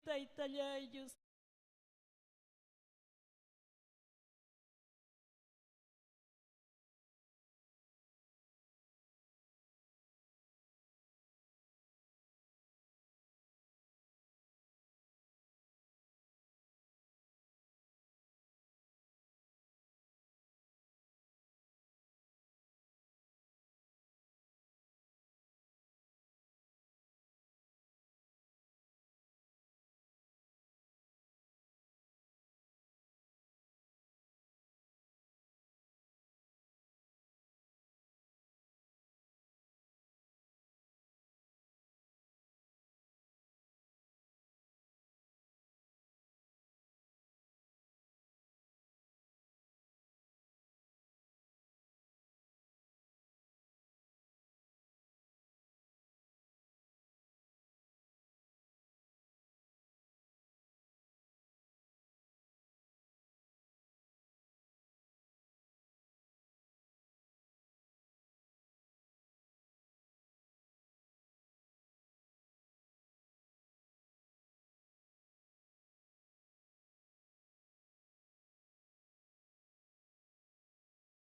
Taytallay Dios.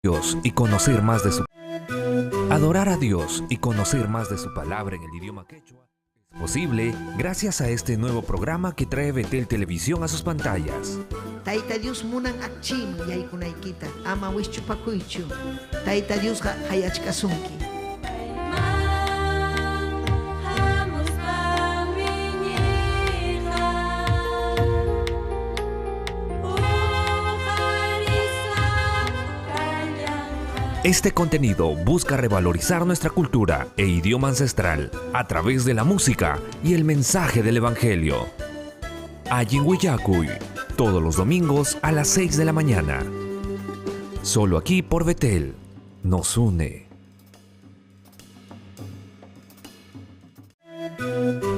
Dios y conocer más de su Adorar a Dios y conocer más de su palabra en el idioma quechua es posible gracias a este nuevo programa que trae Betel Televisión a sus pantallas. Tayta Dios munan akchiman yaykunaykita ama wischupakuychu. Tayta Diosqa qayachkasunki. Este contenido busca revalorizar nuestra cultura e idioma ancestral a través de la música y el mensaje del Evangelio. Allin Willakuy, todos los domingos a las 6 de la mañana. Solo aquí por Betel, nos une.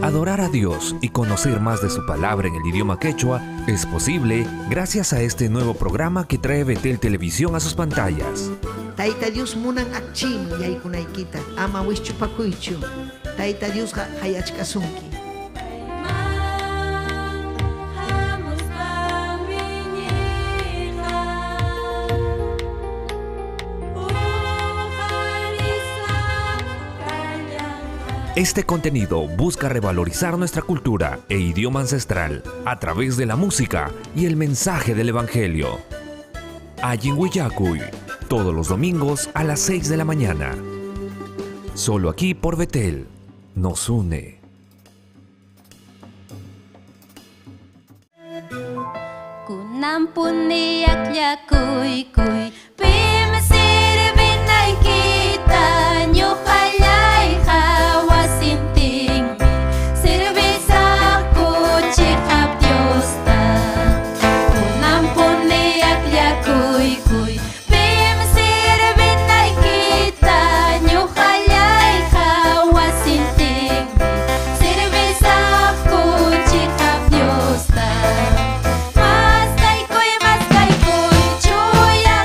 Adorar a Dios y conocer más de su palabra en el idioma quechua es posible gracias a este nuevo programa que trae Betel Televisión a sus pantallas. Tayta Dios munan akchiman yaykunaykita ama wischupakuychu. Tayta Diosqa qayachkasunki. Este contenido busca revalorizar nuestra cultura e idioma ancestral a través de la música y el mensaje del Evangelio. Allin Willakuy, todos los domingos a las 6 de la mañana. Solo aquí por Betel, nos une. Kunampuni akllakuykuy pim sirvinaykita ñuqallayqa wasintinmi servisaqku chiqap Diosta. Kunampuni akllakuykuy pim sirvinaykita ñuqallayqa wasintinmi servisaqku chiqap Diosta. Maskaykuy, maskaykuy, chuya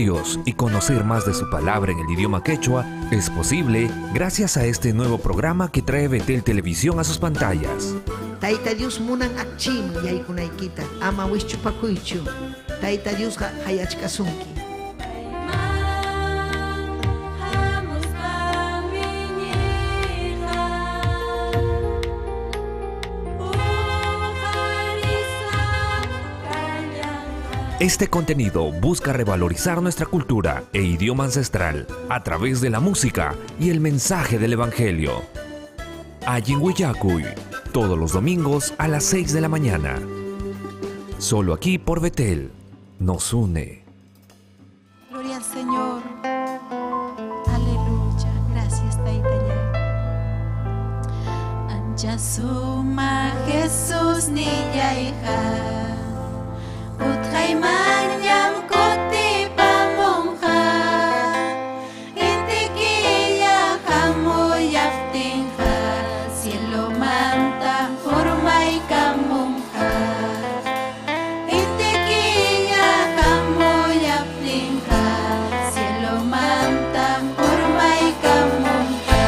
Dios y conocer más de su palabra en el idioma quechua es posible gracias a este nuevo programa que trae Betel Televisión a sus pantallas. Tayta Dios munan akchiman yaykunaykita ama wischupakuychu. Tayta Diosqa qayachkasunki. Este contenido busca revalorizar nuestra cultura e idioma ancestral a través de la música y el mensaje del Evangelio. Allin Willakuy, todos los domingos a las 6 de la mañana. Solo aquí por Betel, nos une. Gloria al Señor. Aleluya. Gracias, Taytallay. Ancha suma Jesús nillayqa Utqaymanñam kutipamunqa Inti killa hamuyaptinqa Cielomanta urmaykamunqa Inti killa hamuyaptinqa Cielomanta urmaykamunqa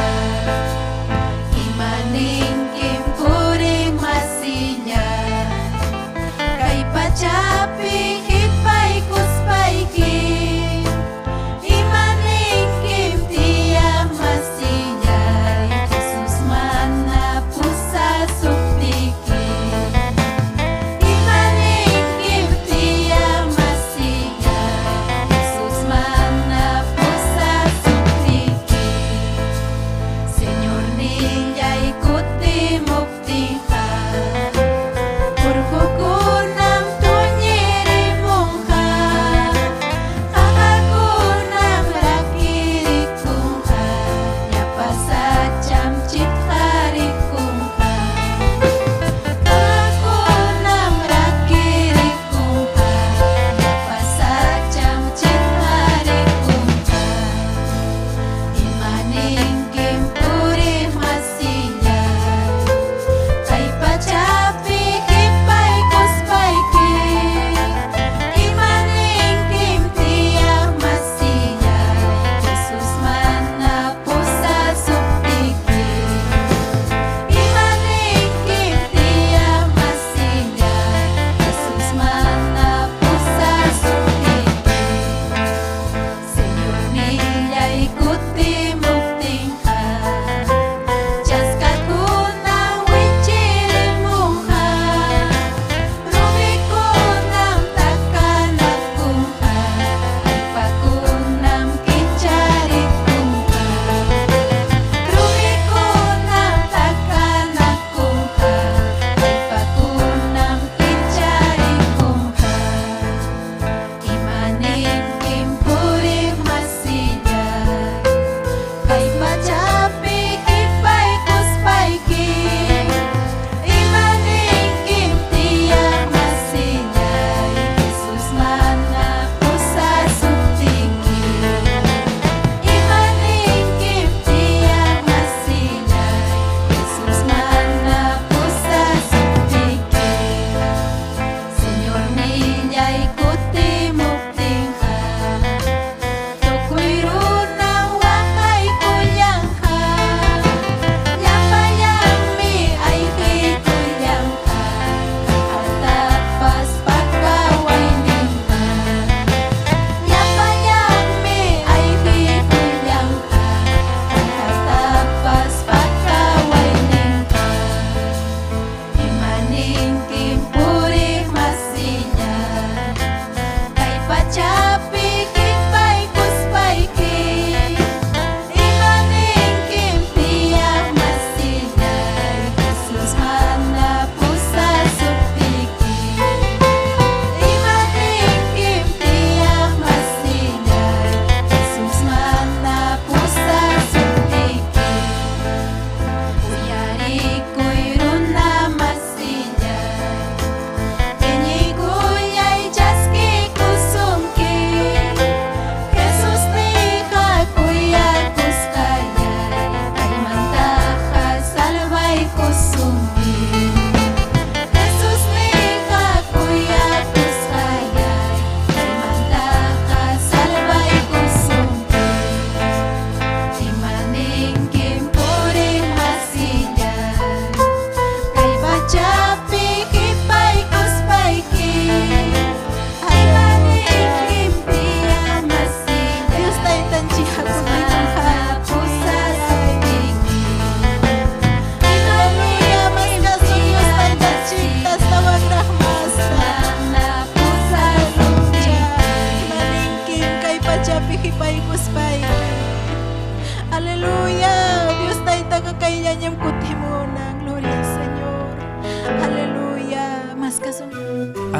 Imaninkim puriq masilla Kay pachapi.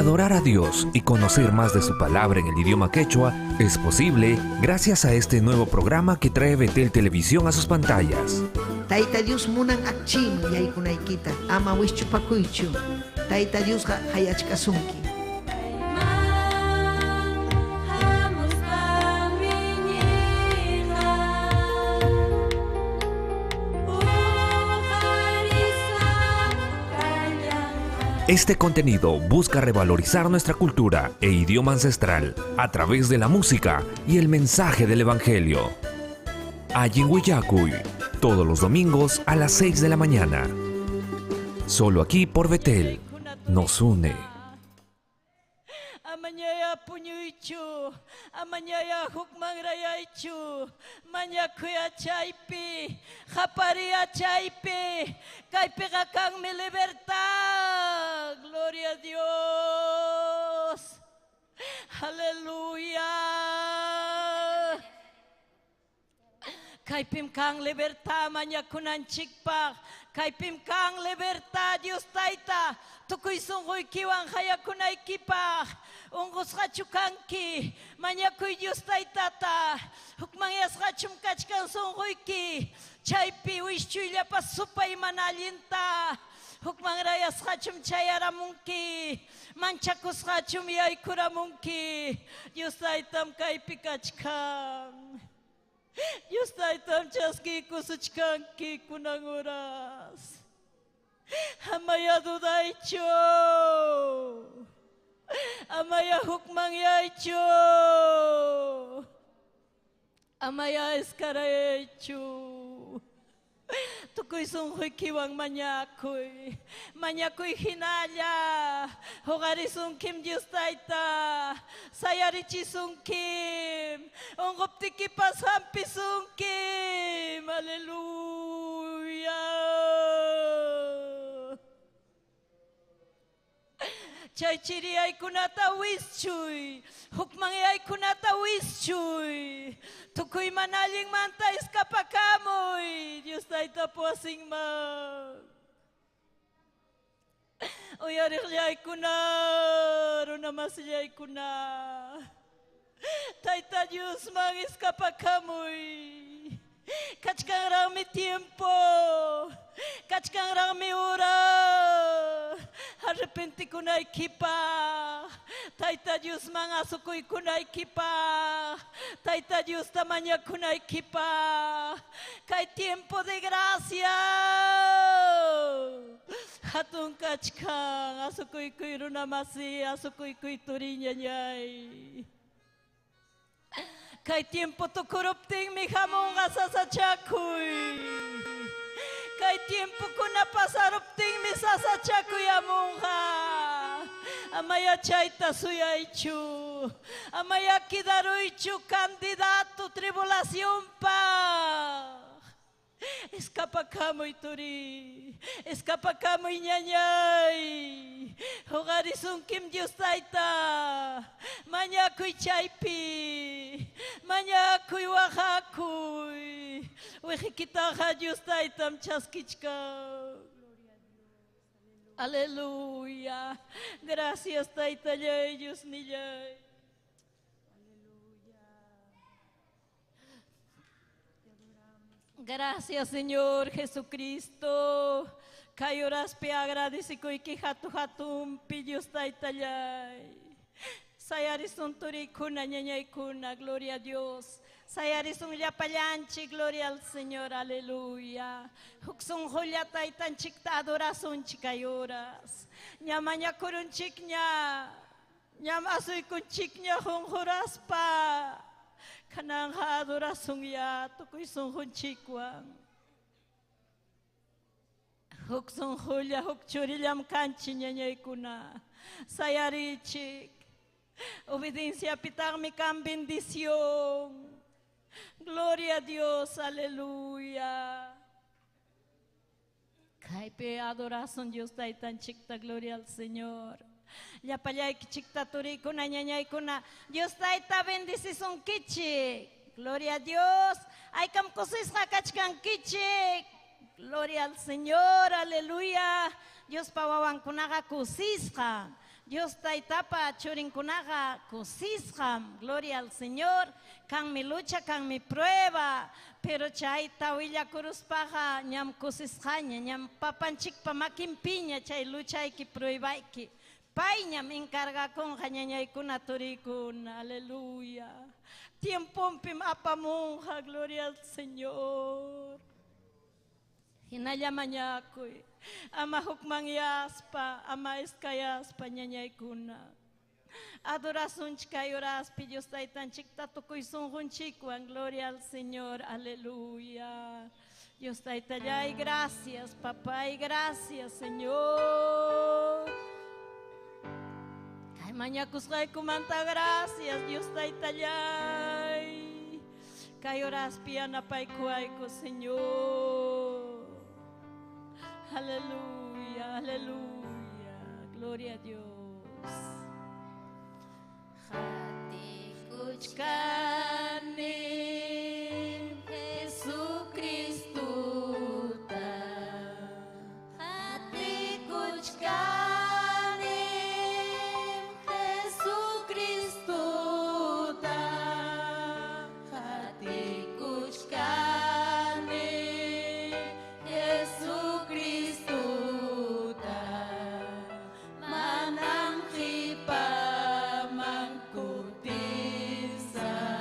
Adorar a Dios y conocer más de su palabra en el idioma quechua es posible gracias a este nuevo programa que trae Betel Televisión a sus pantallas. Tayta Dios munan akchiman yaykunaykita, ama wischupakuychu. Tayta Diosqa qayachkasunki. Este contenido busca revalorizar nuestra cultura e idioma ancestral a través de la música y el mensaje del Evangelio. Allin Willakuy, todos los domingos a las 6 de la mañana. Solo aquí por Betel, nos une. Amañaya puñuychu, amañaya hukmanrayaychu, mañakuya chaypi, qapariya chaypi, kaypiqa kanmi libertad. Gloria a Dios. Aleluya. Kaypim kan libertad mañakunanchikpaq, kaypim kan libertad Dios tayta, tukuy sunquykiwan hayakunaykipaq, unqusqachu kanki, mañakuy Dios taytata, hukmanyasqachum kachkan sunquyki, chaypi wischuyllapas supay mana allinta, hukmanrayasqachum chayaramunki, manchakusqachum yaykuramunki, Dios taytam kaypi kachkan. Dios taytam chaskiykusuchkanki kunan horas. Amaya dudaychu. Amaya hukmanyaychu. Amaya eskaraychu. Tukuy sunquykiwan mañakuy. Mañakuy hinalla. Huqarisunkim Dios tayta. Sayarichisunkim. Unquptikipas hampisunkim. Aleluya. Chay chiriyaykunata wischuy, hukmanyaykunata wischuy, tukuy mana allinmanta escapakamuy, Dios tayta puwasinman. Uyariqllaykuna, runamasillaykuna, Tayta Diosman escapakamuy. Kachkanraqmi tiempo, kachkanraqmi hora, arrepentikunaykipaq, Tayta Diosman asukuykunaykipaq, Tayta Diosta mañakunaykipaq, kay tiempo de gracia. Hatun kachkan, asukuykuy runamasi, asukuykuy turiñañay. Kay tiempo tukuruptinmi hamunqa sasachakuy. Kay tiempo kuna pasaruptinmi sasachakuy hamunqa. Amaya chayta suyaychu. Amaya kidaruychu candidato tribulacionpaq. Escapakamuy turi, escapakamuy ñañay, huqarisunkim Dios tayta, mañakuy chaypi, mañakuy waqakuy, wiqikitaqa Dios taytam chaskichkan. Aleluya. Gracias taytallay, Dios nillay. Gracias, Señor Jesucristo. Kay horaspi agradecikuyki hatu hatunpi Dios taytallay. Sayarisun turikuna, ñañaykuna, gloria a Dios. Sayarisun llapallanchik, gloria al Señor, aleluya. Huk sunqulla taytanchikta adorasunchik kay horas. Ña mañakurunchikña, ñam asuykunchikña qunquraspa. Kananja adorasun ya tukuy sunqunchikwan. Huk sunqulla, huk churillam kanchik ñañaykuna. Sayarichik. Obediencia pitaqmi kan bendición. Gloria a Dios, aleluya. Kaypi adorasun Dios taytanchikta, gloria al Señor. Llapallaykichikta turikuna, ñañaykuna, Dios tayta bendicisunkichik. Gloria a Dios. Aykam kusisqa kachkankichik. Gloria al Señor, aleluya. Diospa wawankunaqa kusisqa. Dios taytapa churinkunaqa kusisqam. Gloria al Señor. Kanmi lucha, kanmi prueba, pero chayta willakuruspaqa ñam kusisqaña, ñam papanchikpa makinpiña chay luchayki pruebayki. Payñam encargakunqa ñañaykuna turiykuna. Aleluya. Tiempompim apamunqa, gloria al Señor. Hinalla mañakuy, ama hukmanyaspa, ama iskayaspa ñañaykuna. Adorasunchik kay horaspi Dios taytanchikta tukuy sunqunchikwan, gloria al Señor, aleluya. Dios taytallay, gracias, papay, gracias, Señor. Kay mañakusqaykumanta gracias, Dios taytallay. Kay horaspi yanapaykuwayku, Señor. Aleluya, aleluya, gloria a Dios. Qatikuchkani Jesucristuta, qatikuchkani Jesucristuta, qatikuchkani Jesucristuta, manam qipaman kutisaq.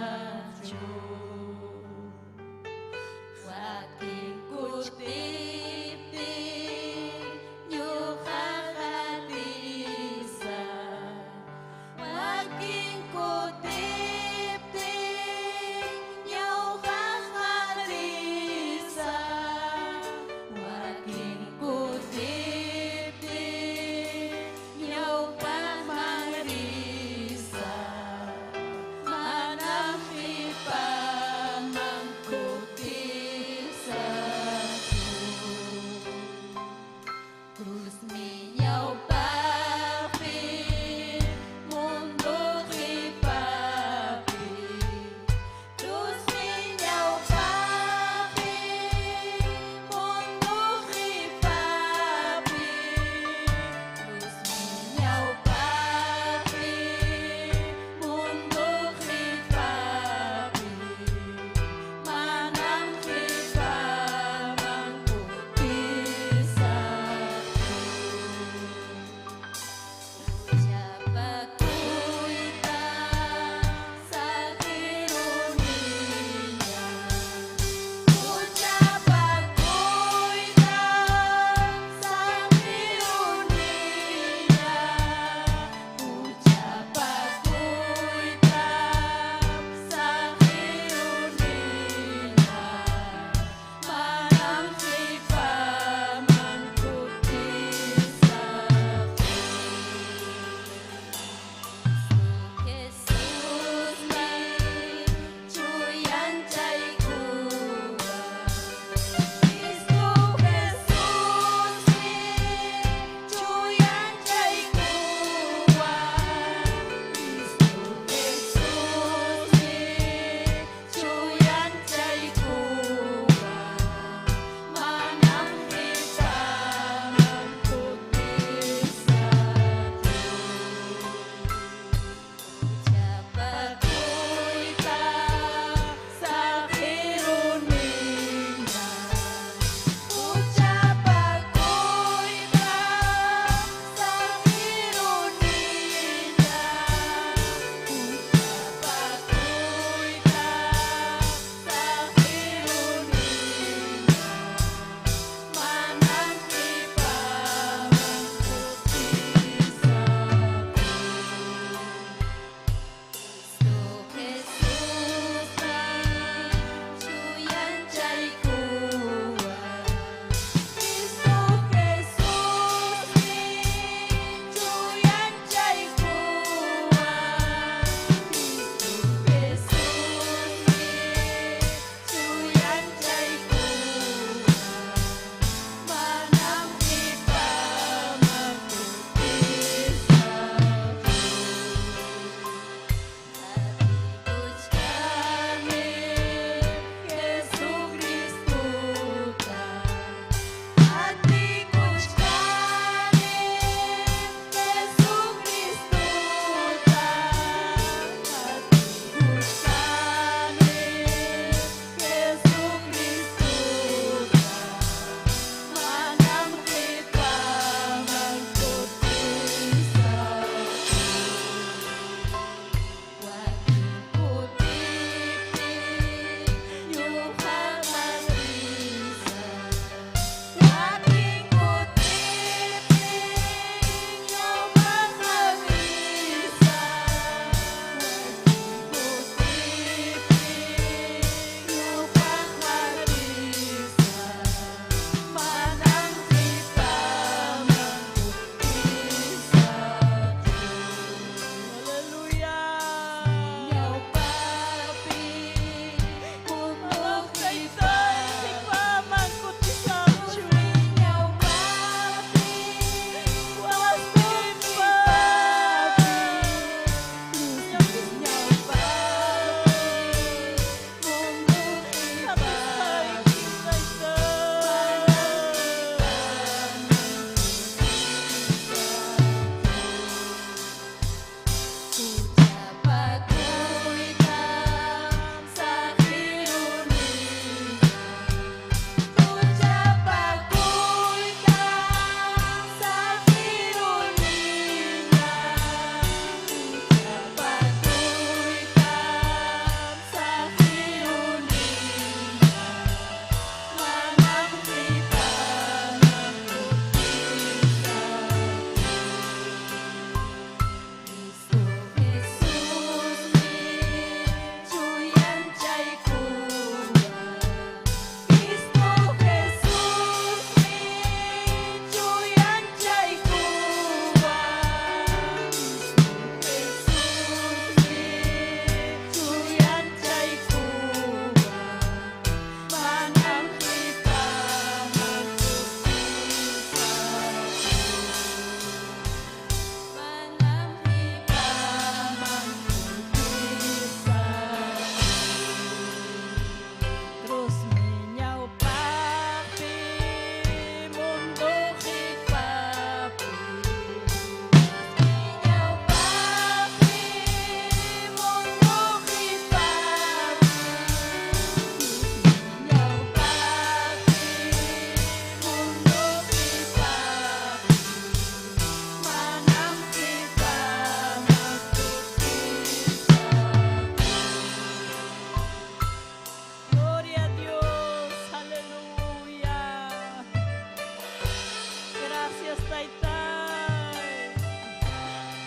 Gracias, Taytay.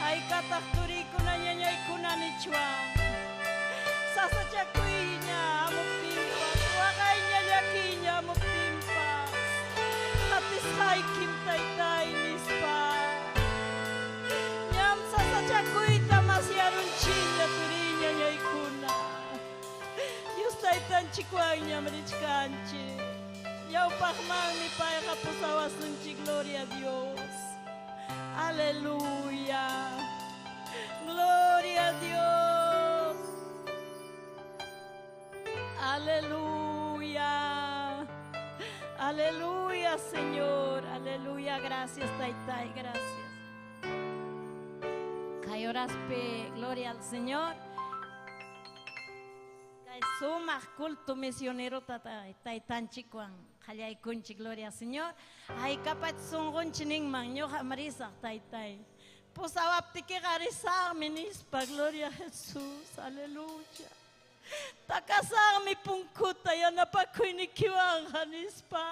Haykataq turikuna ñañaykuna nichwan. Sasachakuyña hamuptinpas, waqayña llakiña hamuptinpas. Atisqaykim, Taytay, nispa. Ñam sasachakuyta masyarunchikña turiña ñañaykuna. Dios Taytanchikwanñam richkanchik. Ñawpaqmanmi payqa pusawasunchik, gloria a Dios. Aleluya. Gloria a Dios. Aleluya. Aleluya, Señor. Aleluya. Gracias, Taytay. Gracias. Kay horaspi, gloria al Señor. Kay sumaq culto misionero taytanchikwan qallaykunchik, gloria al Señor. Haykapach sunqunchik ninman ñuqam risaq, Taytay. Pusawaptikiqa risaqmi nispa, gloria a Jesús. Aleluya. Takasaqmi punkuta yanapakuynikiwanqa nispa.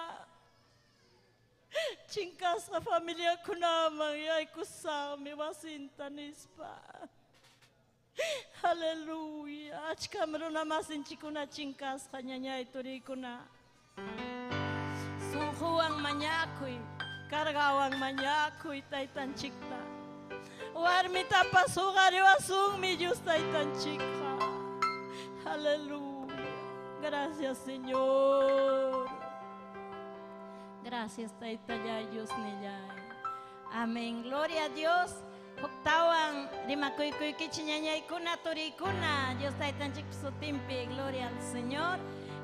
Chinkasqa familiakunaman yaykusaqmi wasinta nispa. Aleluya. Achkam runa masinchikuna chinkasqa ñañay turikuna. Sunquwan mañakuy, cargawan mañakuy taytanchikta. Warmitapas huqariwasunmi Dios taytanchikqa. Aleluya. Gracias, Señor. Gracias, Taytallay, Dios nillay. Amén. Gloria a Dios. Huktawan rimakuykuykichik ñañaykuna turikuna. Dios taytanchik sutinpi, gloria al Señor.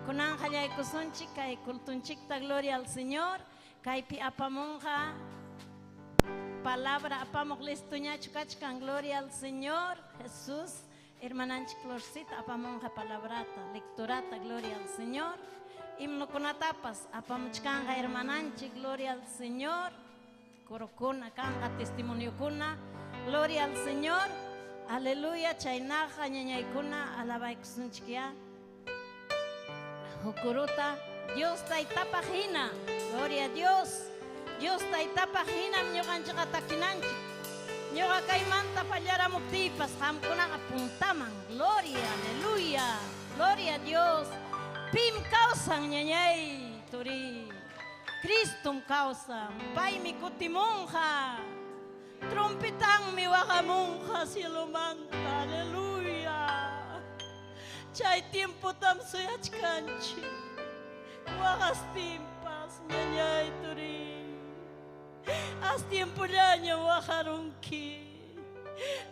Kunan qallaykusunchik kay cultunchikta, gloria al Señor. Kaypi apamunqa palabra apamuq listuñachu kachkan, gloria al Señor Jesús. Hermananchik Florcita apamunqa palabrata, lecturata, gloria al Señor. Himnokunatapas apamuchkanqa hermananchik, gloria al Señor. Corokuna kanqa testimoniokuna, gloria al Señor. Aleluya, chaynaqa ñañaykuna alabaykusunchik ya. Hukuruta, Dios taytapaq hina, gloria a Dios. Dios taytapaq hinam ñuqanchikqa takinanchik. Ñuqa kaymanta pallaramuptiypas qamkunaqa puntaman, gloria, aleluya, gloria a Dios. Pim kawsan ñañay turi. Cristum kawsan, paymi kutimunqa. Trompetanmi waqamunqa cielomanta, aleluya. Chay tiempotam suyachkanchik. Waqastinpas ñañay turi. As tiempollañam waqarunki.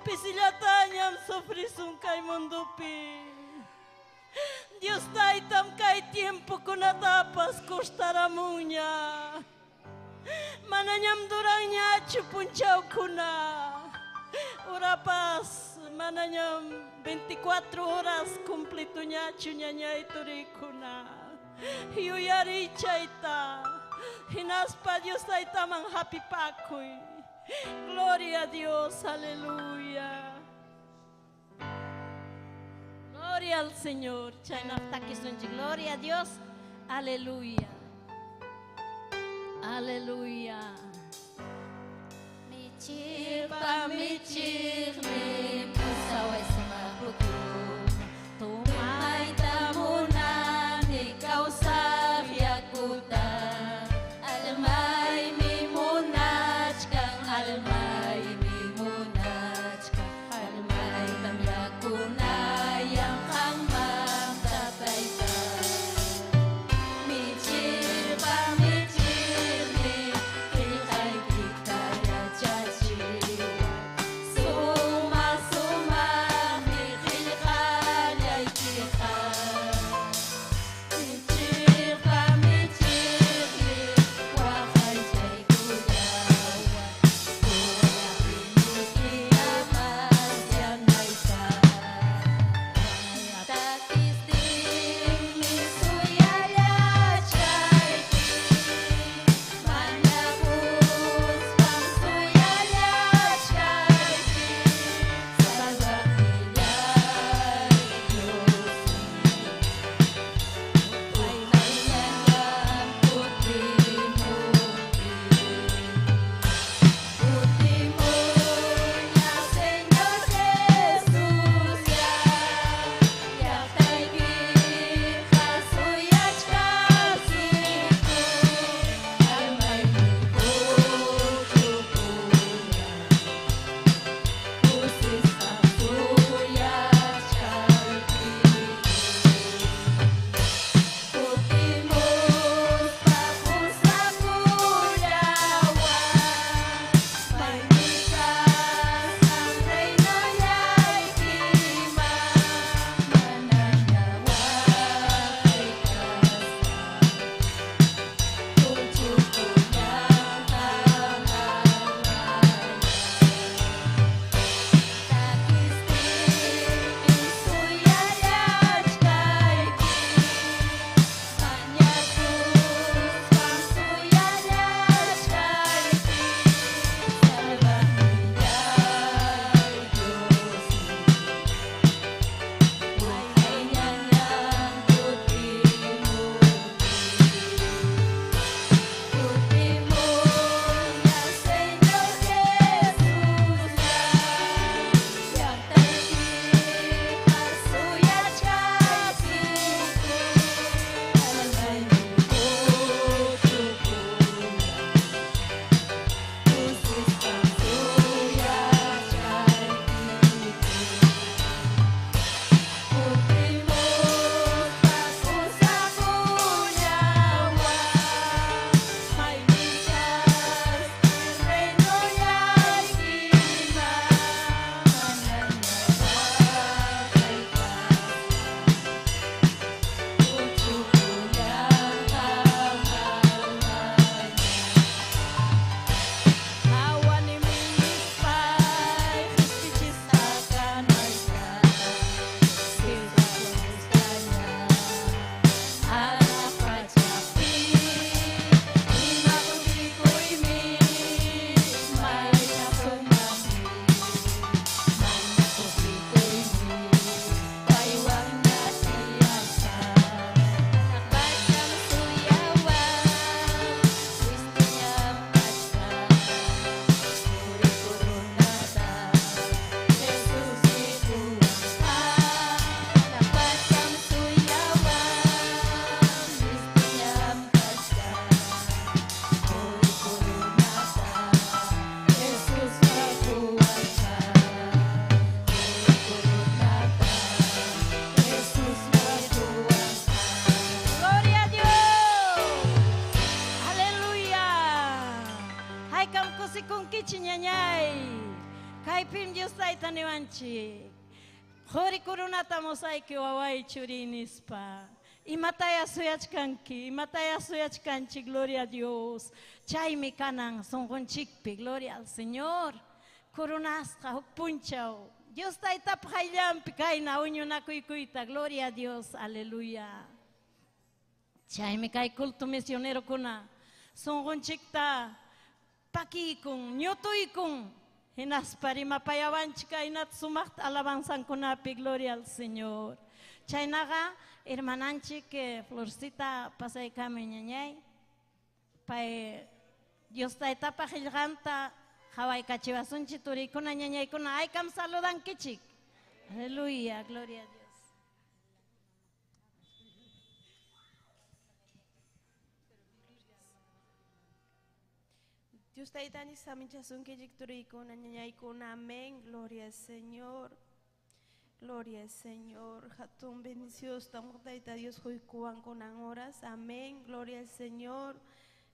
Pisillatañam sufrisun kay mundupi. Dios taytam kay tiempokunatapas kustaramunña. Manañam duranñachu punchawkuna. Urapas manañam 24 horas cumplituñachu ñañay turikuna. Yuyariy chayta. Hinaspa Dios taytaman hapipakuy. Gloria a Dios, aleluya. Gloria al Señor. Chaynaqtakisunchik. Gloria a Dios, aleluya. Aleluya. Michiqpa michiqmi pusaway sumaq pukyum. Tumayta munani kawsaq yakuta. Almaymi munachkan, almaymi munachkan, almaytam yakunayan qanmanta tayta. Michiqpa michiqmi qillqa Aykam kusikunkichik ñañay. Kaypim Dios tayta niwanchik. Quri coronata mosayki waway churi nispa. Imataya suyachkanki, imataya suyachkanchik, gloria a Dios. Chaymi kanan sunqunchikpi, gloria al Señor. Coronasqa huk punchaw. Dios taytapa qayllanpi kayna huñunakuykuyta, gloria a Dios, aleluya. Chaymi kay culto misionerokuna sunqunchikta pakiykun, ñutuykun. Hinaspa rimapayawanchik kaynata sumaqta alabanzankunapi, gloria al Señor. Chaynaqa hermananchik Florcita pasaykami ñañay. Pay Dios taytapa qillqanta qhawaykachiwasunchik turikuna ñañaykuna aykam saludankichik. Aleluya, gloria a Dios. Dios taytani saminchasunkichik turikuna ñañaykuna, amén, gloria al Señor. Gloria al Señor. Hatun bendicidos estamos tayta Dios huykuwan kunan horas, amén, gloria al Señor.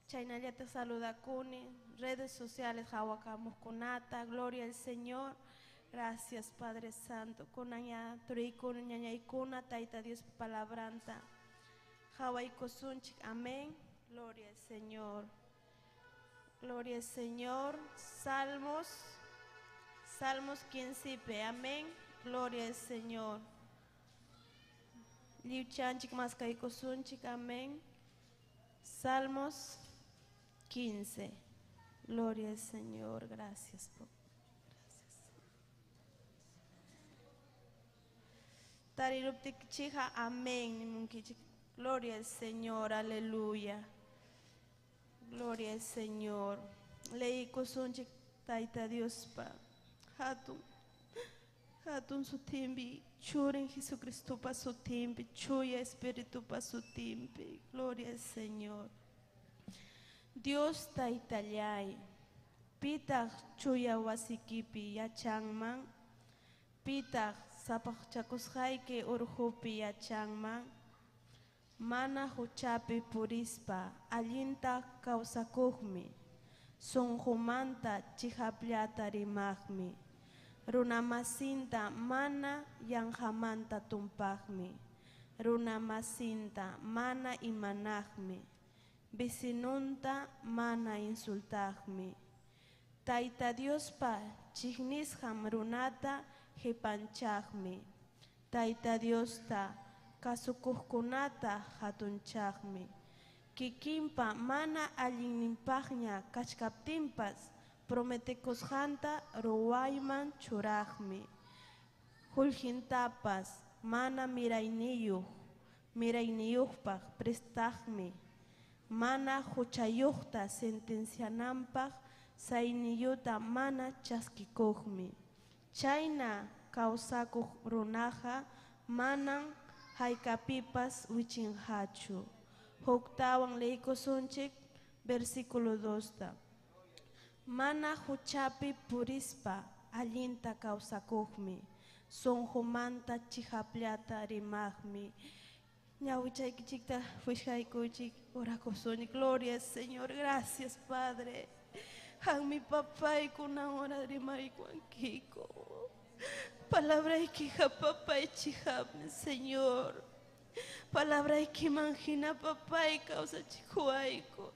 Chaynallata saludakuni, redes sociales hawakamuqkunata, gloria al Señor. Gracias Padre Santo. Kunan ya turikuna ñañaykuna tayta Dios palabranta hawaykusunchik, amén, gloria al Señor. Gloria al Señor. Salmos, Salmos 15, amén. Gloria al Señor. Liuchanchik maskaykusunchik, amén. Salmos 15. Gloria al Señor. Gracias, papá. Gracias. Tariruptikchija, amén. Gloria al Señor, aleluya. Gloria al Señor. Leikusunchik tayta Diospa hatun hatun sutimpi, churin Jesucristopa sutimpi, chuya Espiritupa sutimpi. Gloria al Señor. Dios taytallay, pitaq chuya wasikipi yachanman, pitaq sapaqchakusqayki urqupi yachanman, mana huchapi purispa allinta kawsakuqmi, sunqumanta chihapllata rimaqmi, runamasinta mana yanqamanta tumpaqmi, runamasinta mana imanaqmi, vecinunta mana insultaqmi. Tayta Diospa chiqnisqan runata qipanchaqmi, Tayta Diosta kasukuqkunata hatunchaqmi, kikinpa mana allinninpaqña kachkaptinpas prometekusqanta ruwayman churaqmi, qullqintapas mana mirayniyuqpaq prestaqmi, mana huchayuqta sentenciananpaq sayniyuta mana chaskikuqmi. Chayna kawsakuq runaqa manam haykapipas wichinqachu. Huktawan leykusunchik versículo 2ta. Mana huchapi purispa allinta kawsakuqmi, sunqumanta chihapllata rimaqmi. Ñawichaykichikta wishqaykuchik orakusunchik. Gloria al Señor, gracias Padre. Hanmi papay kunan hora rimarikuankiko. Palabra ikija papay chihapmi, Señor. Palabra ikimanjina papay kawsachikuayku.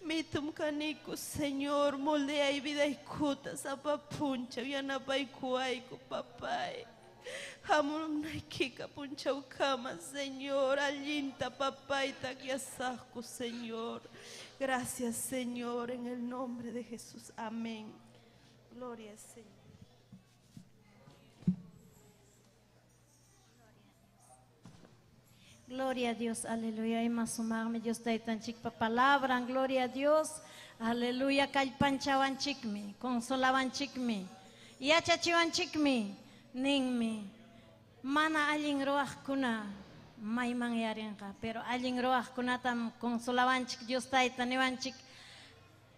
Mitum kaniku, Señor, moldea y vida ikuta, zapapuncha, yanapaykuayku, papay. Hamunaykika punchawkama, Señor, allinta papay takyasaqku, Señor. Gracias, Señor, en el nombre de Jesús. Amén. Gloria al Señor. Gloria a Dios, aleluya. Y más sumarme, Dios taytanchikpa palabra, gloria a Dios, aleluya. Kallpanchawanchikmi, consolawanchikmi, yachachiwanchikmi, ninmi. Mana allin ruwaqkuna mayman yarinqa, pero allin ruwaqkunatam consolawanchik Dios tayta niwanchik,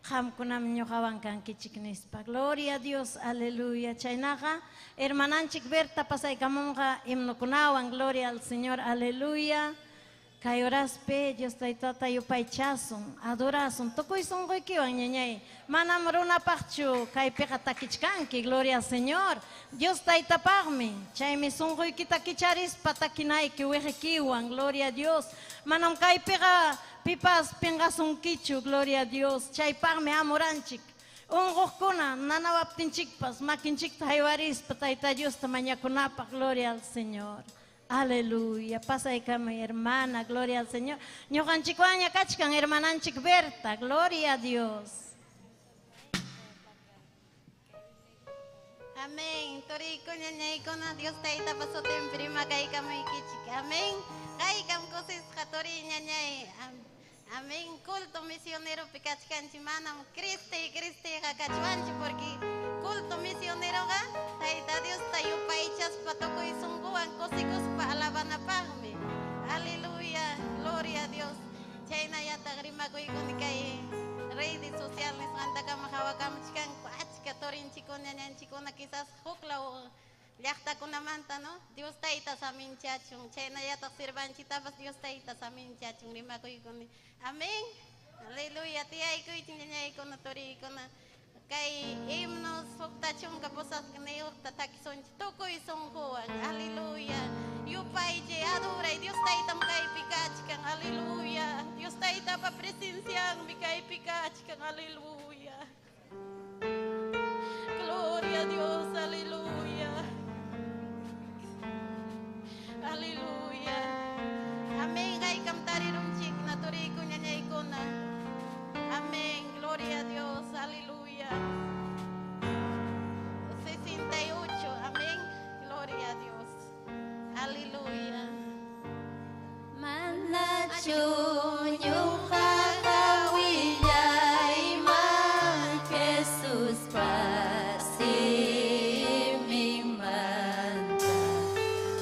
qamkunam ñuqawan kankichik nispa. Gloria a Dios, aleluya. Chaynaqa hermananchik Berta pasaykamunqa himnokunawan, gloria al Señor, aleluya. Kay horaspi Dios Taytata yupaychasun, adorasun, tukuy sunquykiwan ñañay. Manam runapaqchu kaypiqa takichkanki, gloria al Señor. Dios Taytapaqmi, chaymi sunquykita kicharispa takinayki wiqikiwan, gloria a Dios. Manam kaypiqa pipas pinqasunkichu, gloria a Dios. Chaypaqmi amuranchik. Unquqkuna nanawaptinchikpas makinchikta haywarispa Tayta Diosta mañakunapaq, gloria al Señor. Aleluya. Pasaykama hermana, gloria al Señor. Ñuqanchikwanña kachkan hermananchik Berta, gloria a Dios. Amén. Turiykuna ñañaykuna Dios Taytapa sutinpi rimakaykamaykichik. Amén. Kaykam kusisqa turiy ñañay. Amén. Culto misioneropi kachkanchik manam Cristiy Cristiyqa kachwanchik porque culto misioneroqa Tayta Diosta yupaychaspa tukuy sunquwan kusikuspa alabanapaqmi. Aleluya. Gloria a Dios. Chaynallataq rimakuykuni kay redes sociales nisqantakama hawakamuchkanku achka turinchikuna ñañanchikuna quizás huklaw llaqtakunamanta, ¿no? Dios Tayta saminchachun. Chaynallataq sirvanchitapas Dios Tayta saminchachun rimakuykuni. Amén. Aleluya. Tiyaykuychik ñañaykuna turiykuna. Kay himnos 68 takisunchik tukuy sunquwan. Aleluya. Yupaychay, adoray. Dios Taytam kaypi kachkan. Aleluya. Dios Taytapa presencianmi kaypi kachkan. Aleluya. Gloria a Dios. Aleluya. Aleluya. Amén. Haykam tarirunchik na turiykuna ñañaykuna. Amén. Gloria a Dios. Aleluya. 68. Amén. Gloria a Dios. Aleluya. Manachu ñuqaqa willayman Jesuspa siminmanta.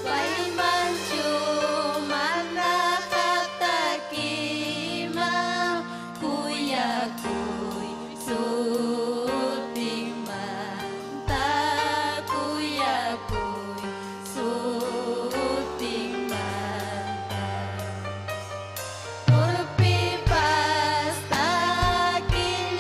Paymanchu manaqa takiman kuyakuy sutinmanta, kuyakuy sutinmanta. Urpipas takillampuni.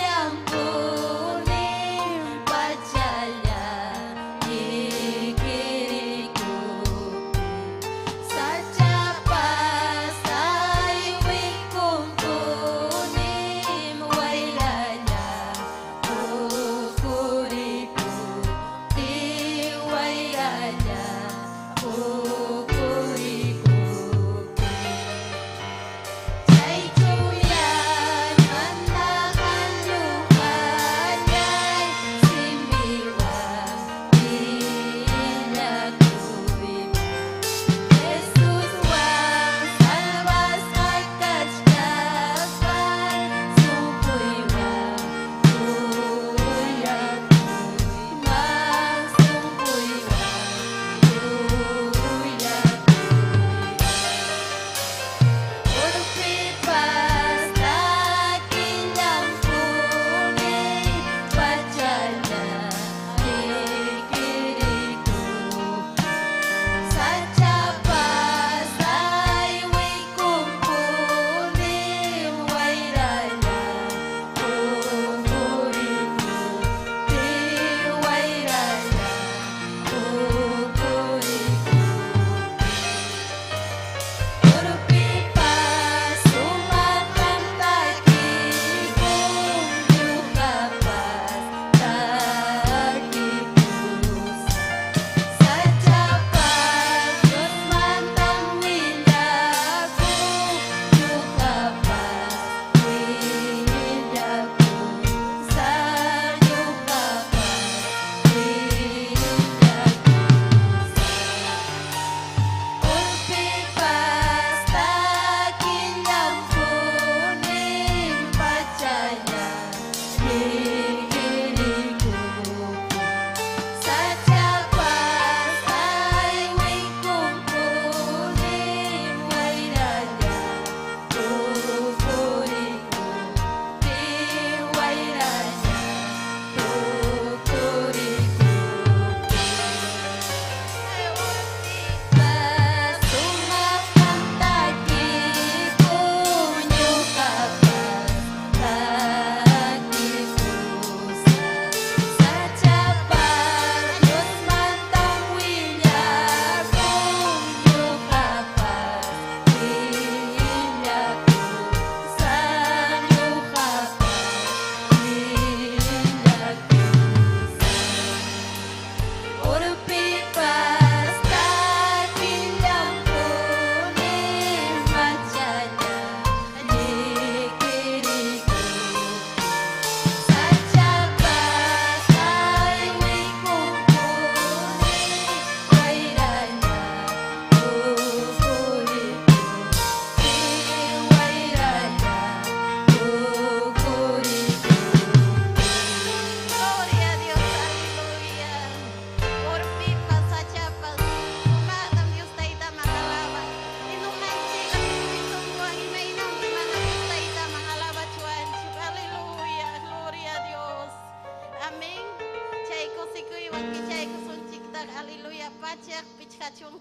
18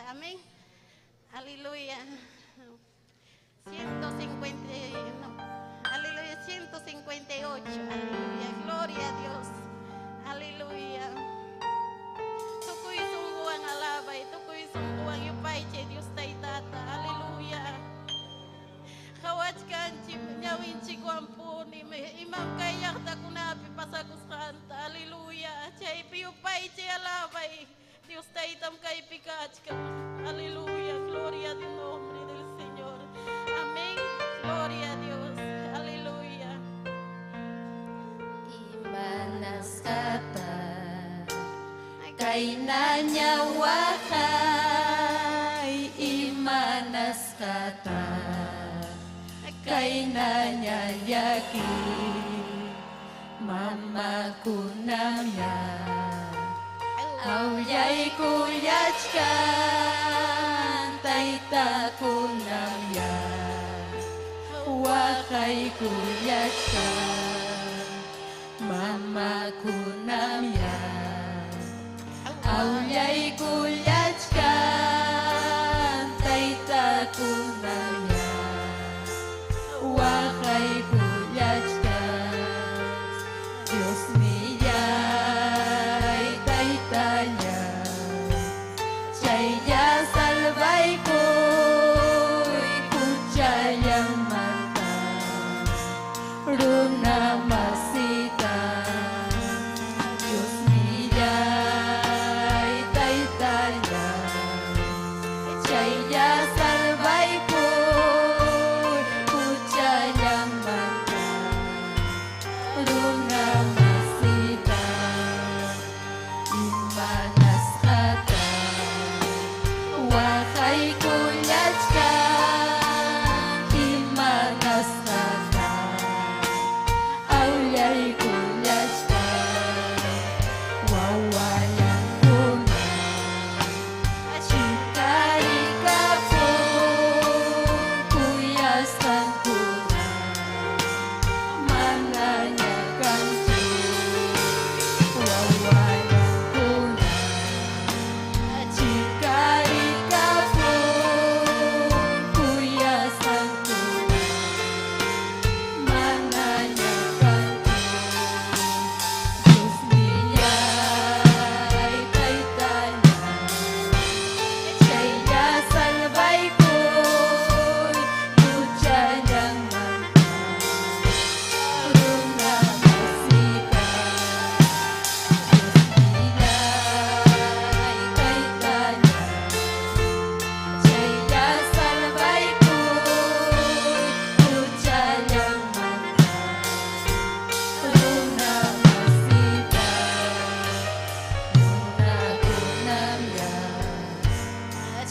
amén. Aleluya. 150, no, aleluya, 158, aleluya, gloria a Dios, aleluya. Tukuy sunguan alabay, tukuy sunguan yupaychay Dios taytata, aleluya. Qhawachkanchik ñawinchikwanpuni imam kay llaqtakunapi pasakusqanta, aleluya. Chaypi yupaychay alabay, Dios taytam kaypi kachkan, aleluya, gloria al nombre del Señor. Amén, gloria a Dios, aleluya. Imanasqata kaynaña waqay, imanasqata kaynaña llaki, mamakunamña awllaykullachkan, taytakunamña waqaykullachkan, mamakunamña awllaykullachkan, taytakunamña waqaykullachkan. Dios millay taytaña, chaylla salvaykuy huchallanmanta runa masita. Dios millay taytaña, chaylla salvaykuy huchallanmanta runa masita. Imanasqata waqaykullachkan, imanasqata awllaykullachkan, wawallankuna chinkarikapun kuyasqankuna manaña kanchu, wawallankuna chinkarikapun kuyasqankuna manaña kanchu. Dios millay taytaña, chaylla salvaykuy huchallanmanta runa masita. Dios millay taytaña, chaylla salvaykuy huchallanmanta runa masita. Runakunamña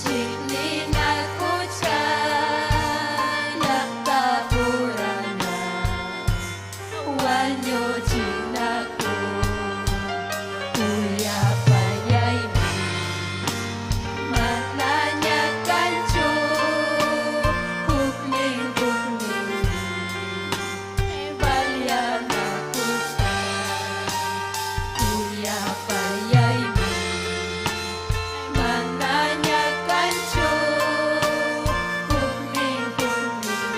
chiqninakuchkan, llaqtapuraña wañuchinaku, kuyapayaymi manaña kanchu huknin huknin balyanakuchkan, kuyapayaymi manaña kanchu huknin huknin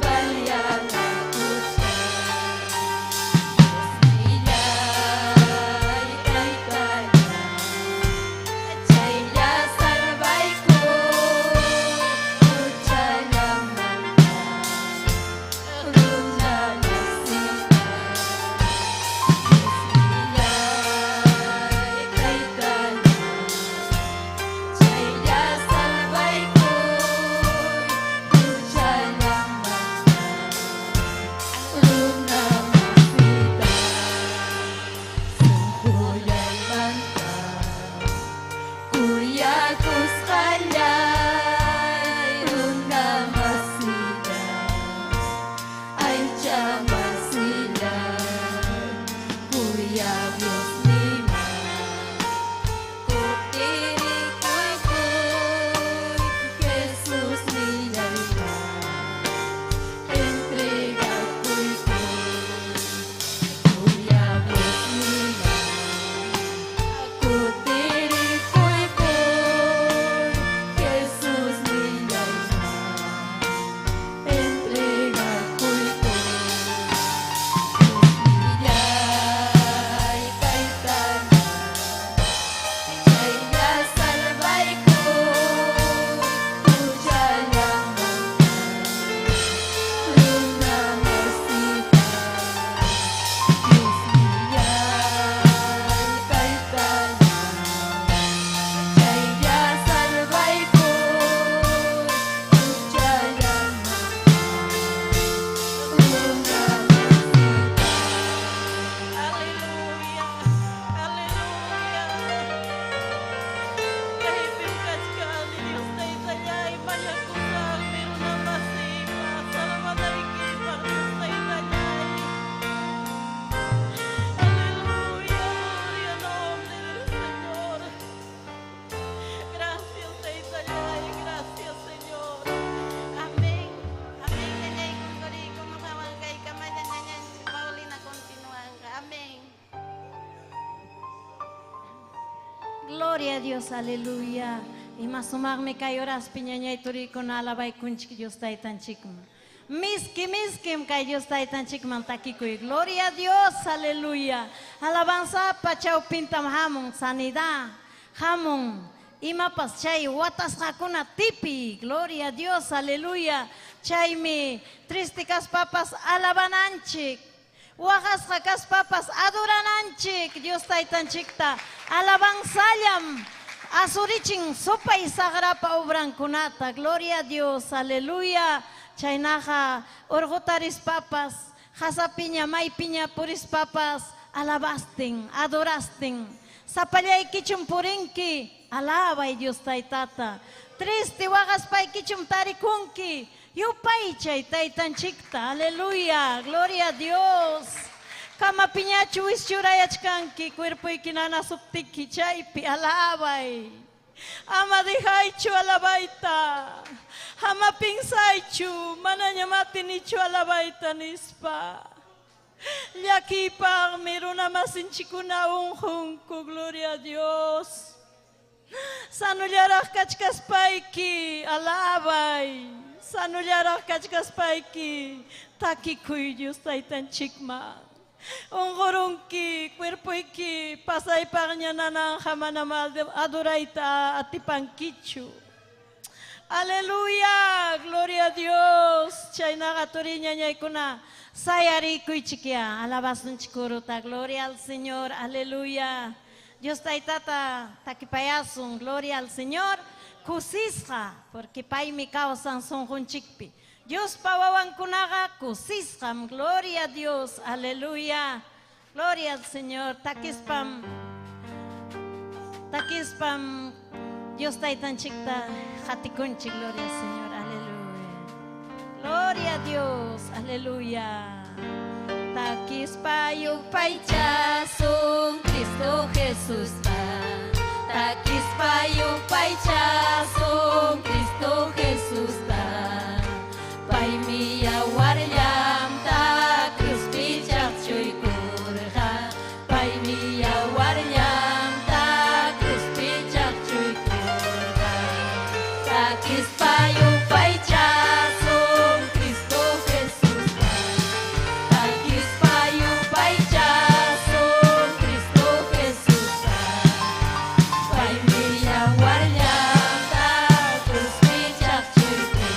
balyanakuchkan. Gloria a Dios, aleluya. Ima sumaqmi kay horaspi ñañay turikuna alabaykunchik Dios taytanchikman. Miski miskim kay Dios taytanchikman takikuy. Gloria a Dios, aleluya. Alabanzapa chawpintam hamun sanidad, hamun imapas chay watasqakuna tipi. Gloria a Dios, aleluya. Chaymi triste kaspapas alabananchik. Waqasqa kaspapas adorananchik Dios taytanchikta alabanzallam asurichin supay sagrapa obrankunata. Gloria a Dios, aleluya. Chaynaqa urquta rispapas, hasapiña maypiña purispapas alabastin, adorastin. Sapallaykichum purinki, alabay Dios taytata. Triste waqaspaykichum tarikunki, yupaychay taytanchikta, aleluya, gloria a Dios. Kamapiñachu wischurayachkanki, cuerpoyki nanasuptiki chaypi, alabay. Ama dejaychu alabayta, ama pinsaychu, manaña matinichu alabayta nispa. Llakiypaqmi runa masinchikuna unqunku, gloria a Dios. Sanullaraq kachkaspayki, alabay. Sanullaraq kachkaspayki, takikuy Dios taytanchikman. Unqurunki, cuerpoyki, pasaypaqña nananja manam adorayta atipankichu. Aleluya, gloria a Dios. Chaynaqa turi ñañaykuna sayarikuychikya, alabasunchikuruta, gloria al Señor, aleluya. Dios taytata takipayasun, gloria al Señor. Kusisqa, porque paymi kawsan sunqunchikpi. Diospa wawankunaqa kusisqam, gloria a Dios, aleluya. Gloria al Señor. Takispam, takispam, Dios taytanchikta qatikunchik, gloria al Señor, aleluya. Gloria a Dios, aleluya. Takispa yupaychasun Cristo Jesusta. Takispa yupaychasun Cristo Jesusta. Paymi yawarllamta cruzpi chaqchuykurqa. Paymi yawarllamta cruzpi chaqchuykurqa. Takispa yupaychasun Cristo Jesusta. Takispa yupaychasun Cristo Jesusta. Paymi yawarllamta cruzpi chaqchuykurqa.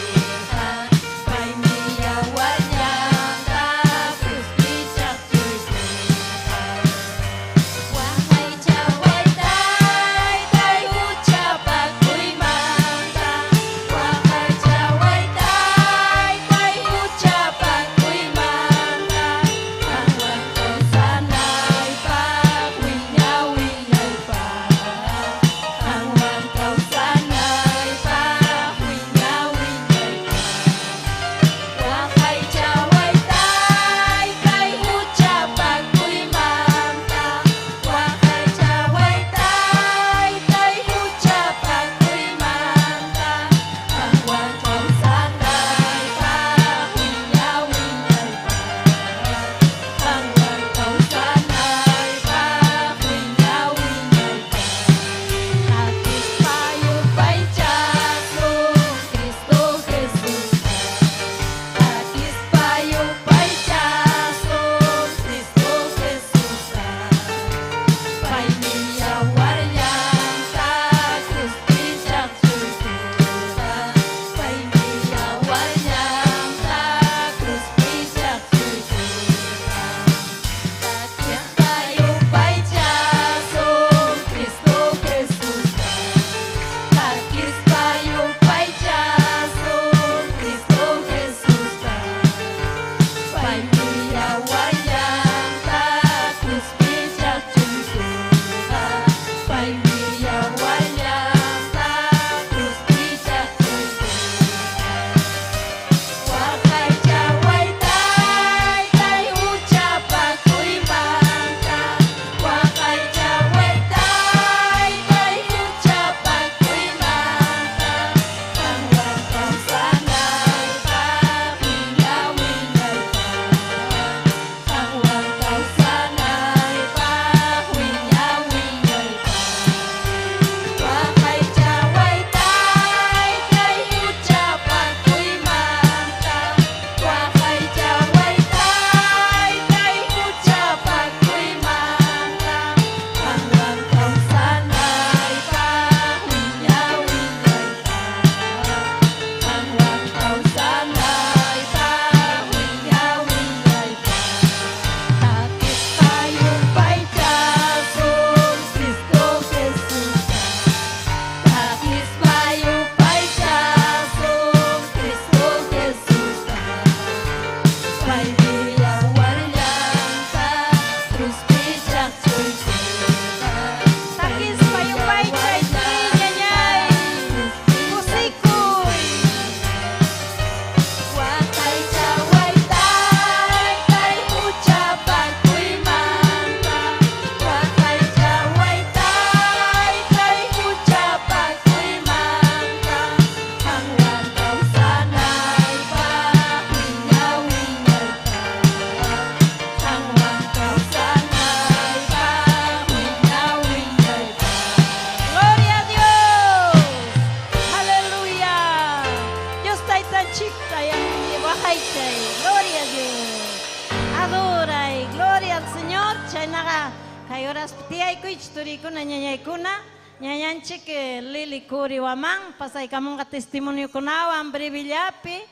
Chaynaqa kay horaspi tiyaykuychik turiykuna ñañaykuna. Ñañanchik Lili Curiwaman pasaykamunqa testimoniokunawan brevillapi.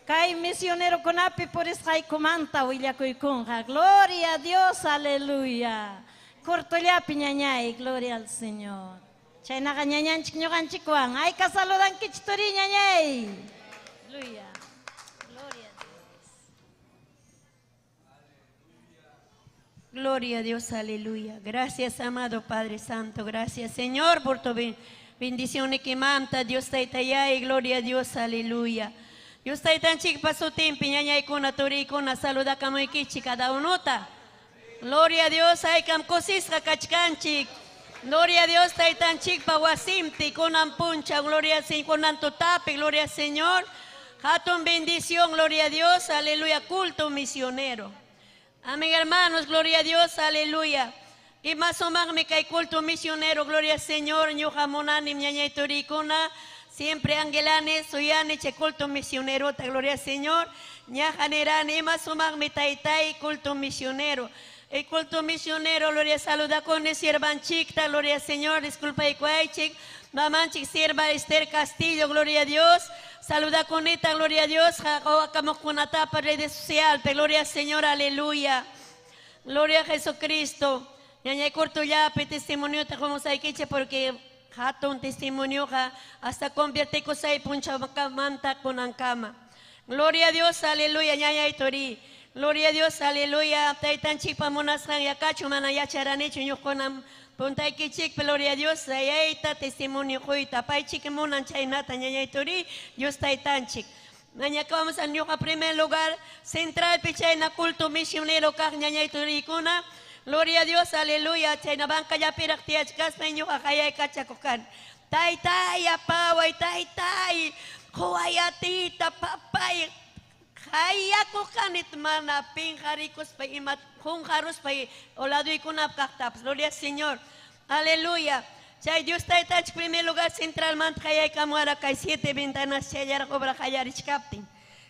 Kay misionerokunapi purisqaykumanta willakuykunqa. Gloria a Dios, aleluya. Cortollapi ñañay, gloria al Señor. Chaynaqa ñañanchik ñuqanchikwan. Ayka saludankichik turi ñañay. Aleluya. Gloria a Dios. Gloria a Dios, aleluya. Gracias, amado Padre Santo. Gracias, Señor, por tu bendición que manta. Dios taytayay, gloria a Dios, aleluya. Dios taytanchikpa sutinpi ñañaykuna turiykuna saludakamuykichik cada unota. Gloria a Dios, haykam kusisqa kachkanchik. Gloria a Dios, taytanchikpa wasimpi kunan puncha, gloria al Señor, kunan tutapi, gloria al Señor. Hatun bendición, gloria a Dios, aleluya, culto misionero. Amén, hermanos, gloria a Dios, aleluya. Y más o menos me cae culto misionero, gloria al Señor, ñuqa munani ñañay turikuna, siempre angelani, suyani, che culto misionero, gloria al Señor. Ñajanerani, más o menos me taytay, culto misionero. El culto misionero, gloria, saluda con el siervanchikta, gloria al Señor, disculpa y cuaychik, mamanchik, sierva Esther Castillo, gloria a Dios. Saluda con esta, gloria a Dios, para redes sociales, gloria al Señor, aleluya. Gloria a Jesucristo. Ñañay corto ya, testimonio, te vamos a ir porque jato un testimonio, hasta convierte cosa y puncha manta con ancama. Gloria a Dios, aleluya, ñañay tori. Gloria a Dios, aleluya. Taytanchikpa munasqan yakachu mana yacharanichu ñuqkunam puntaykichikpi, gloria a Dios, ayayta testimonio quyta. Paychik munan chaynata ñañay turi, Dios taytanchik. Mañakamos al ñuqa primer lugar central chayna culto misionero kaq ñañay turikuna. Gloria a Dios, aleluya. Chayna bancallapiraq tiyachkaspa ñuqa qayaykachakuq kani. Taytay apaway, taytay, quwayatita, papay. Hayakuqanit mana pinqarikuspa ima qunqaruspa oladuykunap kaqtapas. Gloria al Señor. Aleluya. Chay Dios taytanchik primer lugar centralmanta qayaykamuwara kay 7 ventanas chayllaraq obra qallarichkaptin.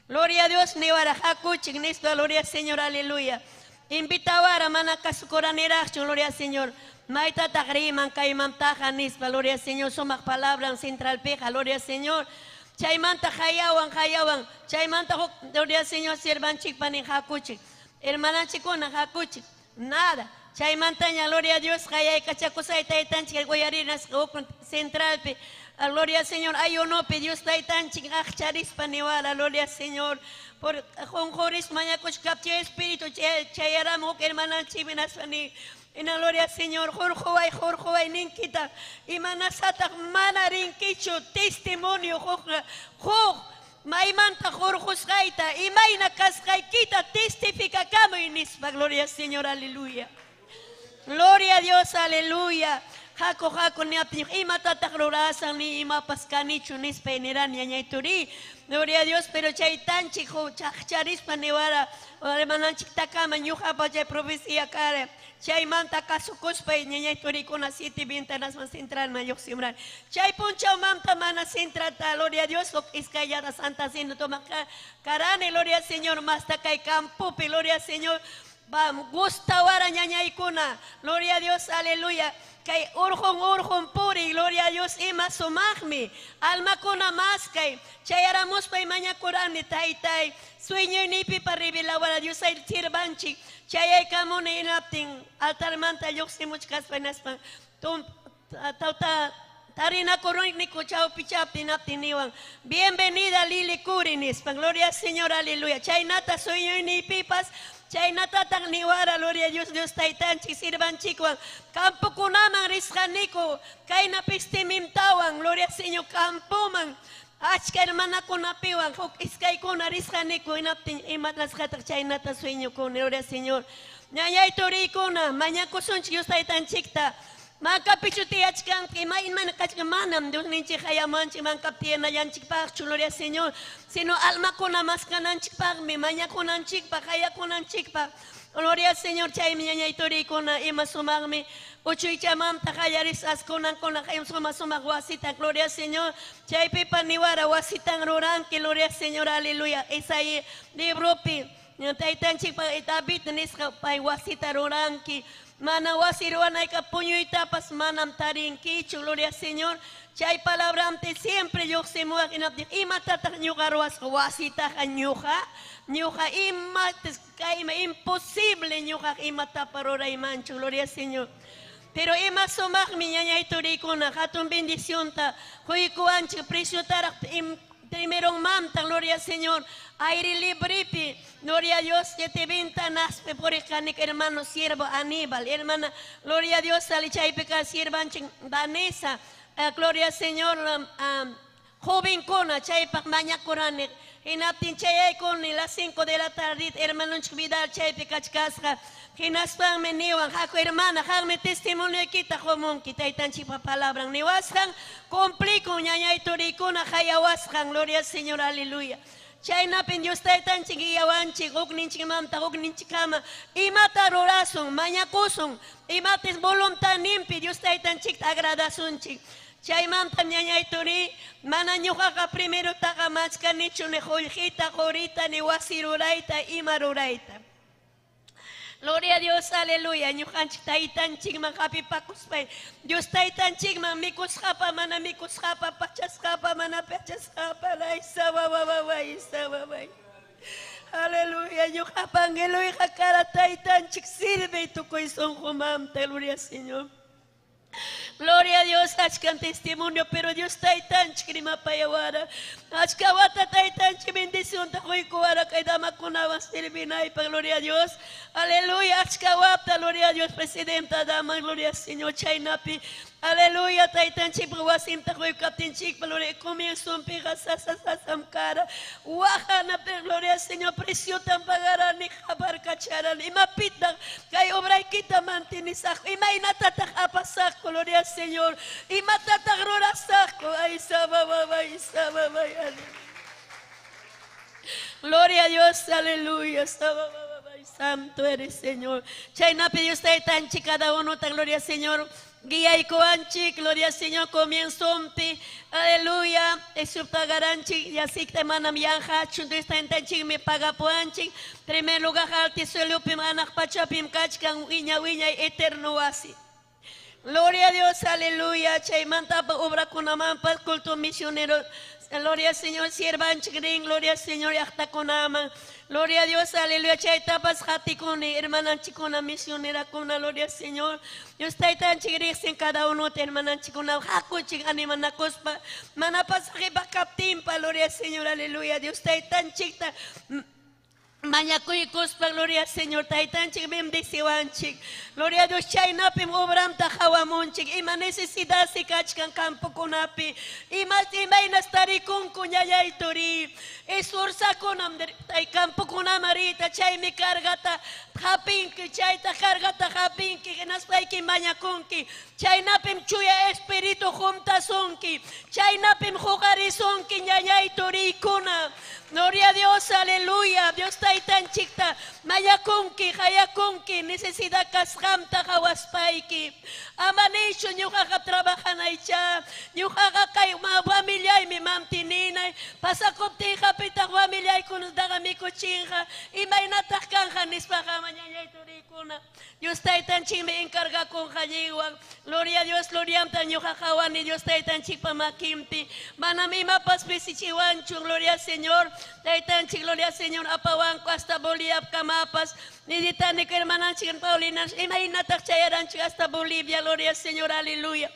Gloria a Dios niwara hakuchik nispa, gloria al Señor, aleluya. Invitawara mana kasukuraniraqchu, gloria al Señor. Maytataq riman kaymantaqa nispa, gloria al Señor, sumaq palabran centralpiqa, gloria al Señor. Chaymanta hayawan, hayawan, chaymanta gloria al Señor, siervanchikpa nin hakuchik, hermananchikuna hakuchik, nada. Chaymantaña, gloria a Dios, hayaykachakusay taytanchik uyarinas centralpi, gloria al Señor, ayunopi Dios taytanchik aqcharispa niwara, gloria al Señor, por qunqurispa mañakuchkaptin espíritu chayaramun huk hermananchik hinaspa nin. En la gloria al Señor, jurjuay, jurjuay, ninkita, imanasataq mana rinkichu, testimonio, juj, maymanta jurjusqayta, imayna kasqaykita, testificakamuy nispa, gloria al Señor, aleluya. Gloria a Dios, aleluya. Jaco, jaco, niaptin, imatataq rurasan, ni imapas kanichu, nispa, nirani, ñañayturi. Gloria a Dios, pero chaytanchik, chaqcharispa, niwara, hermananchiktakama, ñuqapa chay profecía kara. Chaymanta kasukuspa ñañay turikuna 7 ventanasman centralman lluqsimurani. Chay punchawmanta mana centralta, gloria a Dios, iskayllata Santa Cena tomaq karani, gloria al Señor, masta kay campopi, gloria al Señor. Vamos, gustawara ñañaykuna, gloria a Dios, aleluya. Kay urjun urjun puri, gloria a Dios, ima sumaqmi, almakuna maskay, chayaramuspay mañakurani, taytay, sueñoyniypipa revelawara Dios ay sirvanchik, chayaykamuni hinaptin, altarmanta lluqsimuchkaspa hinaspan, tawta tarinakuruniku chawpi chawpi hinaptin niwan, bienvenida Lili Curi nispan, gloria al Señor, aleluya, chaynata sueñoyniypipas, chaynatataq niwara, gloria a Dios, Dios taytanchik, sirvanchikwan, campokunaman risqaniku, kayna pistimimtawan, gloria al Señor, campoman, achka hermanakunapiwan, huk iskaykuna risqaniku, hinaptin imatlasqataq chaynata sueñokuni, gloria al Señor. Ñañay turiykuna, mañakusunchik Dios taytanchikta, mankapichu tiyachkanki, imaymana kachkan, manam Dios ninchik hayamanchik, mankapi tiyanallanchikpaqchu, gloria al Señor, sino almakuna maskananchikpaqmi, mañakunanchikpaq, hayakunanchikpaq, gloria al Señor, chaymi ñañay turiykuna, ima sumaqmi, uchuychamanta qallarisqaskunankuna, suma sumaq wasita, gloria al Señor, chaypipa niwara wasitan ruranki, gloria al Señor, aleluya, Isaías libropi, Taytanchikpa David nisqa pay wasita ruranki. Mana wasi ruwanayka puñuytapas manam tarinkichu, gloria al Señor. Chay palabrampi siempre lluqsimuwaq hinaptin imatataq ñuqa ruwasqa wasitaqa ñuqa ñuqa imatas kayma imposible ñuqaq imatapa ruraymanchu, gloria al Señor. Pero ima sumaqmi ñañay turiykuna hatun bendicionta quykuwanchik preciotaraq primeronmanta, gloria al Señor. Aire librepi, gloria a Dios, siete ventanaspi puriqanik hermano siervo Aníbal, hermana, gloria a Dios, alichaypi ka siervanchik Vanessa, gloria al Señor, jovenkuna chaypaq mañakurani, hinaptin chayaykuni las 5 de la tarde, hermanonchik Vidal chaypi kachkasqa, hinaspanmi niwan, haku hermana, qanmi testimonioykita qumunki, taytanchikpa palabran niwasqan, cumplikun ñañay turiykuna hayawasqan, gloria al Señor, aleluya. Chaynapin Dios taytanchik guiawanchik, hukninchikmanta hukninchikkama, imata rurasun, mañakusun, imatis voluntadninpi Dios taytanchikta agradasunchik. Chaymanta ñañay turi, mana ñuqaqa primerotaqa machkanichu ni qullqita, qurita, ni wasi rurayta, ima rurayta. Gloria a Dios, aleluya. Ñuqanchik taytanchikman hapipakuspay, Dios taytanchikman mikusqapa, mana mikusqapa, pachasqapa, mana pachasqapa, laysa, wawawawaysa, waway. Aleluya, ñuqapa angeluyqa kara taytanchik sirve tukuy sunqumanta, gloria al Señor. Gloria a Dios, achkan testimonio, pero Dios taytanchik rimapayawara. Achka wata taytanchik bendicionta quykuwara kay damakunawan sirvinaypaq, gloria a Dios. Aleluya, achka wata, gloria a Dios, presidenta dama, gloria al Señor, chaynapi. Aleluya, taytanchikpa wasinta quykaptinchikpa, gloria, comienzonpiqa sasa kara. Waqanapi, gloria al Señor, preciotan pagarani, qaparkacharani. Imapitaq kay obraykita mantenisaq, imaynatataq apasaqku, gloria al Señor. Imatataq rurasaqku, ay, sabababay, sababay, aleluya. Gloria a Dios, aleluya, sabababay, santo eres, Señor. Chaynapi Dios taytanchik cada uno, ta gloria al Señor. Guiaykuwanchik, gloria al Señor, comienzonpi, aleluya, esuptagaranchik, yasikta manam yanhachu, Dios taytanchikmi pagapuwanchik. Primer lugar, altisuelupim, anaq pachapim kachkan, wiña wiñay eterno wasi. Gloria a Dios, aleluya, chaymantapa obrakunamanpas, culto misionero, gloria al Señor, siervanchik rin, gloria al Señor, llaqtakunaman. Gloria a Dios, aleluya, chaytapas qatikuni, hermananchikuna, misionerakuna, gloria al Señor. Dios taytanchik riqsin cada uno, hermananchikuna, hakuchik animanakuspa, mana pasajepa kaptinpa, gloria al Señor, aleluya, Dios taytanchikta mañakuykuspa, gloria al Señor, taytanchik bendeciwanchik. Gloria a Dios, chaynapim obramta hawamunchik, ima necesidad si kachkan campokunapi, ima imaynas tarikunku ñañay turi, esforzakunam tay campokunamarita, chaymi cargata hapinki, chayta cargata hapinki, hinaspayki mañakunki, chaynapim chuya espíritu juntasunki, chaynapim huqarisunki ñañay turiykuna. Gloria a Dios, aleluya. Dios taytanchikta mañakunki, hayakunki, necesidad kasqanta hawaspayki. Ama nichu ñuqaqa trabajanaycha, ñuqaqa kay familiaymi mantininay, pasakuptinqa pitaq familiaykunataqa mikuchinqa, imaynataq kanja nispaqa mañañay turiykuna. Dios taytanchikmi encargakunqa lliwan. Gloria a Dios, gloriamta ñuqa hawani Dios taytanchikpa makinpi. Manam imapas pisichiwanchu, gloria al Señor. Taytanchik, gloria al Señor, apawanku hasta Bolivia kamapas. Niditanik hermananchik Paulina, imaynataq chayaranchik hasta Bolivia, gloria al Señor, aleluya.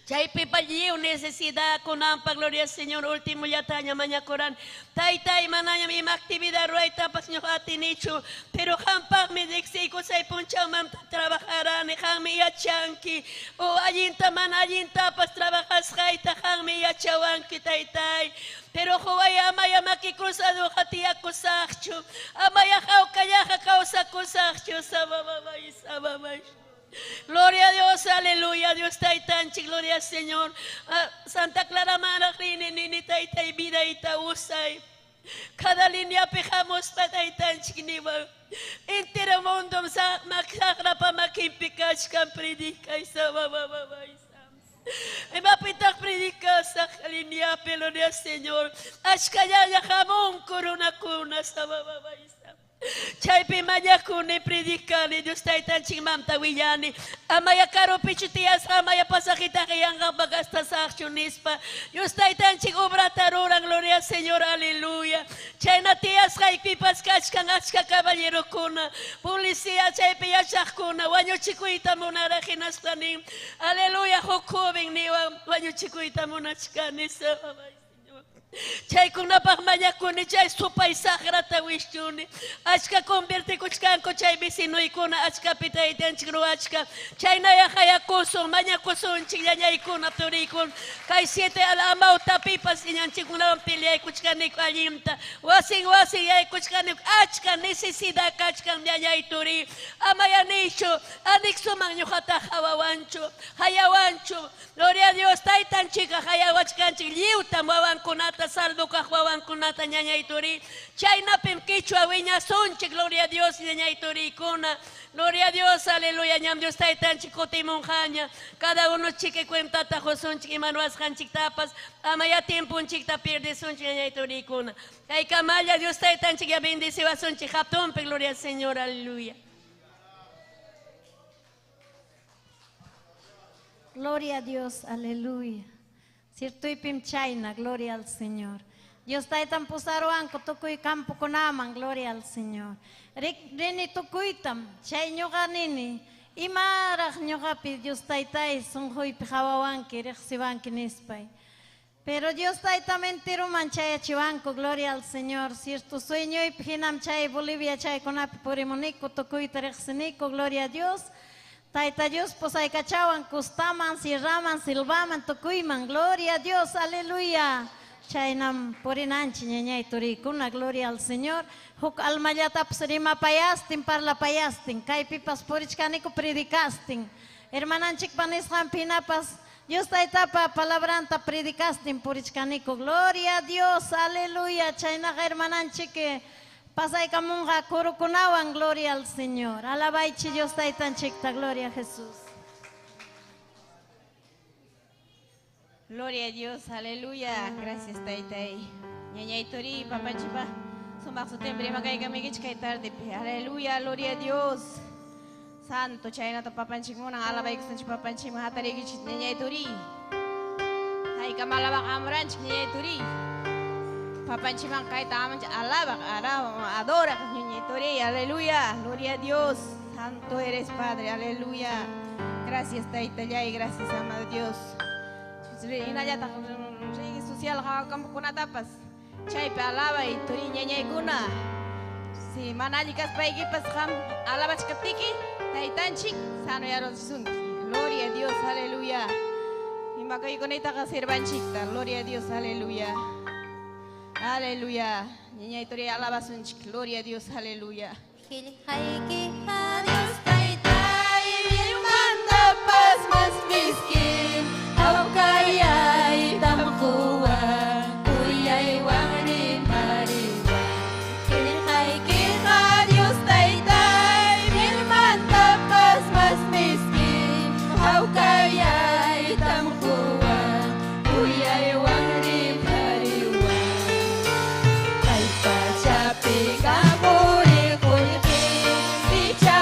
Chaypi lliw necesidad kunanpa, gloria al Señor, último llataña mañakuran. Taytay manañam ima actividad ruwaytapas ñuqa atinichu, pero qampaqmi riqsiykusay punchawmanta trabajarani, qanmi yachanki. O allinta mana allintapas trabajasqayta qanmi yachawanki, taytay. Pero huway amaya maki cruzado tiyakusaqchu, amaya hawkallaqa kawsakusaqchu, sabababay, sababay. Gloria a Dios, aleluya, Dios taytanchik, gloria al Señor. Santa Clara manaq rini nini taytay vidayta usay. Cada línea hamuspa taytanchik niwan. Entero mundo saqrapa makinpi kachkan predicay, sabababay, Imapitaq predicasaq lineapi, gloria al Señor. Achkallaña hamunku runakuna, sabababaysa. Chaypi mañakuni, predicani, Dios taytanchikmanta willani. Amaya karupichu tiyasqa, amaya pasajitaqa yanqapaq gastasaqchu nispa. Dios taytanchik obrata ruran, gloria al Señor, aleluya. Chayna tiyasqaypipas kachkan achka caballerokuna, policía chaypi yachaqkuna, wañuchikuyta munaraq hinaspa nin. Aleluya, huk joven niwan wañuchikuyta munachkani, sababay. Chaykunapaq mañakuni chay supay saqrata wischuni. Achka convertikuchkanku chay vecinoykuna achkapi taytanchik ruwachka. Chaynaya hayakusun, mañakusunchik ñañaykuna turiykuna. Kay 7 amawtapipas ñanchikkunawan peleaykuchkaniku allinta. Wasin wasin yaykuchkaniku achka necesidad kachkan ñañay turi. Amaya nichu, anexuman ñuqata hawawanchu, hayawanchu. Gloria a Dios, taytanchika hayawachkanchik lliwtam wawankunata salvo kaq wawankunata ñañay turi. Chaynapim quichua wiñasunchik, gloria a Dios, ñañay turikuna. Gloria a Dios, aleluya, ñam Dios taytanchik kutimunqaña. Cada uno chique cuentata qusunchik ima ruwasqanchiktapas, amaya tiemponchikta pierdesunchik ñañay turikuna. Kaykamalla Dios taytanchik ya bendeciwasunchik hatunpi, gloria al Señor, aleluya. Gloria a Dios, aleluya. Ciertoipim chayna, gloria al Señor. Dios taytan pusaruwanku tukuy campokunaman, gloria al Señor. Rini tukuytam, chay ñuqa nini, imaraq ñuqapi Dios taytay sunquypi hawawanki, riqsiwanki nispay. Pero Dios taytam enteruman chayachiwanku, gloria al Señor. Cierto sueñoypi hinam chay Bolivia chaykunapi purimuniku, tukuyta riqsiniku, gloria a Dios. Tayta Dios pusaykachawan, kustaman, sierraman, silvaman, tukuyman, gloria a Dios, aleluya. Chaynam purinanchik ñañay turikuna, gloria al Señor. Huk almallatapas rimapayastin, parlapayastin, kaypipas purichkaniku predicastin. Hermananchikpa nisqanpi hinapas Dios taytapa palabranta predicastin purichkaniku, gloria a Dios, aleluya. Chaynaqa hermananchik pasaykamunqa kurukunawan, gloria al Señor. Alabaychi Dios taytanchikta, gloria a Jesús. Gloria a Dios, aleluya. Gracias, taytay. Ñañay turi, papanchipa, sumaq sutinpi rimakaykamiykichik kay tardepi. Aleluya, gloria a Dios. Santo chaynata papanchik munan, alabaykusunchik papanchikman hatariykichik ñañay turi. Haykam alabaq amuranchik ñañay turi. Papanchikman kayta amanchik alabaq, adoraq ñañay turi. Aleluya, gloria a Dios. Santo eres, Padre, aleluya. Gracias, taytallay, gracias, amado Dios. Hinallataq redes social hawakampukunatapas chaypi alabay turi ñañaykuna. Si mana alli kaspaykipas qam alabachkaptiki taytanchik sanoyarusunki. Gloria a Dios, aleluya. Imakaykunaytaqa sirvanchikta. Gloria a Dios, aleluya. Aleluya. Ñañay turi alabasunchik. Gloria a Dios, aleluya. Qillqaykiqa Dios taytay mandapas mas miskin awkayaytam quwan kuyaywan rimariwan. Qillqaykiqa Dios taytay mandapas mas miskin awkayaytam quwan kuyaywan rimariwan. Kay pachapi quri qullqi picha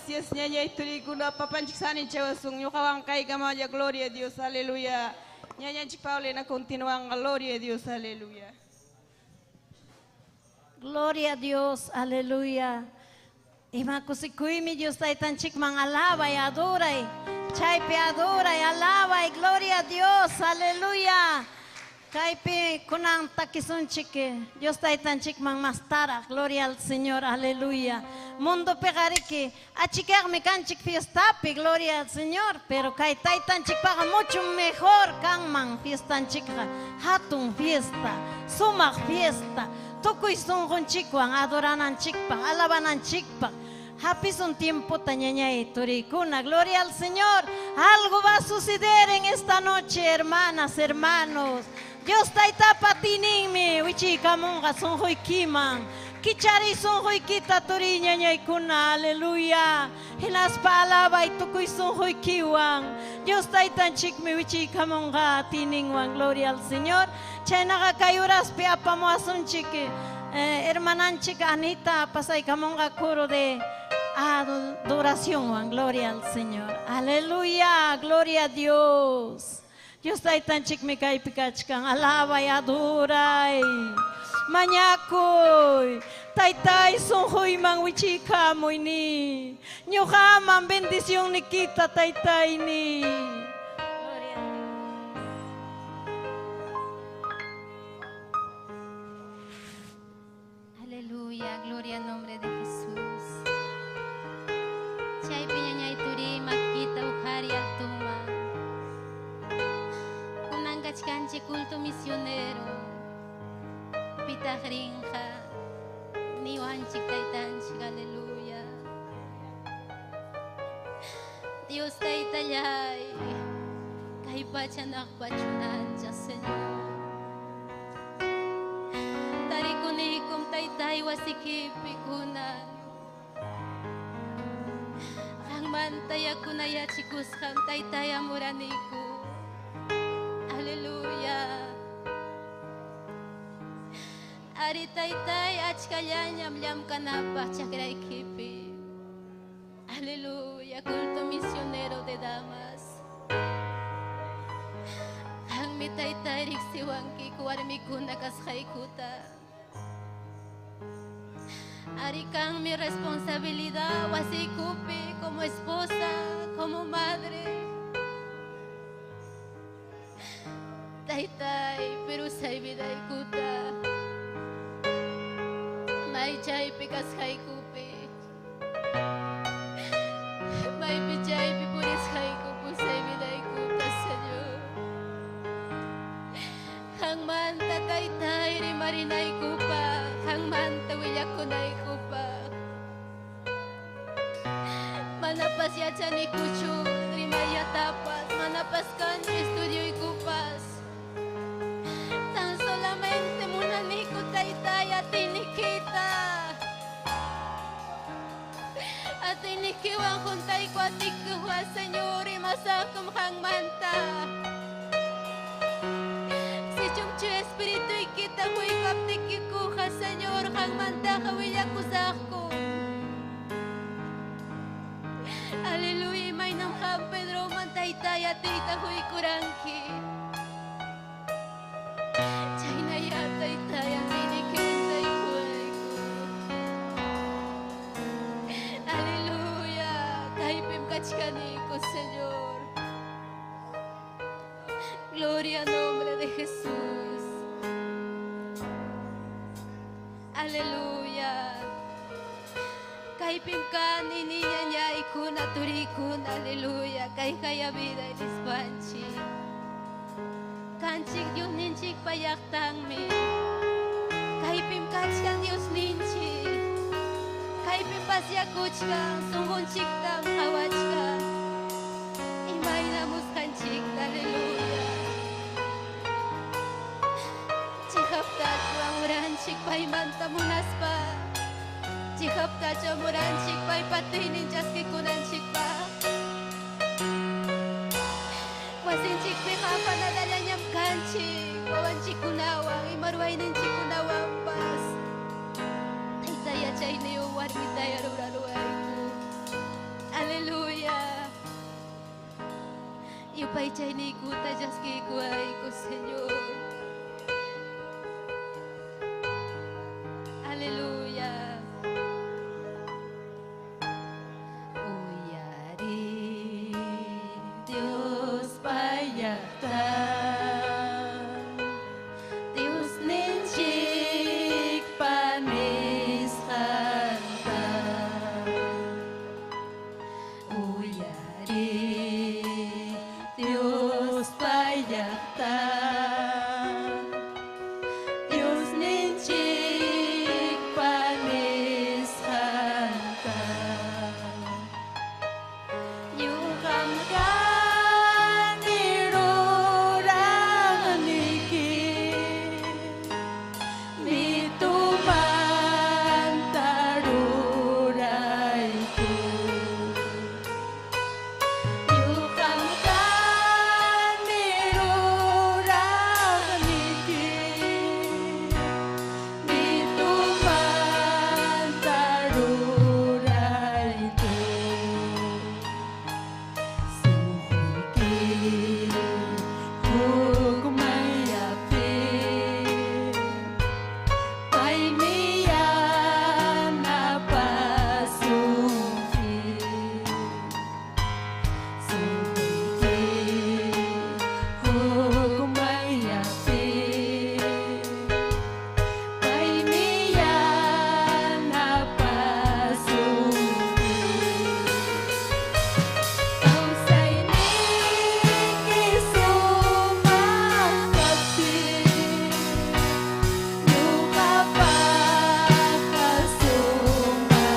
Gracias, ñañay turikuna, papanchik saninchawasun, ñuqawan kaykamalla, gloria a Dios, aleluya. Ñañanchik Paulina continúan, gloria a Dios, aleluya. Gloria a Dios, aleluya. Ima kusikuymi Dios taytanchikman alabay, adoray. Chaypi adoray, alabay, gloria a Dios, aleluya. Kaypi kunan takisunchik Dios taytanchikman mastaraq, gloria al Señor, aleluya. Mundo pegariki, achikaqmi kanchik fiestapi, gloria al Señor, pero kay taytanchikpaqa mucho mejor kanman fiestanchikqa, hatun fiesta, sumaq fiesta. Tukuy sunqunchikwan adorananchikpaq, alabananchikpaq. Hapisun tiempo ñañay turikuna, gloria al Señor. Algo va a suceder en esta noche, hermanas, hermanos. Dios taytapa tininmi, wichiykamunqa sunquykiman. Kichari sunquykita turi ñañaykuna, aleluya. Hinaspa alabay tukuy sunquykiwan. Dios taytanchikmi wichiykamunqa tininwan, gloria al Señor. Chaynaqa kay uraspi apamuwasunchik, hermananchik Anita pasaykamunqa coro de adoración, gloria al Señor. Aleluya, gloria a Dios. Dios taytanchikmi kaypi kachkan, alabay, adoray. Mañakuy, taytay sunquyman wichiykamuy ni. Ñuqaman bendición nikita taytay ni. Gloria a Dios. Aleluya, gloria al nombre de Jesús. Chaypi ñañay turi makita uqhari altuma. Kunan kachkanchik culto misionero. Pitaq rinqa niwanchik taytanchik, aleluya. Dios taytallay, kay pacha naqpachunancha, Señor. Tarikunikum taytay wasikipi kunan. Qanmanta yakunayachikusqam taytay amuraniku. Aleluya. Ari taytay achkallañam llamkanapaq chakraykipi. Aleluya, culto misionero de damas. Qanmi taytay riqsiwankiku warmikuna kasqaykuta. Ari kan mi responsabilidad wasikupi como esposa, como madre. Taytay, pero say vidaykuta. May chaypi kasqaykupi. Maypi chaypi purisqayku say vidaykuta, Señor. Qanmanta taytay rimarinaykupaq, qanmanta willakunaykupaq. Manapas yachanikuchu rimayatapas, manapas kanchu estudioykupas. Tan solamente munaniku taytay atinikita. Atinikiwan juntayku atikuwa, Señor, imasaqkum qanmanta. Sichumchu espirituyki huykaptikikuqa, Señor, qanmantaqa willakusaqku. Aleluya, imaynam qan Pedroman taytay atiyta huykuranki. Chaynaya taytay atiniki juntaykuwayku. Aleluya, kaypim kachkaniku, Señor. Gloria al nombre de Jesús. Aleluya. Kaypim kani niñañaykuna turikuna, aleluya. Kayqaya vida nispanchik. Kanchik Dios ninchik payaqtanmi. Kaypim kachkan Dios ninchik. Kaypim pasyakuchkan, sunqunchiktam qhawachkan. Imayna musqanchikta, aleluya. Chihaptachu amuranchik paymanta munaspa. Chihaptachu amuranchik paypatinin chaskikunanchikpaq. Wasinchikpiqa apanadallañam kanchik, wawanchikkunawan, ima ruwayninchikkunawanpas. Tayta yachayniyuq warmitaya ruraruwayku. Yupaychayniykuta chaskiykuwayku, Señor. Aleluya. Uyari Dios payaqta, Dios ninchik panisqanta. Uyari Dios payaqta, Dios ninchik panisqanta. Ñuqam kani ruraqniki, mitumanta rurayku. Ñuqam kani ruraqniki, mitumanta rurayku. Sunquyki hukmanyapi, paymi yanapasunki. Sunquyki hukmanyapi, paymi yanapasunki. Kawsayniyki sumaq kaptin, ñuqapaqqa sumaqmi.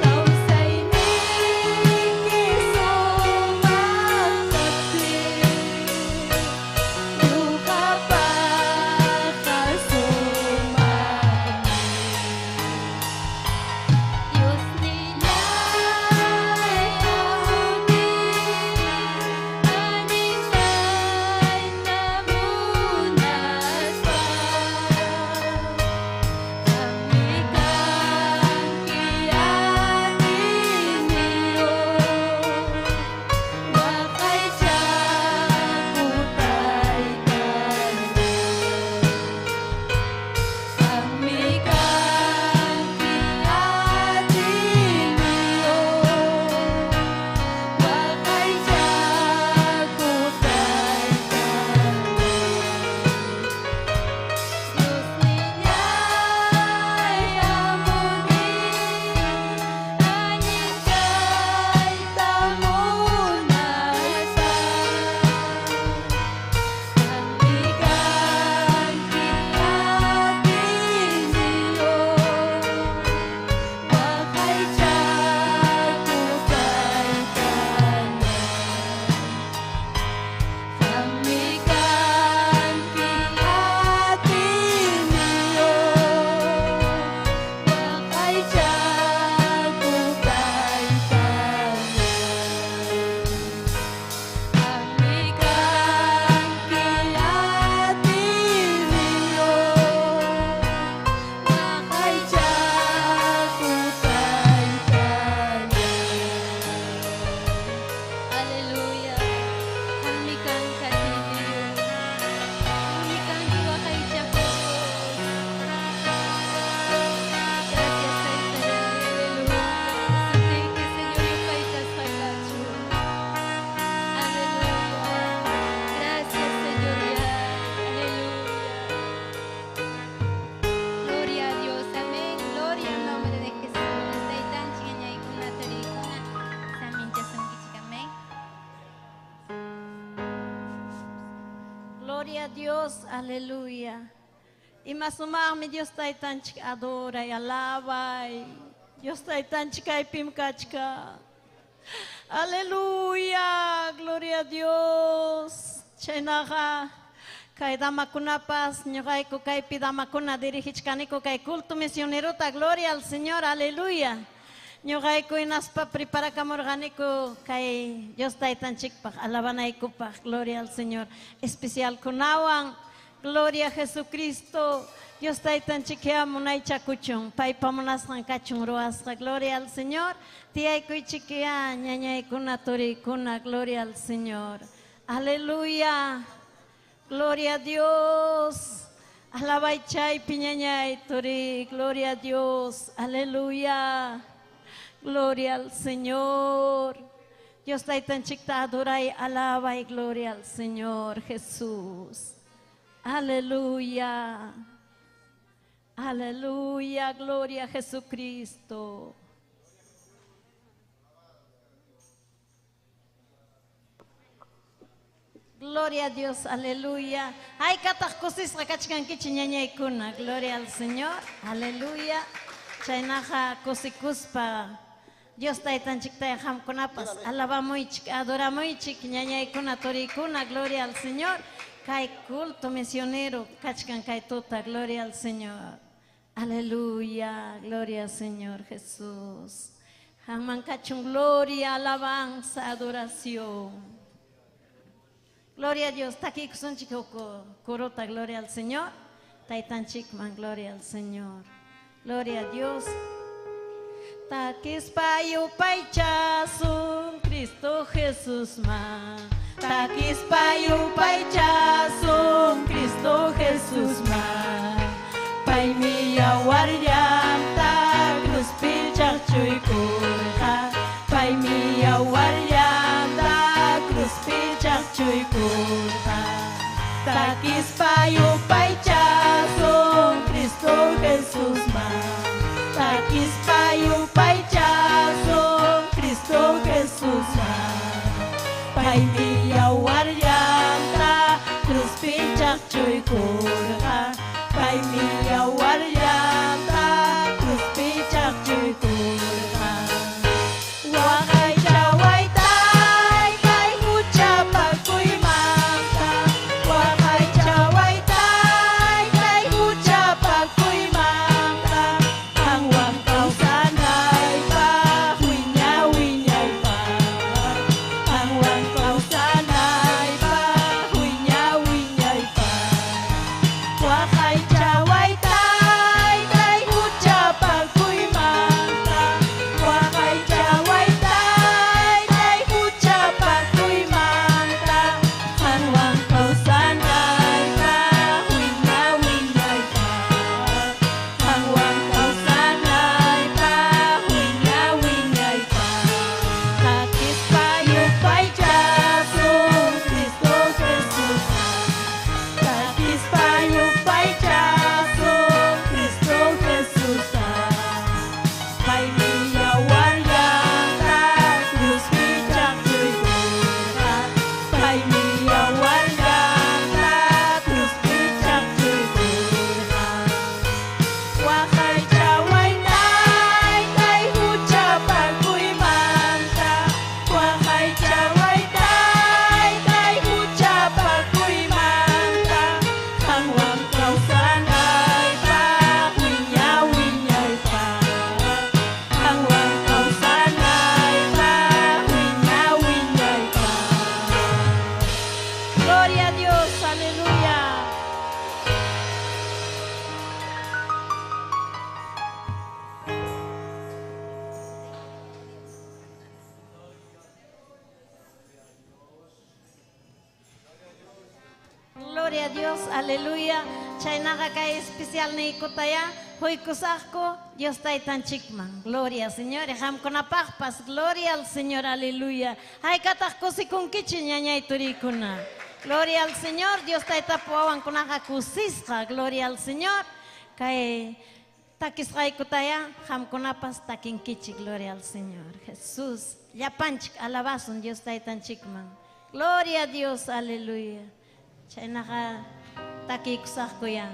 Kawsayniyki sumaq kaptin, ñuqapaqqa sumaqmi. Dios nillay amuni, allinkayta munaspa, qammi kanki atiyniyuq, waqaychakuq Taytallay. Qammi kanki atiyniyuq, waqaychakuq Taytallay. Dios nillay amuni, allinkayta munaspa, qammi kanki atiyniyuq, waqaychakuq Taytallay. Qammi kanki atiyniyuq, waqaychakuq Taytallay. Qammi kanki atiyniyuq, waqaychakuq Taytallay. Aleluya. Qammi kanki atiyniyuq, qammi kanki waqaychakuq Dios. Gracias, Taytallay. Aleluya. Sutiyki, Señor, yupaychasqa kachun. Aleluya. Gracias, Señor. Aleluya. Gloria a Dios. Amén. Gloria al nombre de Jesús. Taytanchik ñañaykuna turiykuna saminchasunkichik. Amén. Gloria a Dios, aleluya. Ima sumaqmi Dios taytanchik adoray, alabay. Dios taytanchik kaypim kachkan. Aleluya, gloria a Dios. Chaynaqa kay damakunapas ñuqayku kaypi damakuna dirigichkaniku kay culto misionerota, gloria al Señor, aleluya. Ñuqayku hinaspa preparakamurqaniku kay Dios taytanchikpaq alabanaykupaq, gloria al Señor. Especial kunawan Gloria a Jesucristo. Dios taytanchik munaychakuchun, paypa munasqan kachun ruwasqa. Gloria al Señor. Tiyaykuychikyá ñañaykuna turiykuna. Gloria al Señor. Aleluya. Gloria a Dios. Alabay chaypi ñañay turi. Gloria a Dios. Aleluya. Gloria al Señor. Dios taytanchikta adoray, alaba y gloria al Señor Jesús. Aleluya. Aleluya, gloria a Jesucristo. Gloria a Dios, aleluya. Ay, kataq kusisqa kachkankichik ñañaykuna. Gloria al Señor, aleluya. Chaynaqa kusikuspa Dios taytanchiktaya qamkunapas alabamuychik, adoramuychik, ñañaykuna, turiykuna, gloria al Señor. Kay culto misionero kachkan kay tuta, gloria al Señor. Aleluya, gloria al Señor Jesús. Qamman kachun gloria, alabanza, adoración. Gloria a Dios. Takiykusunchik huk kuruta, gloria al Señor. Taytanchikman, gloria al Señor. Gloria a Dios. Takispa yupaychasun Cristo Jesús ma. Takispa yupaychasun Cristo Jesús ma. Paymi yawarllanta cruzpi chaqchuykurqa. Paymi yawarllanta cruzpi chaqchuykurqa. Takispa yupaychasun Cristo Jesús ma. Takispa yupaychasun Cristo Jesús ma. Paymi yawarllanta cruzpi chaqchuykurqa. Paymi yawarllanta cruzpi chaqchuykurqa. Waqaychawaytay kay huchapakuymanta. Waqaychawaytay kay huchapakuymanta. Qanwan kawsanaypaq wiña wiñaypaq. Qanwan kawsanaypaq wiña wiñaypaq. Waqaychawaytay kay huchapakuymanta. Waqaychawaytay kay huchapakuymanta. Qanwan kawsanaypaq wiña wiñaypaq. Qanwan kawsanaypaq wiña wiñaypaq. Takispa yupaychasun Cristo Jesús. Takispa yupaychasun Cristo Jesús. Paymi yawarllanta cruzpi chaqchuykurqa. Paymi yawarllanta cruzpi chaqchuykurqa. Waqaychawaytay kay huchapakuymanta. Waqaychawaytay kay huchapakuymanta. Qanwan kawsanaypaq wiña wiñaypaq. Qanwan kawsanaypaq wiña wiñaypaq. Gloria a Dios, aleluya. Gloria a Dios, aleluya. Chaynaqa kay especial niykutaya huykusaqku Dios taytanchikman. Gloria, Señor. Qamkunapaqpas, gloria al Señor, aleluya. Haykataq kusikunkichik ñañay turiykuna. Gloria al Señor, Dios taytapa wawankunaqa kusisqa. Gloria al Señor. Kay takisqaykutaya qamkunapas takinkichik. Gloria al Señor. Jesús. Llapanchik alabasun Dios taytanchikman. Gloria a Dios, aleluya. Chaynaqa takiykusaqkuya.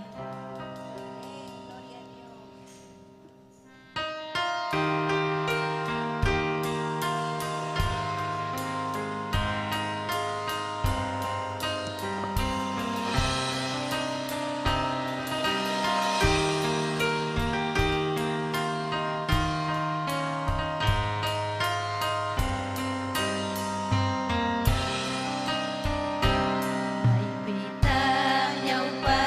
Maypitaq ñawpa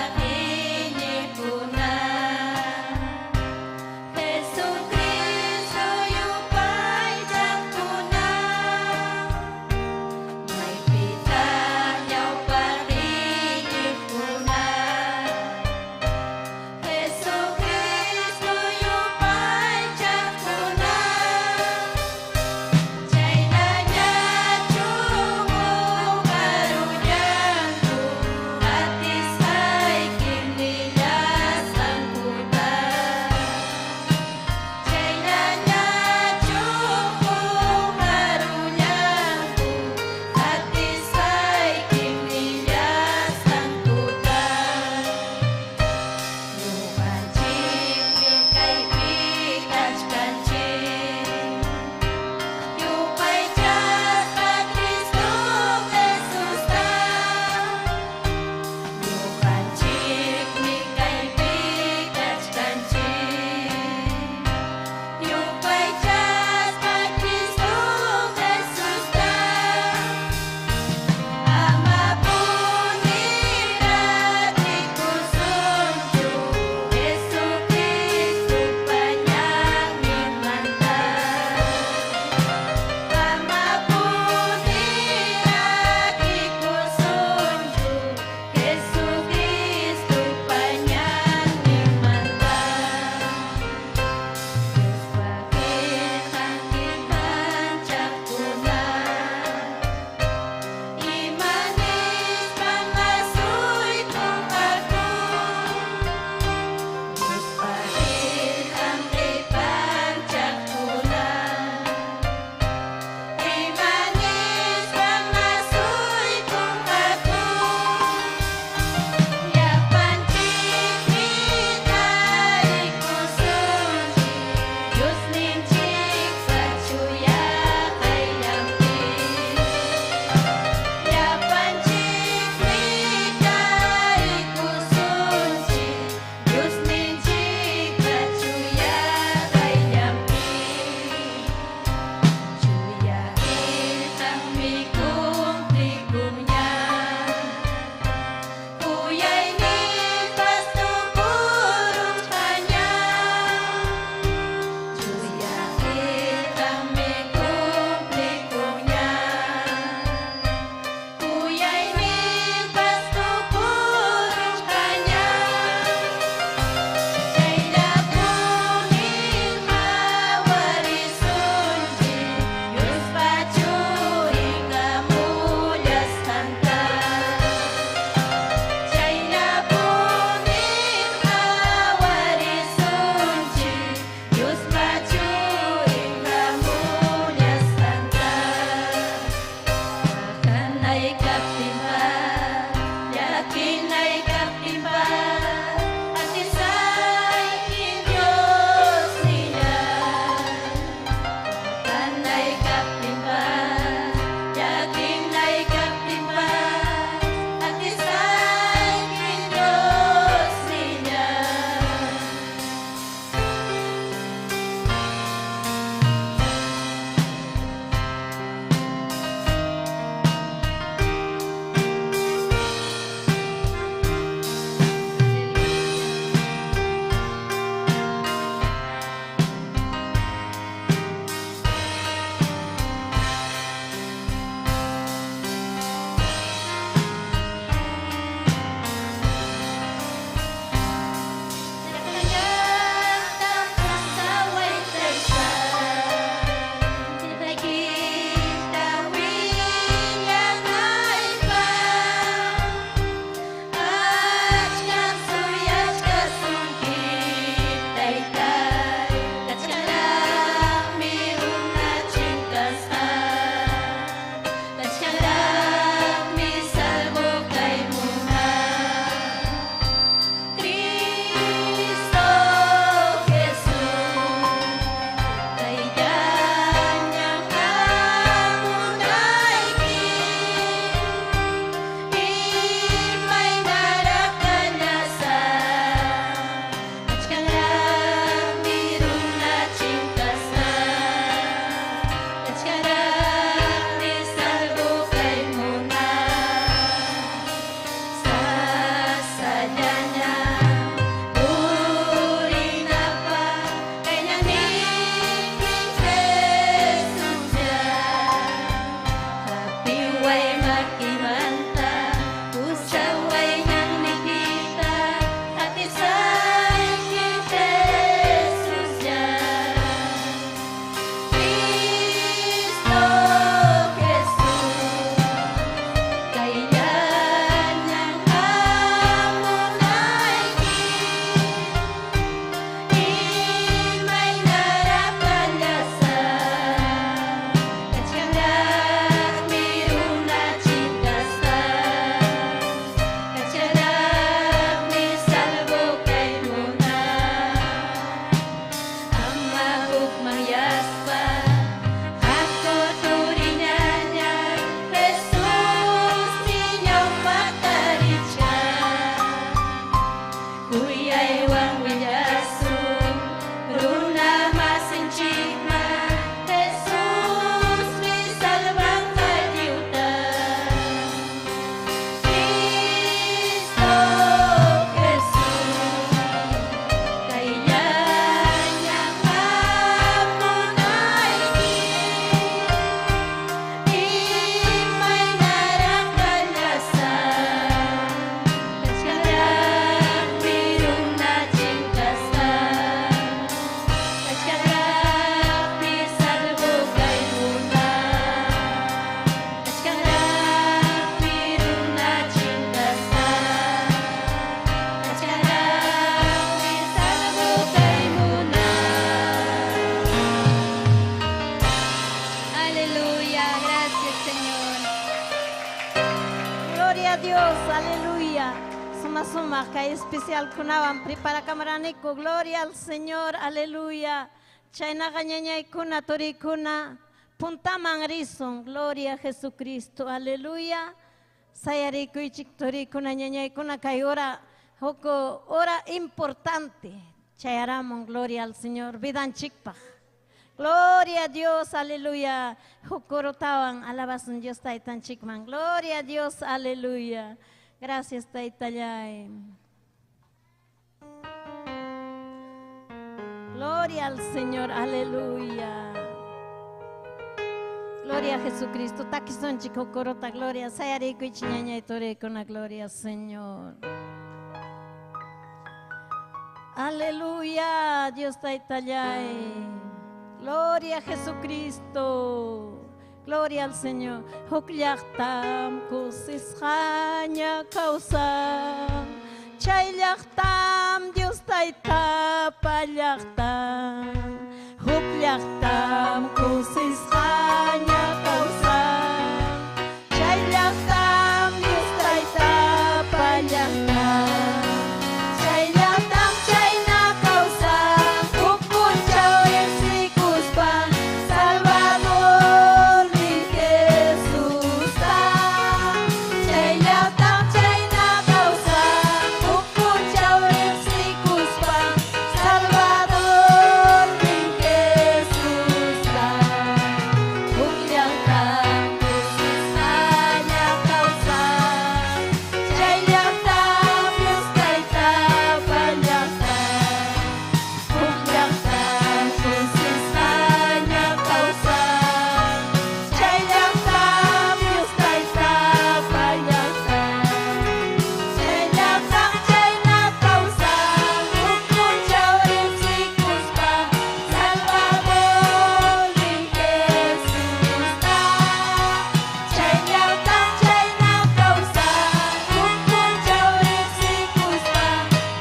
Gloria a Dios, aleluya. Suma suma kay especial kunawan preparakamraniku. Gloria al Señor, aleluya. Chaynaqa ñañaykuna turikuna puntaman risun. Gloria a Jesucristo, aleluya. Sayarikuychik turikuna ñañaykuna kay hora huk hora importante. Chayaramun, gloria al Señor, vidanchikpaq. Gloria a Dios, aleluya. Huk corotawan alabasun Dios taytanchikman. Gloria a Dios, aleluya. Gracias, taytallay. Gloria al Señor, aleluya. Gloria a Jesucristo. Takisonchik huk corota, gloria. Sayarikuychik ñañay turikuna, gloria al Señor. Aleluya, Dios taytallay. Gloria a Jesucristo. Gloria al Señor. Huk llaqtam kusisqaña kawsan. Chay llaqtam Dios taytapa llaqtan. Huk llaqtam kusisqaña kawsan. Chay llaqtam Dios taytapa llaqtan. Chay llaqtam chayna kawsan. Huk punchaw riqsikuspa Salvador ni Jesusta. Chay llaqtam chayna kawsan. Huk punchaw riqsikuspa Salvador ni Jesusta. Huk llaqtam kusisqaña kawsan. Chay llaqtam Dios taytapa llaqtan. Huk llaqtam kusisqaña kawsan. Chay llaqtam Dios taytapa llaqtan. Chay llaqtam chayna kawsan. Huk punchaw riqsikuspa Salvador ni Jesusta. Chay llaqtam chayna kawsan. Huk punchaw riqsikuspa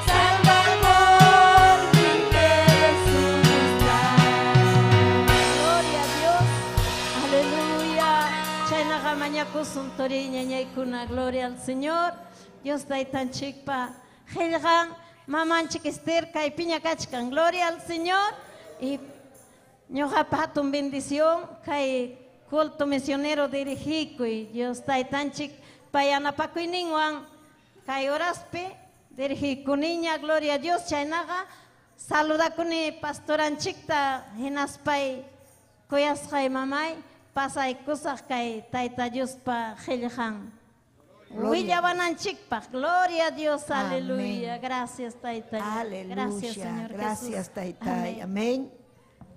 Salvador ni Jesusta. Gloria a Dios. Aleluya. Chaynaqa mañakusun turi ñañaykuna. Gloria al Señor. Dios taytanchikpa qillqan mamanchik Esther kaypiña kachkan. Gloria al Señor. Y ñuqapa hatun bendición kay culto misionero dirigikuy. Dios taytanchik payanapakuyninwan kay horaspi dirigikuniña. Gloria a Dios. Chaynaqa saludakuni pastoranchikta hinaspay kuyasqay mamay pasaykusaq kay tayta Diospa qillqan. Gloria. Willawananchikpaq. Gloria a Dios, aleluya. Amén. Gracias, tayta. Aleluya. Gracias, Señor Gracias, Jesús. taytay. Amén. Amén.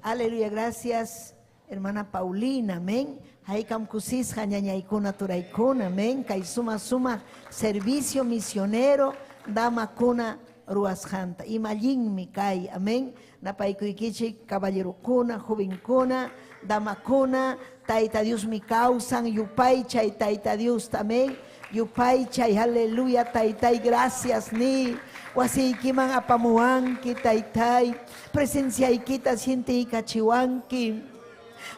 Aleluya, gracias, hermana Paulina. Amén. Haykam kusisqa ñañaykuna turaykuna. Amén. Kay suma suma servicio misionero damakuna ruwasqanta. Imallinmi kay. Amén. Napaykuykichik caballerokuna, jovenkuna, damakuna, Tayta Dios mi kawsan, yupaychay Tayta Dios, amén. Yupaychay, aleluya, taytay, gracias ni. Wasiykiman apamuwanki, taytay. Presenciaykita sientiykachiwanki.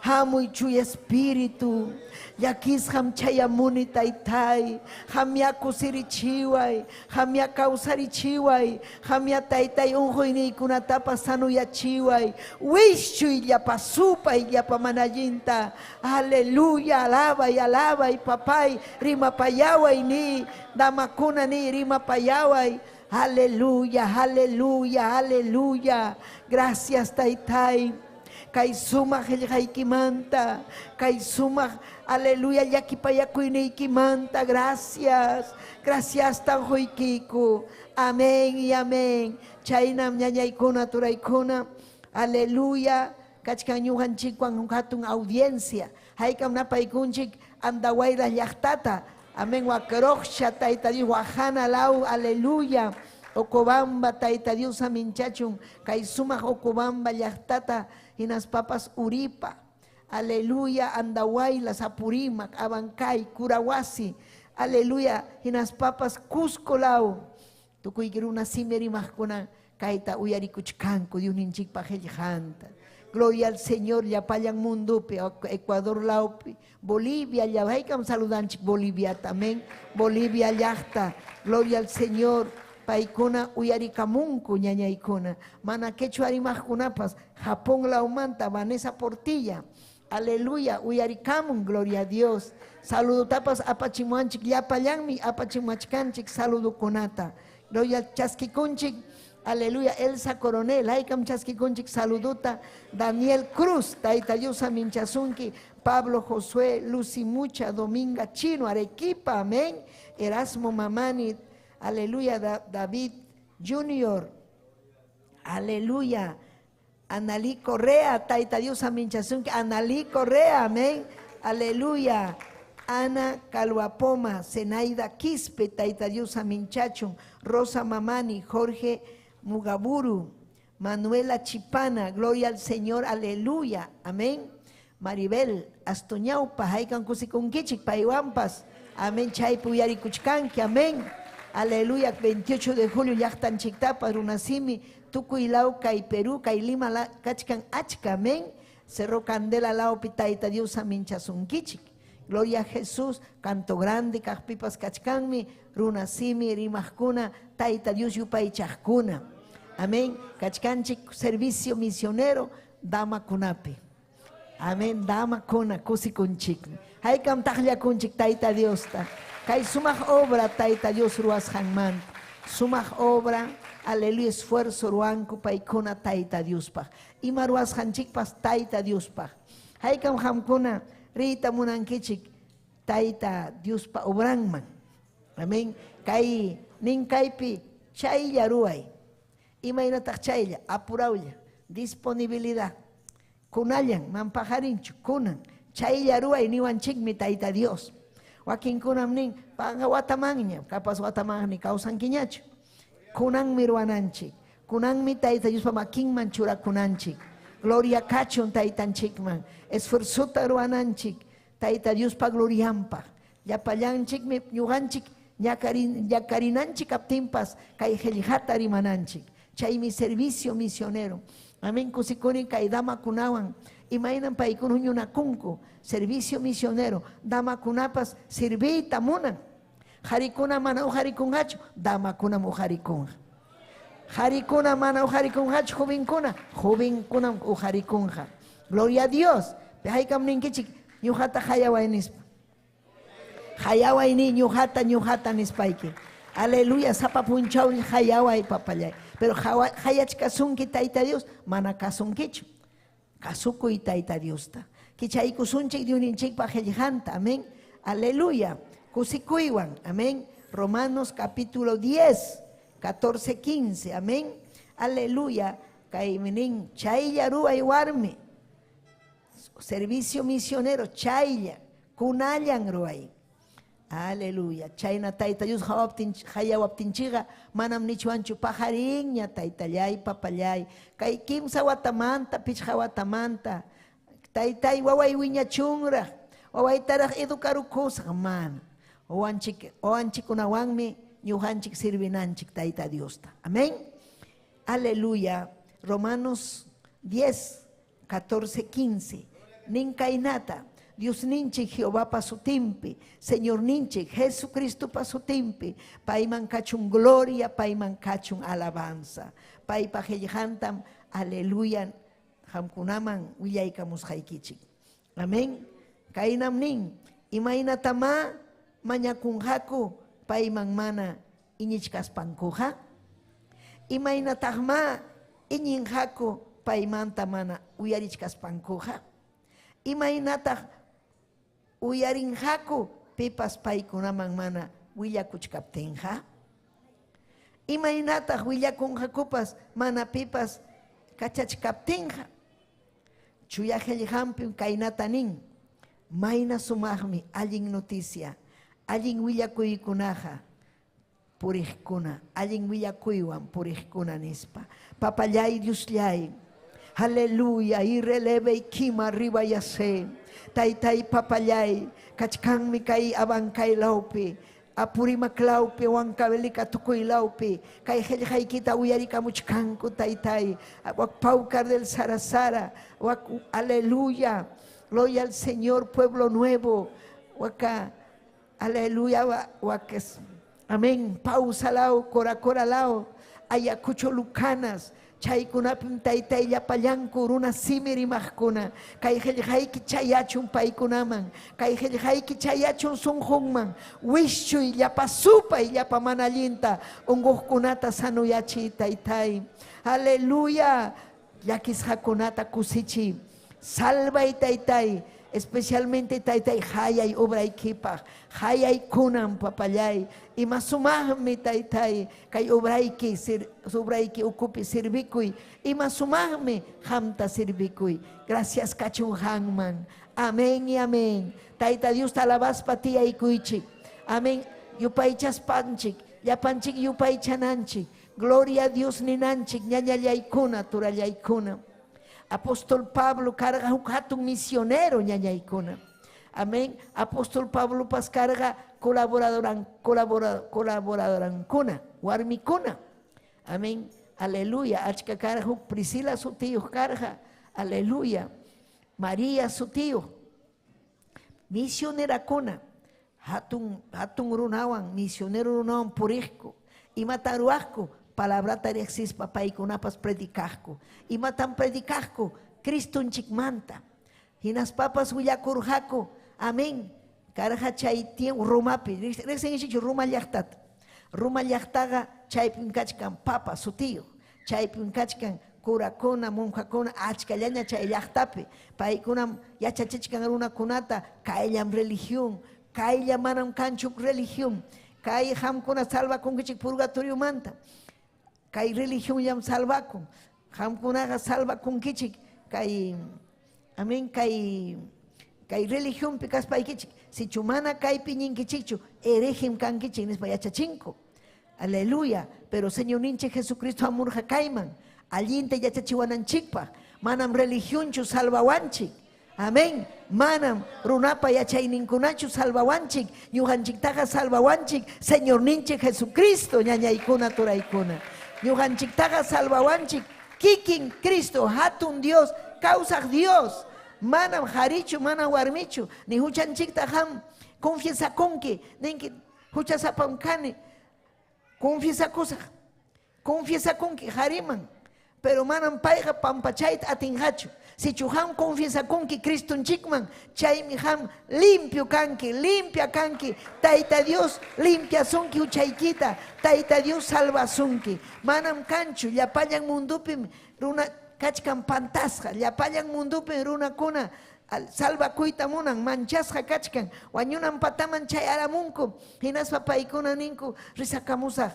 Hamuy chuy espíritu. Llakisqam chayamuni taytay. Hamya kusirichiway. Hamya kawsarichiway. Hamya taytay unquyniykunatapas sanuyachiway. Wischuy llapa supay llapa manallinta. Aleluya, alabay, alabay, papay. Rimapayaway ni. Damakuna ni rimapayaway. Aleluya, aleluya, aleluya. Gracias, taytay. Kay sumaq qillqaykimanta, kay sumaq, aleluya, llakipayakuyniykimanta, gracias, gracias tan huykiku. Amén y amén. Chaynam ñañaykuna, turaykuna, aleluya, kachkan ñuqanchikwan huk hatun audiencia. Haykam napaykunchik Andahuaylas llaqtata. Amén, Huacroxcha, tayta Dios, Huajana law, aleluya. Ocobamba, tayta Dios, aminchachun, kay sumaq Ocobamba llaqtata, hinaspapas Uripa, aleluya, Andahuaylas, Apurímac, Abancay, Curahuasi, aleluya, hinaspapas Cusco law, tukuy runa simi rimaqkuna kayta uyarikuchkanku Diosninchikpa qillqanta. Gloria al Señor, llapallan mundupi, Ecuador laupi, Bolivia, llapaykam saludanchik Bolivia también, Bolivia llaqta, gloria al Señor, paykuna uyarikamunku ñañaykuna, mana quechua rimaqkunapas, Japón laumanta, Vanessa Portilla, aleluya, uyarikamun, gloria a Dios. Saludotapas apachimuanchik, llapallanmi apachimuachkanchik saludukunata. Gloria chaskikunchik, aleluya, Elsa Coronel, haykam chaskikunchik saluduta, Daniel Cruz, Tayta Dios aminchasunki, Pablo Josué, Lucy Mucha, Dominga Chino, Arequipa, amén, Erasmo Mamani, aleluya, David Junior, aleluya, Analí Correa, Tayta Dios aminchasunki, Analí Correa, amén, aleluya, Ana Calhuapoma, Zenaida Quispe, Tayta Dios aminchachun, Rosa Mamani, Jorge Mugaburu, Manuela Chipana, gloria al Señor, aleluya, amén. Maribel, Astoñaupa, haykan kusikunkichik, paywanpas, amén, chaypi uyarikuchkanki, amén. Aleluya, 28 de julio, llaqtanchiktapa, runasimi, tukuy law, kay Perú, kay Lima, kachkan achka, amén. Cerro Candela laupi, Tayta Dios aminchasunkichik. Gloria a Jesús, canto grande, kaqpipas kachkanmi, runasimi, rimaqkuna, Tayta Dios yupaychaqkuna. Amén. Kachkanchik servicio misionero, damakunapi. Amén, damakuna, kusikunchikmi. Haykam taqllakunchik Tayta Diosta. Kay sumaq obra Tayta Dios ruwasqanmanta. Sumaq obra, aleluya, esfuerzo ruwanku paykuna Tayta Diospaq. Ima ruwasqanchikpas Tayta Diospaq. Haykam qamkuna riyta munankichik Tayta Diospa obranman. Amén. Kay nin kaypi chaylla ruway. Imaynataq chaylla, apurawlla, disponibilidad. Kunallan, mampajarinchu, kunan. Chaylla ruway niwanchikmi Tayta Dios. Wakinkunam nin, panga watamanña, kapas watamanni kawsankiñachu. Kunanmi ruwananchik. Kunanmi Tayta Diospa makinman churakunanchik. Gloria kachun Taytanchikman. Esfuerzuta ruwananchik. Tayta Diospa glorianpaq. Llapallanchikmi ñuqanchik ñakarinanchik kaptinpas kay qillqata rimananchik. Chaymi servicio misionero. Amén, kusikuni kay damakunawan. Imaynam paykuna huñunakunku. Servicio misionero. Damakunapas sirviyta munan. Qarikuna mana uqarikunqachu, damakunam uqarikunqa. Qarikuna mana uqarikunqachu, jovenkuna, jovenkunam uqarikunqa. Gloria a Dios. Haykam ninkichik ñuqata hayaway nispa. Hayaway ni ñuqata, ñuqata nispayki. Aleluya, sapa punchaw hayaway papallay. Pero hayachkasunki Tayta Dios, mana kasunkichu. Kasukuy Tayta Diosta. Kichaykusunchik Diosninchikpa qillqanta, amén. Aleluya. Kusikuywan, amén. Romanos capítulo 10, 14, 15, amén. Aleluya. Kaymi nin, chaylla ruway warmi. Servicio misionero, chaylla, kunallan ruway. Aleluya. Chayna Tayta Dios hayawaptinchikqa manam nichwanchu pajarinña taytallay, papallay. Kay kimsa watamanta, pichqa watamanta. Taytay waway wiñachunraq, wawaytaraq edukarukusaq mana. Wawanchikunawanmi ñuqanchik sirvinanchik Tayta Diosta. Amén. Aleluya. Romanos 10, 14, 15. Nin kaynata. Dios ninchik Jehová pasutimpi, Señor ninchik Jesucristo pasutimpi, payman kachun gloria, payman kachun alabanza. Paypa qillqantam, aleluya, qamkunaman willaykamusqaykichik. Amén. Kaynam nin, imaynatama mañakunqaku payman mana iñichkaspankuqa? Imaynataqma iñinqaku paymanta mana uyarichkaspankuqa? Imaynataq uyarinqaku pipas paykunaman mana willakuchkaptinqa? Imaynataq willakunqakupas mana pipas kachachkaptinqa? Chuya qillqanpim kaynata nin, mayna sumaqmi allin noticia, allin willakuykunaqa puriqkuna, allin willakuywan puriqkuna nispa. Papallay Diosllay, aleluya, y releve y kima arriba yase. Taytay papallay, kachkanmi kay abankay laupi. Apurímac lawpi, Huancavelica tukuy lawpi, kay qillqaykita uyarikamuchkanku, taytay. Wak Paucar del Sarasara, wak, aleluya, gloria al Señor, pueblo nuevo, waka, aleluya, wak, amén, Pausa law, Coracora law, Ayacucho Lucanas, chaykunapim taytay llapallanku runa simi rimaqkuna, kay qillqayki chayachun paykunaman, kay qillqayki chayachun sunqunman, wischuy llapa supay llapa mana allinta unquqkunata sanuyachiy taytay. Aleluya, llakisqakunata kusichiy, salvay taytay, especialmente taytay hayay obraykipaq, hayay kunan papallay, ima sumaqmi taytay, kay obrayki, obrayki ukupi sirvikuy, ima sumaqmi qamta sirvikuy. Gracias kachun qanman. Amén y amén. Tayta Dios alabaspa tiyaykuychik. Amén. Yupaychaspanchik, llapanchik yupaychananchik. Gloria a Dios ninanchik, ñañallaykuna, turallaykuna. Apóstol Pablo karqa huk hatun misionero ñañaykuna. Amén. Apóstol Pablo pas karqa colaboradoran, colaboradorankuna, warmikuna. Amén. Aleluya. Achka karqa huk Priscila sutiyuq karqa. Aleluya. María sutiyuq. Misionerakuna. Hatun, hatun runawan, misionero runawan puriqku. Imatan ruwaqku? Palabrata riqsispa paykunapas predicaqku. Imatan predicaqku? Cristonchikmanta. Hinaspapas willakurqaku. Amén. Karqa chay tiempo Romapi. Riqsinkichikchu Roma llaqtata. Roma llaqtaqa chaypim kachkan papa sutiyuq. Chaypim kachkan curakuna, monjakuna, achkallaña chay llaqtapi. Paykunam yachachichkan runakunata, kayllam religión, kaylla manam kanchu religión. Kay qamkuna salvakunkichik purgatoriomanta. Kay religionllam salvakun. Qamkunaqa salvakunkichik kay, amén, kay, kay religionpi kaspaykichik. Sichu mana kaypi ñinkichikchu, herejim kankichik nispa yachachinku. Aleluya. Pero Señorninchik Jesucristo hamurqa kayman. Allinta yachachiwananchikpaq. Manam religionchu salvawanchik. Amén. Manam runapa yachayninkunachu salvawanchik. Ñuqanchiktaqa salvawanchik Señorninchik Jesucristo ñañaykuna turaykuna. Ñuqanchiktaqa salvawanchik kikin Cristo, hatun Dios, kawsaq Dios. Manam qharichu, manam warmichu, ni huchanchikta qam confiesakunki, ninki huchasapam kani, confiesakusaq, confiesakunki qhariman, pero manam payqa pampachayta atinqachu. Sichu qam confiesakunki Cristonchikman, chaymi qam limpio kanki, limpia kanki, Tayta Dios limpiasunki huchaykita, Tayta Dios salvasunki. Manam kanchu, llapallan mundupim runa kachkan pantasqa, llapallan mundupim runakuna salvakuyta munan, manchasqa kachkan, wañunan pataman chayaramunku, hinaspa paykuna ninku risakamusaq,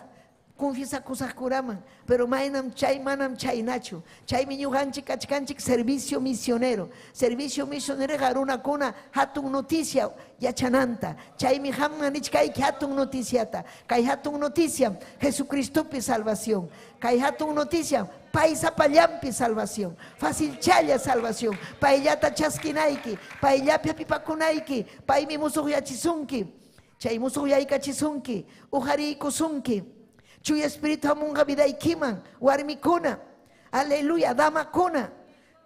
confiesakusaq curaman, pero manam chay, manam chaynachu. Chaymi ñuqanchik kachkanchik servicio misionero. Servicio misionero runakuna hatun noticia yachananta. Chaymi qamman nichkayki hatun noticiata. Kay hatun noticia Jesucristopi salvación. Kay hatun noticia pay sapallampi salvación. Facilchalla salvación. Payllata chaskinayki, payllapi hapipakunayki, paymi musuqyachisunki. Chay musuqyaykachisunki, uqariykusunki. Chuya Espíritu hamunqa vidaykiman, warmikuna, aleluya, damakuna,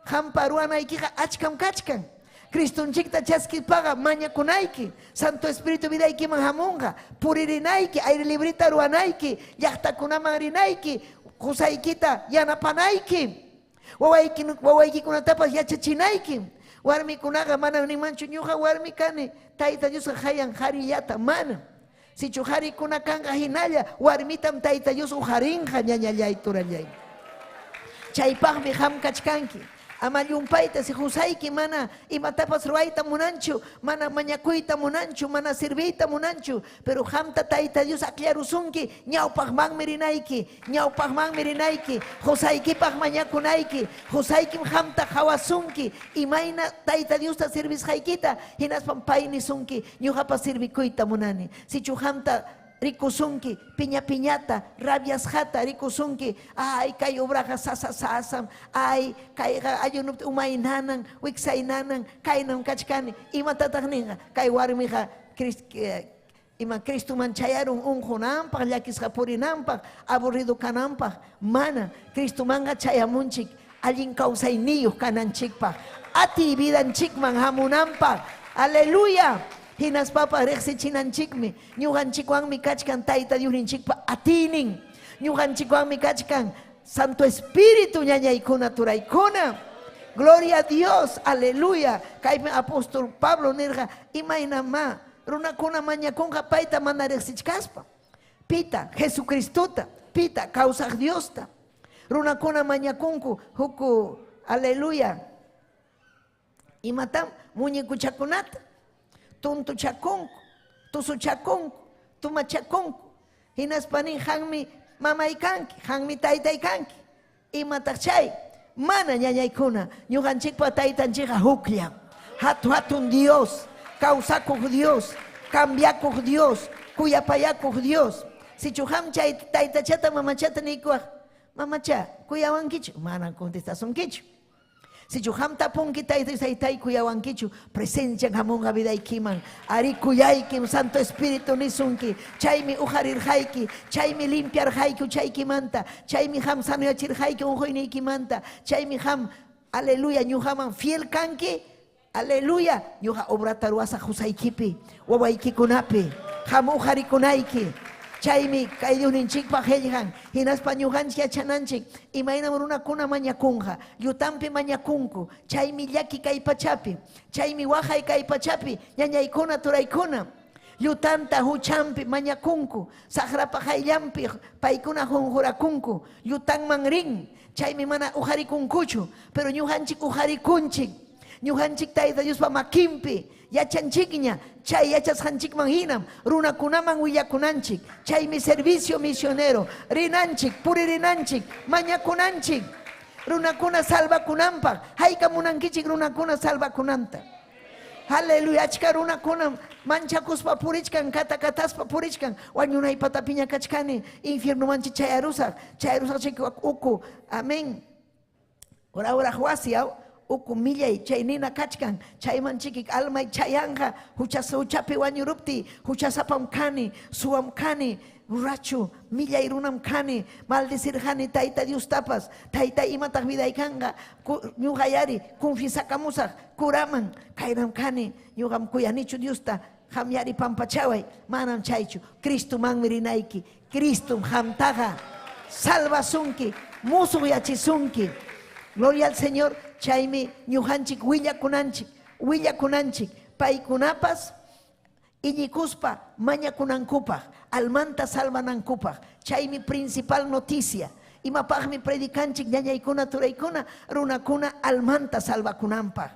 qampa ruwanaykiqa achkam kachkan. Cristonchikta chaskispaqa mañakunayki, Santo Espíritu vidaykiman hamunqa, puririnayki, aire librita ruwanayki, llaqtakunaman rinayki, qusaykita yanapanayki, wawaykikunatapas yachachinayki. Warmikunaqa manam ninmanchu ñuqa warmi kani, Tayta Diosqa hayan qarillata, manam. Sichu qarikuna kanqa hinalla, warmitam Tayta Dios uqarinqa ñañallay turallay. Chaypaqmi qam kachkanki. Ama llumpayta si qusayki mana imatapas ruwayta munanchu, mana mañakuyta munanchu, mana sirviyta munanchu, pero qamta Tayta Dios aklarusunki, ñawpaqmanmi rinayki, ñawpaqmanmi rinayki, qusaykipaq mañakunayki, qusaykim qamta qawasunki, imayna Tayta Diosta servisqaykita, hinaspam pay nisunki, ñuqapas sirvikuyta munani. Sichu qamta rikusunki, piña piñata, rabiasqata rikusunki, ay kay obraqa sasa sasam, ay kayqa ayunupti umay nanan, wiksay nanan, kaynam kachkani, imatataq ninqa, kay warmiqa Ima Cristoman chayarun unqunanpaq, llakisqa purinanpaq, aburrido kananpaq. Mana, Cristomanqa chayamunchik allin kawsayniyuq kananchikpaq, atiy vidanchikman hamunanpaq. Aleluya. Hinaspapas riqsichinanchikmi, ñuqanchikwanmi kachkan Tayta Diosninchikpa atiynin. Ñuqanchikwanmi kachkan Santo Espíritu ñañaykuna turaykuna. Gloria a Dios, aleluya. Kaymi apóstol Pablo nirqa, imaynamá runakuna mañakunqa payta mana riqsichkaspa. Pita, Jesucristota, pita, kawsaq Diosta. Runakuna mañakunku huku, aleluya. Imatam muñecuchakunata, tuntuchakunku, tusuchakunku, tumachakunku. Hinaspa nin, qanmi mamay kanki, qanmi taytay kanki. Imataq chay? Mana ñañaykuna, ñuqanchikpa taytanchikqa hukllam. Hatu hatun Dios, kawsakuq Dios, cambiakuq Dios, kuyapayakuq Dios. Sichu qam chay taytachata mamachata niykuwaq, mamacha, kuyawankichu? Manam contestasunkichu. Sichu qam tapunki tayta taytay kuyawankichu, presencian hamunqa vidaykiman. Ari kuyaykim Santo Espíritu nisunki. Chaymi uqarirqayki, chaymi limpiarqayki huchaykimanta, chaymi qam sanoyachirqayki unquyniykimanta, chaymi qam, aleluya, ñuqaman fiel kanki. Aleluya, ñuqa obrata ruwasaq qusaykipi, wawaykikunapi, qam uqarikunayki. Chaymi kay Diosninchikpa qillqan, hinaspa ñuqanchik yachananchik imaynam runakuna mañakunqa, llutanpi mañakunku, chaymi llaki kay pachapi, chaymi waqay kay pachapi, ñañaykuna turaykuna, llutanta huchampi mañakunku, saqrapa qayllanpi paykuna qunqurakunku, llutanman rin, chaymi mana uqarikunkuchu, pero ñuqanchik uqarikunchik. Ñuqanchik Tayta Diospa makinpi yachanchikña, chay yachasqanchikman hinam runakunaman willakunanchik. Chaymi servicio misionero rinanchik, puririnanchik, mañakunanchik, runakuna salvakunanpaq. Hayka munankichik runakuna salvakunanta? Aleluya, achka runakunam manchakuspa purichkan, katakataspa purichkan, wañunaypatapiña kachkani, infiernomanchi chayarusaq, chayarusaq chik uku. Amén. Ura wasi uku millay chay nina kachkan, chayman chikik almay chayanqa, huchasa huchapi wañurupti, huchasapam kani, suwam kani, borracho, millay runam kani, maldecirqani Tayta Diostapas, Tayta imataq viday kanqa, ñuqayari confesakamusaq curaman, kaynam kani, ñuqam kuyanichu Diosta, qamyari pampachaway, manam chaychu, Cristomanmi rinayki, Cristom qamtaqa salvasunki, musuqyachisunki. Gloria al Señor, chaymi ñuqanchik willakunanchik, willakunanchik, paykunapas iñikuspa mañakunankupaq, almanta salvanankupaq. Chaymi principal noticia. Imapaqmi predicanchik ñañaykuna turaykuna, runakuna almanta salvakunanpaq.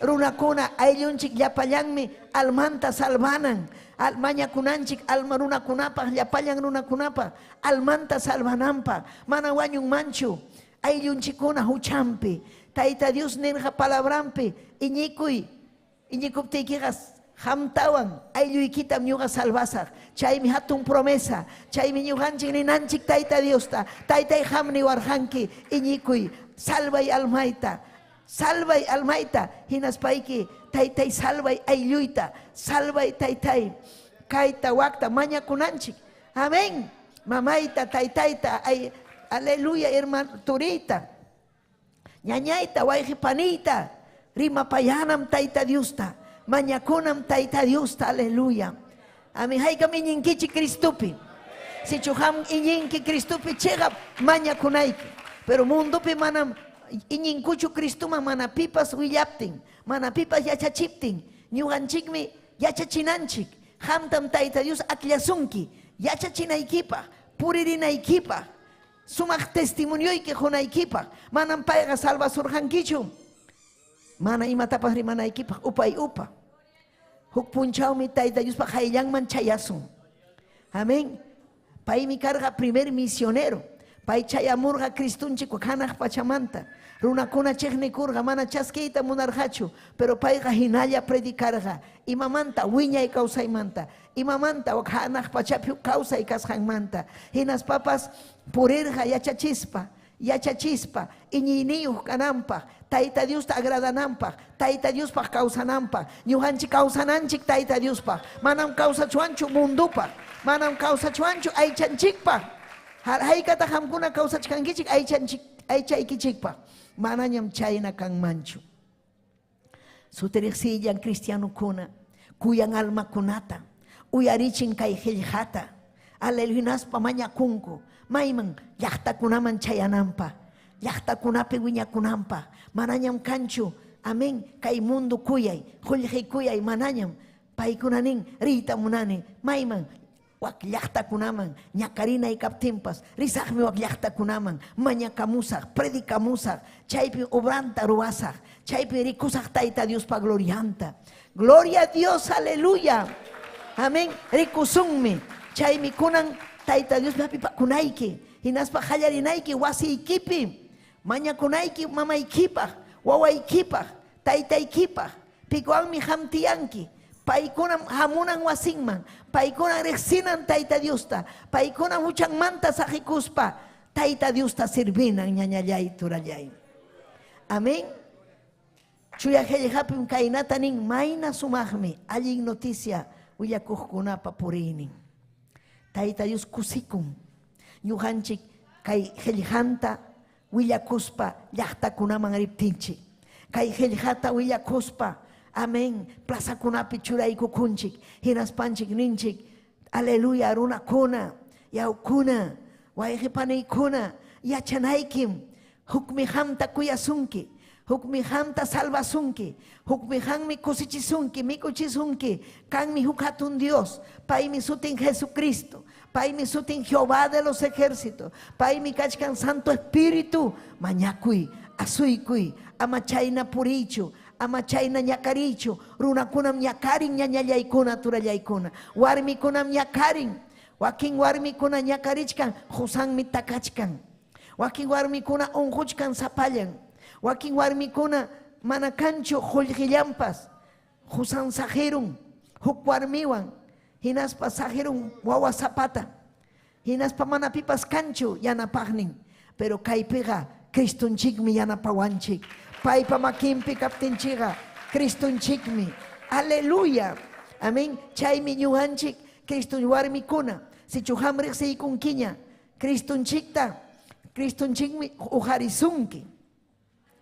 Runakuna ayllunchik llapallanmi almanta salvanan. Mañakunanchik alma runakunapaq, llapallan runakunapaq, almanta salvananpaq. Mana wañunmanchu ayllunchikuna huchampi. Tayta Dios nirqa palabrampi, iñikuy, iñikuptiykiqa qamtawan aylluykitam ñuqa salvasaq. Chaymi hatun promesa, chaymi ñuqanchik ninanchik Tayta Diosta, Taytay qam niwarqanki, iñikuy, salvay almayta, salvay almayta, hinaspayki Taytay salvay aylluyta, salvay taytay, kayta wakta mañakunanchik. Amén. Mamayta, taytayta, ay, aleluya, hermano, turita, ñañayta, wayqi paniyta, rimapayanam Tayta Diosta, mañakunam Tayta Diosta, aleluya. Amén. Haykam iñinkichik Cristopi. Sichu qam iñinki Cristopi chiqap mañakunayki. Pero mundopi manam iñinkuchu Cristoman mana pipas willaptin, mana pipas yachachiptin, ñuqanchikmi yachachinanchik. Qamtam Tayta Dios akllasunki, yachachinaykipaq, puririnaykipaq, sumaq testimonioyki qunaykipaq. Manam payqa salvasurqankichu. Mana imatapas rimanaykipaq, upay upa. Huk punchawmi Tayta Diospa qayllanman chayasun. Amén. Paymi karqa primer misionero. Pay chayamurqa Cristunchik hanaq pachamanta. Runakuna chiqnikurqa, mana chaskiyta munarqachu, pero payqa hinalla predicarqa. Imamanta wiñay kawsaymanta, imamanta hanaq pachapi kawsay kasqanmanta. Hinaspapas purirqa yachachispa, Yachachispa, iñiyniyuq kananpaq, Tayta Diosta agradananpaq, Tayta Diospaq kawsananpaq, ñuqanchik kawsananchik Tayta Diospaq, manam kawsachwanchu mundupaq, manam kawsachwanchu aychanchikpaq. Haykataq qamkuna kawsachkankichik aychanchik aychaykichikpaq, manañam chayna kanmanchu. Sutiriqsillan cristianokuna, kuyan almakunata, uyarichin kay qillqata, aleluya, hinaspa mañakunku, mayman llaqtakunaman chayananpaq, llaqtakunapi wiñakunanpaq, manañam kanchu, amén, kay mundo kuyay, qullqi kuyay, manañam, paykuna nin, riyta munani, mayman, wak llaqtakunaman, ñakarinay kaptinpas, risaqmi wak llaqtakunaman, mañakamusaq, predicamusaq, chaypi obranta ruwasaq, chaypi rikusaq Tayta Diospa glorianta. Gloria a Dios, aleluya. Amén, rikusunmi. Chaymi kunan Tayta Diospi hapipakunayki, hinaspa qallarinayki wasiykipi, mañakunayki mamaykipaq, wawaykipaq, taytaykipaq, pikuwanmi qam tiyanki. Paykunam hamunan wasinman, paykunam riqsinan Tayta Diosta, paykunam huchanmanta saqikuspa Tayta Diosta servinan, ñañallay, turallay. Amén. Chuya qillqapim kaynata nin, mayna sumaqmi allin noticia willakuqkunapa puriynin. Tayta Dios kusikun ñuqanchik kay qillqanta willakuspa llaqtakunaman riptinchik. Kay qillqata willakuspa, amén, plazakunapi churaykukunchik, hinaspanchik ninchik, aleluya, runakuna, yawkuna, wayqi paniykuna, yachanaykim, hukmi qamta kuyasunki, hukmi qamta salvasunki, hukmi qammi kusichisunki, mikuchisunki, kanmi huk hatun Dios, paymi sutin Jesucristo, paymi sutin Jehová de los ejércitos, paymi kachkan Santo Espíritu, mañakuy, asuykuy, ama chayna puriychu, ama chayna ñakariychu, runakunam ñakarin ñañallaykuna, turallaykuna, warmikunam ñakarin, wakin warmikuna ñakarichkan, qusanmi takachkan, wakin warmikuna unquchkan sapallan, wakin warmikuna mana kanchu qullqillanpas, qusan saqirun huk warmiwan, hinaspa saqirun wawa zapata, hinaspa mana pipas kanchu yanapaqnin, pero kaypiqa Cristonchikmi yanapawanchik, paypa makinpi kaptinchikqa Cristonchikmi, aleluya, amén. Chaymi ñuqanchik Cristo warmikuna, sichu qam riqsiykunkiña Cristonchikta, Cristonchikmi uqarisunki,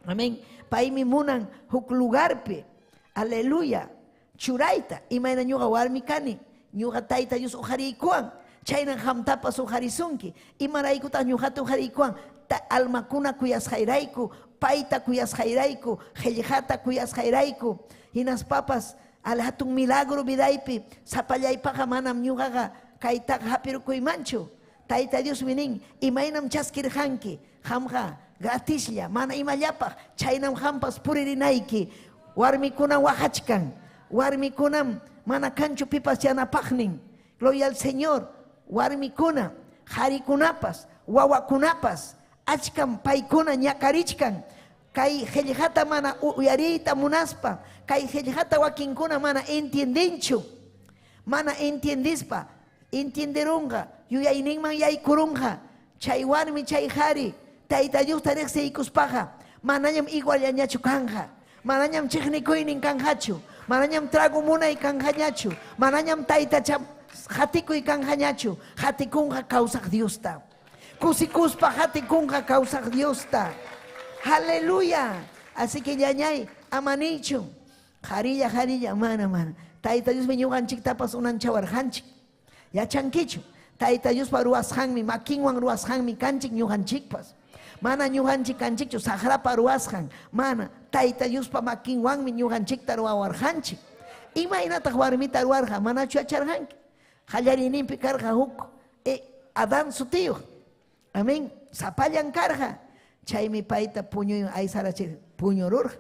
amén. Paymi munan huk lugarpi, aleluya, churayta, imayna ñuqa warmi kani, ñuqa Tayta Dios uqariykuwan, chaynan qamtapas uqarisunki, imaraykutaq ñuqata uqariykuwan, almakuna kuyasqayrayku, payta kuyasqayrayku, qillqata kuyasqayrayku, hinaspapas al hatun milagro vidaypi, sapallaypaqa manam ñuqaqa kaytaqa hapirukuymanchu. Tayta Diosmi nin, imaynam chaskirqanki, qamqa gratislla, mana imallapaq, chaynam qampas puririnayki. Warmikunam waqachkan, warmikunam mana kanchu pipas yanapaqnin. Gloria al Señor, warmikuna, qarikunapas, wawakunapas, achkan paykuna ñakarichkan, kay qillqata mana uyariyta munaspa, kay qillqata wakinkuna mana entiendenchu, mana entiendispa, entienderunqa, yuyayninman yaykurunqa, chay warmi, chay qhari, Tayta Diosta riqsiykuspaqa, manañam iguallañachu kanqa, manañam chiqnikuynin kanqachu, manañam trago munay kanqañachu, manañam taytacha qatikuy kanqañachu, qatikunqa kawsaq Diosta. Kusikuspa qatikunqa kawsaq Diosta. Aleluya. Así que ñañay, amanichu, qarilla, qarilla, mana, mana. Tayta Diosmi ñuqanchiktapas unanchawarqanchik. Yachankichu, Tayta Diospa ruwasqanmi, makinwan ruwasqanmi kanchik ñuqanchikpas. Mana ñuqanchik kanchikchu saqrapa ruwasqan, mana Tayta Diospa makinwanmi ñuqanchikta ruwawarqanchik. Imaynataq warmita ruwarqa, manachu yacharqanki? Qallariyninpi karqa huk Adán sutiyuq. Amén, sapallan karqa. Chaymi payta puñuywan aysarachir puñururqa.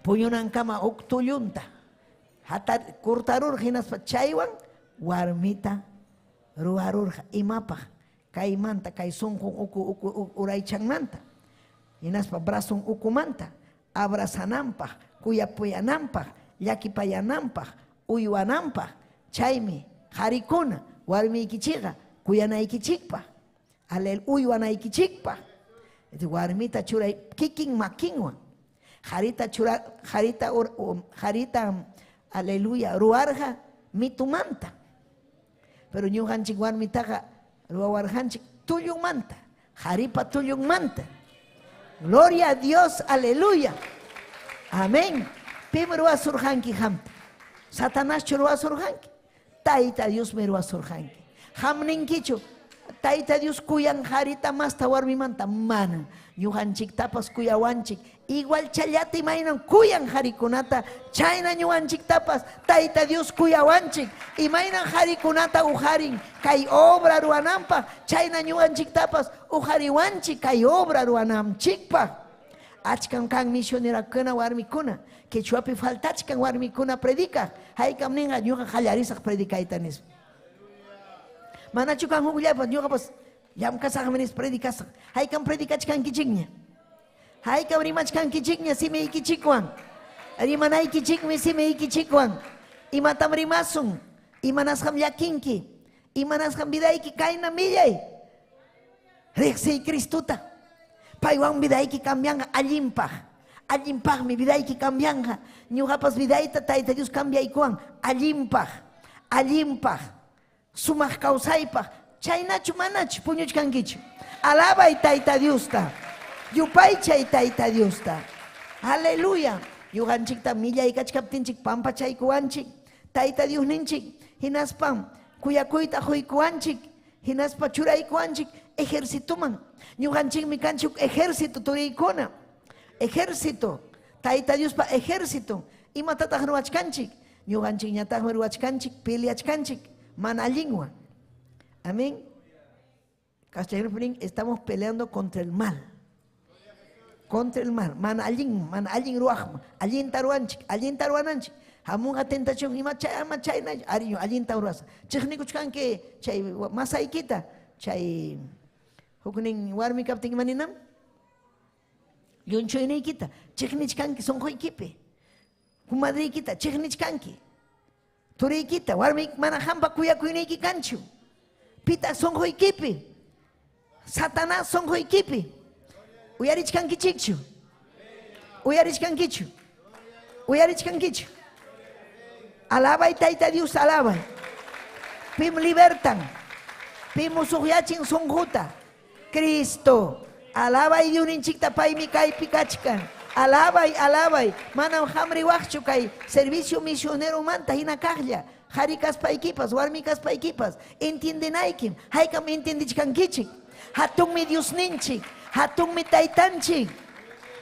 Puñunankama huk tullunta hatar cortarurqa, hinaspa chaywan warmita ruwarurqa. Imapaq? Kaymanta, kay sunqun uku uku uraychanmanta, hinaspa brazon ukumanta, abrazananpaq, kuyapuyananpaq, llakipayananpaq, uywananpaq. Chaymi qarikuna warmiykichikqa kuyanaykichikpaq, alel uywanaykichikpaq. Warmita churay kikin makinwan. Qarita chura qarita qarita aleluya ruwarqa mitumanta. Pero ñuqanchik warmitaqa ruwawarqanchik tullunmanta, qaripa tullunmanta. Gloria a Dios, aleluya. Amén. Pim ruwasurqanki qamta? Satanaschu ruwasurqanki? Tayta Diosmi ruwasurqanki. Qam ninkichu, Tayta Dios kuyan qarita masta warmimanta? Mana. Ñuqanchiktapas kuyawanchik. Igual challata imaynan kuyan qarikunata, chayna ñuqanchiktapas Tayta Dios kuyawanchik. Imaynan qarikunata uqarin kay obra ruwananpaq, chayna ñuqanchiktapas uqariwanchik kay obra ruwananchikpaq. Achkam kan misionerakuna warmikuna, quechuapi faltachkan warmikuna predicaq. Haykam ninqa ñuqa qallarisaq predicayta nispa. Manachu kan hukllapas ñuqapas llamkasaqmi nispa predicasaq. Haykam predicachkankichikña. Haykam rimachkankichikña simiykichikwan. Rimanaykichikmi simiykichikwan. Imatam rimasun? Imanasqam llakinki? Imanasqam vidayki kayna millay? Riqsiy Cristuta. Paywan vidayki cambianqa allinpaq. Allinpaqmi vidayki cambianqa. Ñuqapas vidayta Tayta Dios cambiaykuwan allinpaq. Allinpaq. Sumaq kawsaypaq. Chaynachu manachu puñuchkankichu? Alabay Tayta Diosta. Yupaychay Tayta Diosta. Aleluya. Ñuqanchikta millay kachkaptinchik pampachaykuwanchik. Tayta Diosninchik hinaspam kuyakuyta quykuwanchik. Hinaspa churaykuwanchik ejercitoman. Ñuqanchikmi kanchik ejército turiykuna. Ejército. Tayta Diospa ejército. Imatataq ruwachkanchik? Ñuqanchikñataqmi ruwachkanchik, peleachkanchik mana allinwan. Amén. Castellano estamos peleando contra el mal. Contra el mal. Mana allin, mana allin ruwaqman. Allinta ruwanchik, allinta ruwananchik. Hamunqa tentación ima chay ama chayna ariño allinta ruwasa. Chiqnikuchkanki chay masaykita, chay huknin warmi kaptin ima ninam? Llunchuyniykita chiqnichkanki sunquykipi. Kumadriykita chiqnichkanki. Turiykita warmi mana qampa kuyakuyniyki kanchu. Pitaq sunquykipi? Satanás sunquykipi. Uyarichkankichikchu? Uyarichkankichu? Uyarichkankichu? Alabay Tayta Dios, alabay. Pim libertan. Pim musuqyachin sunquta. Cristo. Alabay Diosninchikta paymi kaypi kachkan. Alabay, alabay. Manam qam riwaqchu kay servicio misionero manta hina kaqlla. Qari kaspaykipas, warmi kaspaykipas, entiendenaykim. Haykam entiendichkankichik. Hatunmi Diosninchik, hatunmi Taytanchik.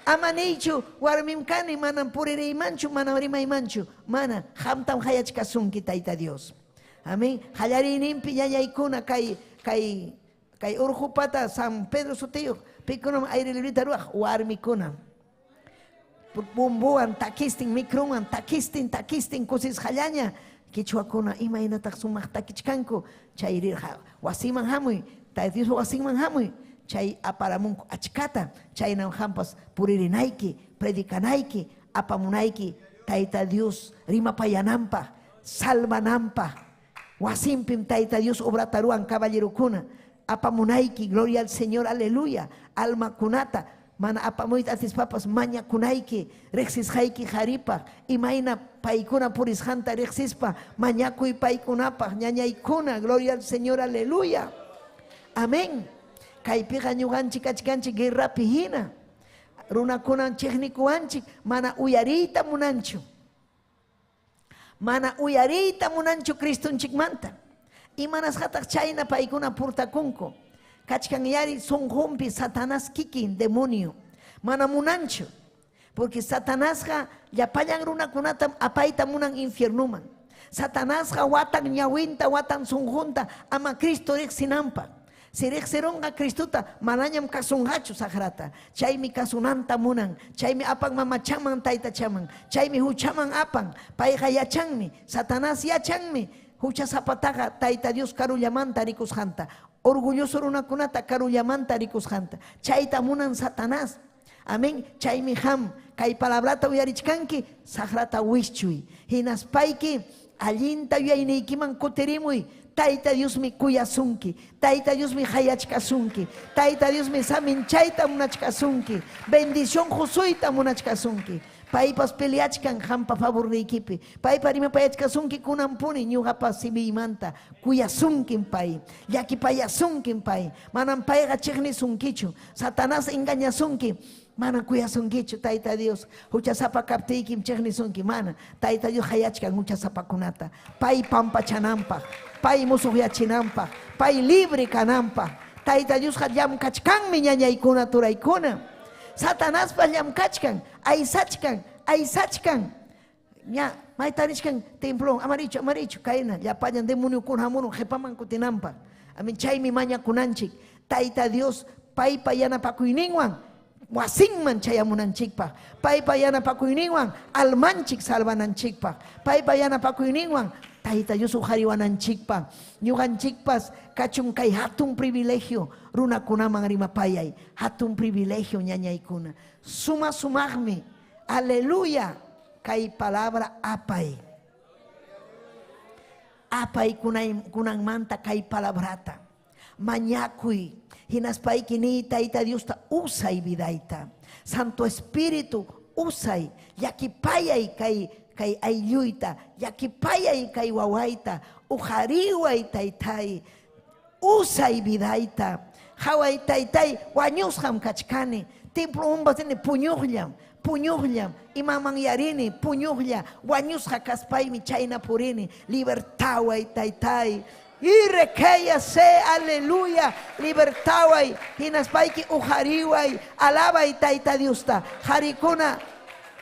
Ama niychu, warmim kani, manam puririymanchu, manam rimaymanchu. Mana, qamtam qayachkasunki Tayta Dios. Amén. Qallariyninpi ñañaykuna kay kay kay urqupata San Pedro sutiyuq pikunam aire librita ruwaq warmikuna. Bombowan takistin, microwan takistin, takistin kusisqallaña quichuakuna imaynataq sumaq takichkanku chay rirqa wasiman hamuy, Tayta Diospa wasinman hamuy, chay aparamunku achkata, chaynam qampas puririnayki, predicanayki, apamunayki Tayta Dios rimapayananpaq, salvananpaq. Wasinpim Tayta Dios obrata ruwan caballerokuna, apamunayki, gloria al Señor, aleluya, almakunata, mana apamuyta atispapas mañakunayki, riqsisqayki qaripaq, imayna paykuna purisqanta riqsispa, mañakuy paykunapaq, ñañaykuna, gloria al Señor, aleluya. Amén. Kaypiqa ñuqanchik kachkanchik guerrapi hina. Runakunan chiqnikuwanchik, mana uyariyta munanchu. Mana uyariyta munanchu Cristonchikmanta. Imanasqataq chayna paykuna purtakunku. Kachkan yari sunqunpi Satanás kikin demonio. Mana munanchu. Porque Satanasqa llapallan runakunatam apayta munan infiernuman. Satanasqa watan ñawinta, watan sunqunta ama Cristo riqsinanpaq. Si riqsirunqa Cristuta manañam kasunqachu saqrata. Chaymi kasunanta munan. Chaymi apan mamachaman taytachaman. Chaymi huchaman apan. Payqa yachanmi. Satanás yachanmi. Huchasapataqa Tayta Dios karullamanta rikusqanta. Orgulloso runakunata karullamanta rikusqanta. Chayta munan Satanás. Amén. Chaymi qam kay palabrata uyarichkanki saqrata wischuy. Hinaspayki allinta yuyayniykiman kutirimuy. Tayta Diosmi kuyasunki. Tayta Diosmi qayachkasunki. Tayta Diosmi saminchayta munachkasunki. Bendición qusuyta munachkasunki. Paypas peleachkan qampa favorniykipi. Paypa rimapayachkasunki kunanpuni ñuqapa simiymanta. Kuyasunkim pay. Llakipayasunkim pay. Manam payqa chiqnisunkichu. Satanás engañasunki. Mana kuyasunkichu Tayta Dios. Huchasapa kaptiykim chiqnisunki. Mana. Tayta Dios qayachkan huchasapakunata. Pay pampachananpaq. Pay musuqyachinanpaq. Pay libre kananpaq. Tayta Diosqa llamkachkanmi ñañaykuna turaykuna. Satanaspas llamkachkan, aysachkan, aysachkan. Ña, mayta richkan templo, amarichu, amarichu, kayna, llapallan demoniokuna hamurun qhipaman kutinanpaq. Amin, chaymi mañakunanchik. Tayta Dios paypa yanapakuyninwan wasinman chayamunanchikpaq. Paypa yanapakuyninwan almanchik salvananchikpaq. Paypa yanapakuyninwan Tayta Dios uqariwananchikpaq. Ñuqanchikpas kachun kay hatun privilegio runakunaman rimapayay. Hatun privilegio ñañaykuna. Suma sumaqmi. Aleluya. Kay palabra apay. Apay kunanmanta kay palabrata. Mañakuy. Hinaspayki niy Tayta Diosta usay vidayta. Santo Espíritu usay. Llakipayay kay kay aylluyta, llakipayay kay wawayta, uqariway taytay, usay vidayta. Haway taytay, wañusqam kachkani. Templo umbasini puñuqllam, puñuqllam, imaman yarini, puñuqlla, wañusqa kaspaymi chayna purini. Libertaway taytay. Y se, aleluya, libertaway, hinaspayki uqariway, alabay Tayta Diosta. Harikuna,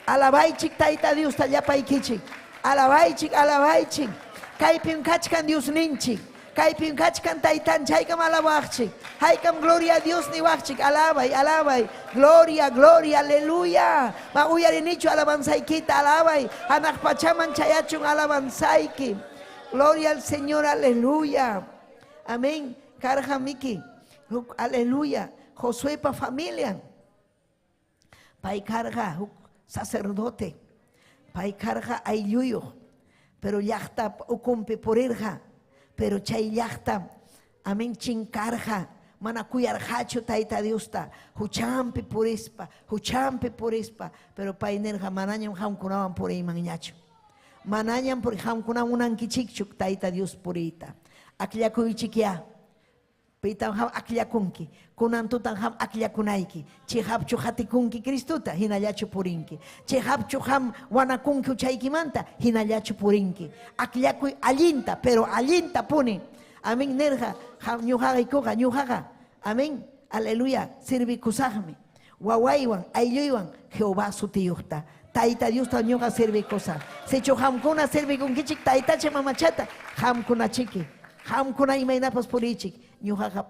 alabaychik Tayta Diosta llapaykichik. Alabaychik, alabaychik. Kaypim kachkan Diosninchik. Kaypim kachkan Taytan, chaykam alabaqchik. Haykam gloria a Dios niwaqchik. Alabay, alabay. Gloria, gloria, aleluya. Ma uyarinichu alabanzaykita, alabay. Hanaq pachaman chayachun alabanzayki. Gloria al Señor, aleluya. Amén. Karja miki. Aleluya. Josuepa familia. Pay karqa huk sacerdote. Pay karqa aylluyuq. Pero llaqta ukumpi purirqa. Pero chay llaqta, amén, chinkarqa. Mana kuyarqachu Tayta Diosta. Huchampi purispa, huchampi purispa. Pero pay nirqa manañam qamkunawan puriymanñachu. Manañam puri qamkuna munankichikchu Tayta Dios puriyta. Akllakuychikyá. Pitam qam akllakunki. Kunan tutan qam akllakunayki. Chihapchu qatikunki Cristuta, hinallachu purinki. Chihapchu qam wanakunki huchaykimanta, hinallachu purinki. Akllakuy allinta, pero allinta puni. Amén, nirqa, ñuqaykuqa, ñuqaqa. Amén, aleluya, sirvikusaqmi. Wawaywan, aylluywan, Jehová sutiyuqta. Tayta Diosta ñuqa sirvikusaq. Sichu qamkuna sirvikunkichik taytacha mamachata, qamkunachiki. Qamkuna imaynapas puriychik. Ñuqaqa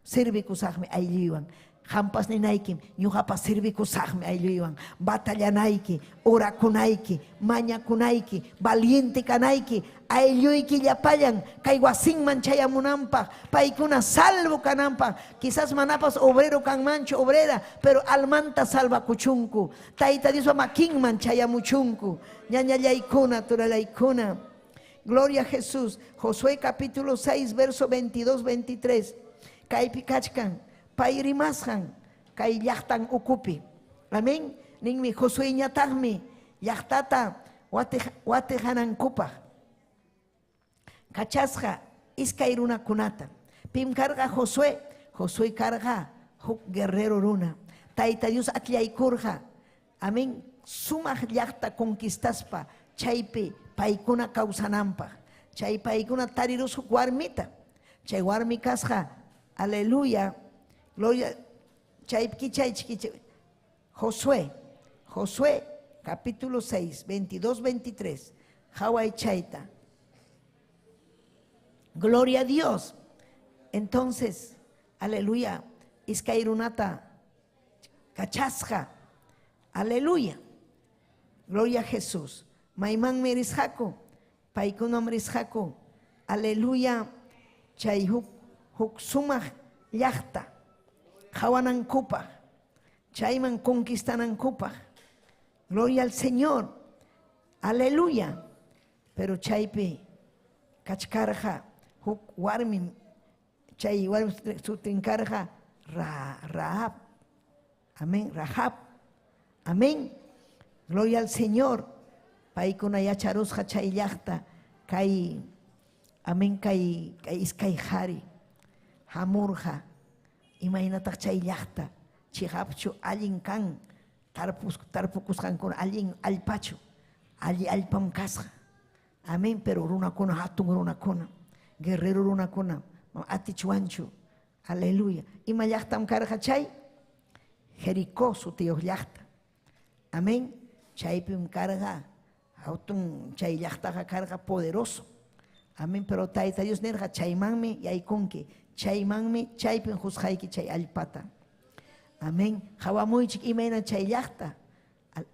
sirvikusaqmi aylluywan. Qampas ninaykim, ñuqapas sirvikusaqmi aylluywan. Batallanayki, orakunayki, mañakunayki, valiente kanayki, aylluyki llapallan kay wasinman chayamunanpaq, paykuna salvo kananpaq. Quizás manapas obrero kanmanchu, obrera, pero almanta salvakuchunku. Tayta Diospa makinman chayamuchunku. Ñañallaykuna, turalaykuna. Gloria a Jesús. Josué capítulo 6, verso 22, 23. Kaypi kachkan, pay rimasqan, kay llaqtan ukupi. Amén. Ninmi Josueñataqmi llaqtata watiqanankupaq. Kachasqa iskay runakunata. Pim karqa Josué, Josué karqa huk guerrero runa. Tayta Dios akllaykurqa. Amén. Sumaq llaqta conquistaspa chaypi paykuna kawsananpaq. Chay paykuna tarirus huk warmita. Chay warmi kasqa, aleluya, gloria, chay kichay chiquicha. Josué, Josué capítulo 6, 22, 23. Hawai chayta. Gloria a Dios. Entonces, aleluya, iskay runata kachasqa. Aleluya. Gloria a Jesús. Maymanmi risqaku, paykunam risqaku. Aleluya. Chay huk, huk sumaq llaqta qhawanankupaq, chayman conquistanankupaq. Gloria al Señor. Aleluya. Pero chaypi kachkarqa Huk warmim chay warmi sutin karqa Rahab. Amén, Rahab. Amén. Gloria al Señor. Paykuna yacharusqa chay llaqta kay amén kay kay iskay qhari hamurqa imaynataq chay llaqta chiqapchu allin kan tarpus tarpukusqankuna allin allpachu alli allpam kasqa. Amén, pero runakuna hatun runakuna, guerrero runakuna atichwanchu. Aleluya. Ima llaqtam karqa chay? Jericó sutiyuq llaqta. Amén. Chaypim karqa hatun chay llaqtaqa karqa poderoso. Amén, pero Tayta Dios nirqa chaymanmi yaykunki, chaymanmi chaypim juzgayki chay allpata. Amén. Qhawamuychik imayna chay llaqta.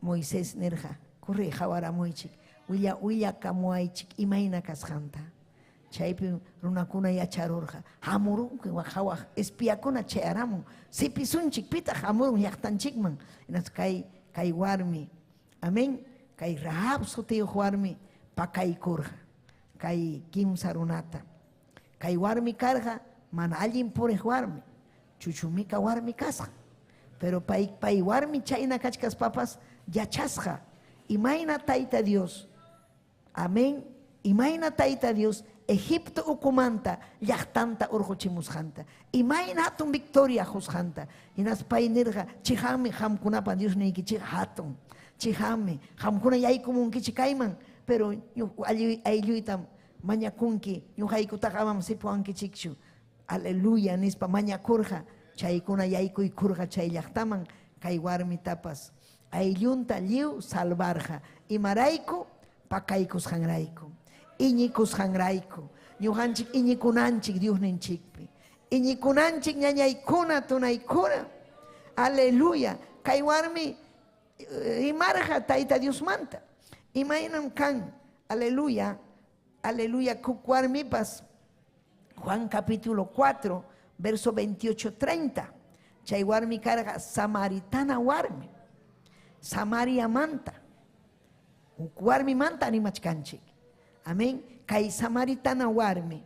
Moisés nirqa, corre qawaramuychik, willa willakamuwaychik imayna kasqanta. Chaypim runakuna yacharurqa, hamurunki qhawaq espiakuna chayaramun, sipisunchik pitaq hamurun llaqtanchikman. Hinaspa kay kay warmi, amén, kay Rahab sutiyuq warmi pakaykurqa kay kimsa runata. Kay warmi karqa mana allin puriq warmi, chuchumika warmi kasqa. Pero pay pay warmi chayna kachkaspapas yachasqa imayna Tayta Dios, amén, imayna Tayta Dios Egipto ukumanta llaqtanta urquchimusqanta, imayna hatun victoria qusqanta. Hinaspa pay nirqa, chiqanmi qamkunapa Diosniykichik hatun, chiqanmi qamkuna yaykumunkichik kayman, pero aylluytam mañakunki, ñuqaykutaqa amam sipuwankichikchu. Aleluya nispa mañakurqa, chaykuna yaykuykurqa chay llaqtaman kay warmitapas ayllunta lliw salvarqa. Imarayku? Pakaykusqanrayku, iñikusqanrayku. Ñuqanchik iñikunanchik Diosninchikpi. Iñikunanchik ñañaykuna, tunaykuna. Aleluya. Kay warmi rimarqa Tayta Diosmanta. Imaynam kan, aleluya, aleluya, huk warmipas, Juan capítulo 4, verso 28, 30. Chay warmi karqa samaritana warmi, Samariamanta. Huk warmimanta animachkanchik. Amén. Kay samaritana warmi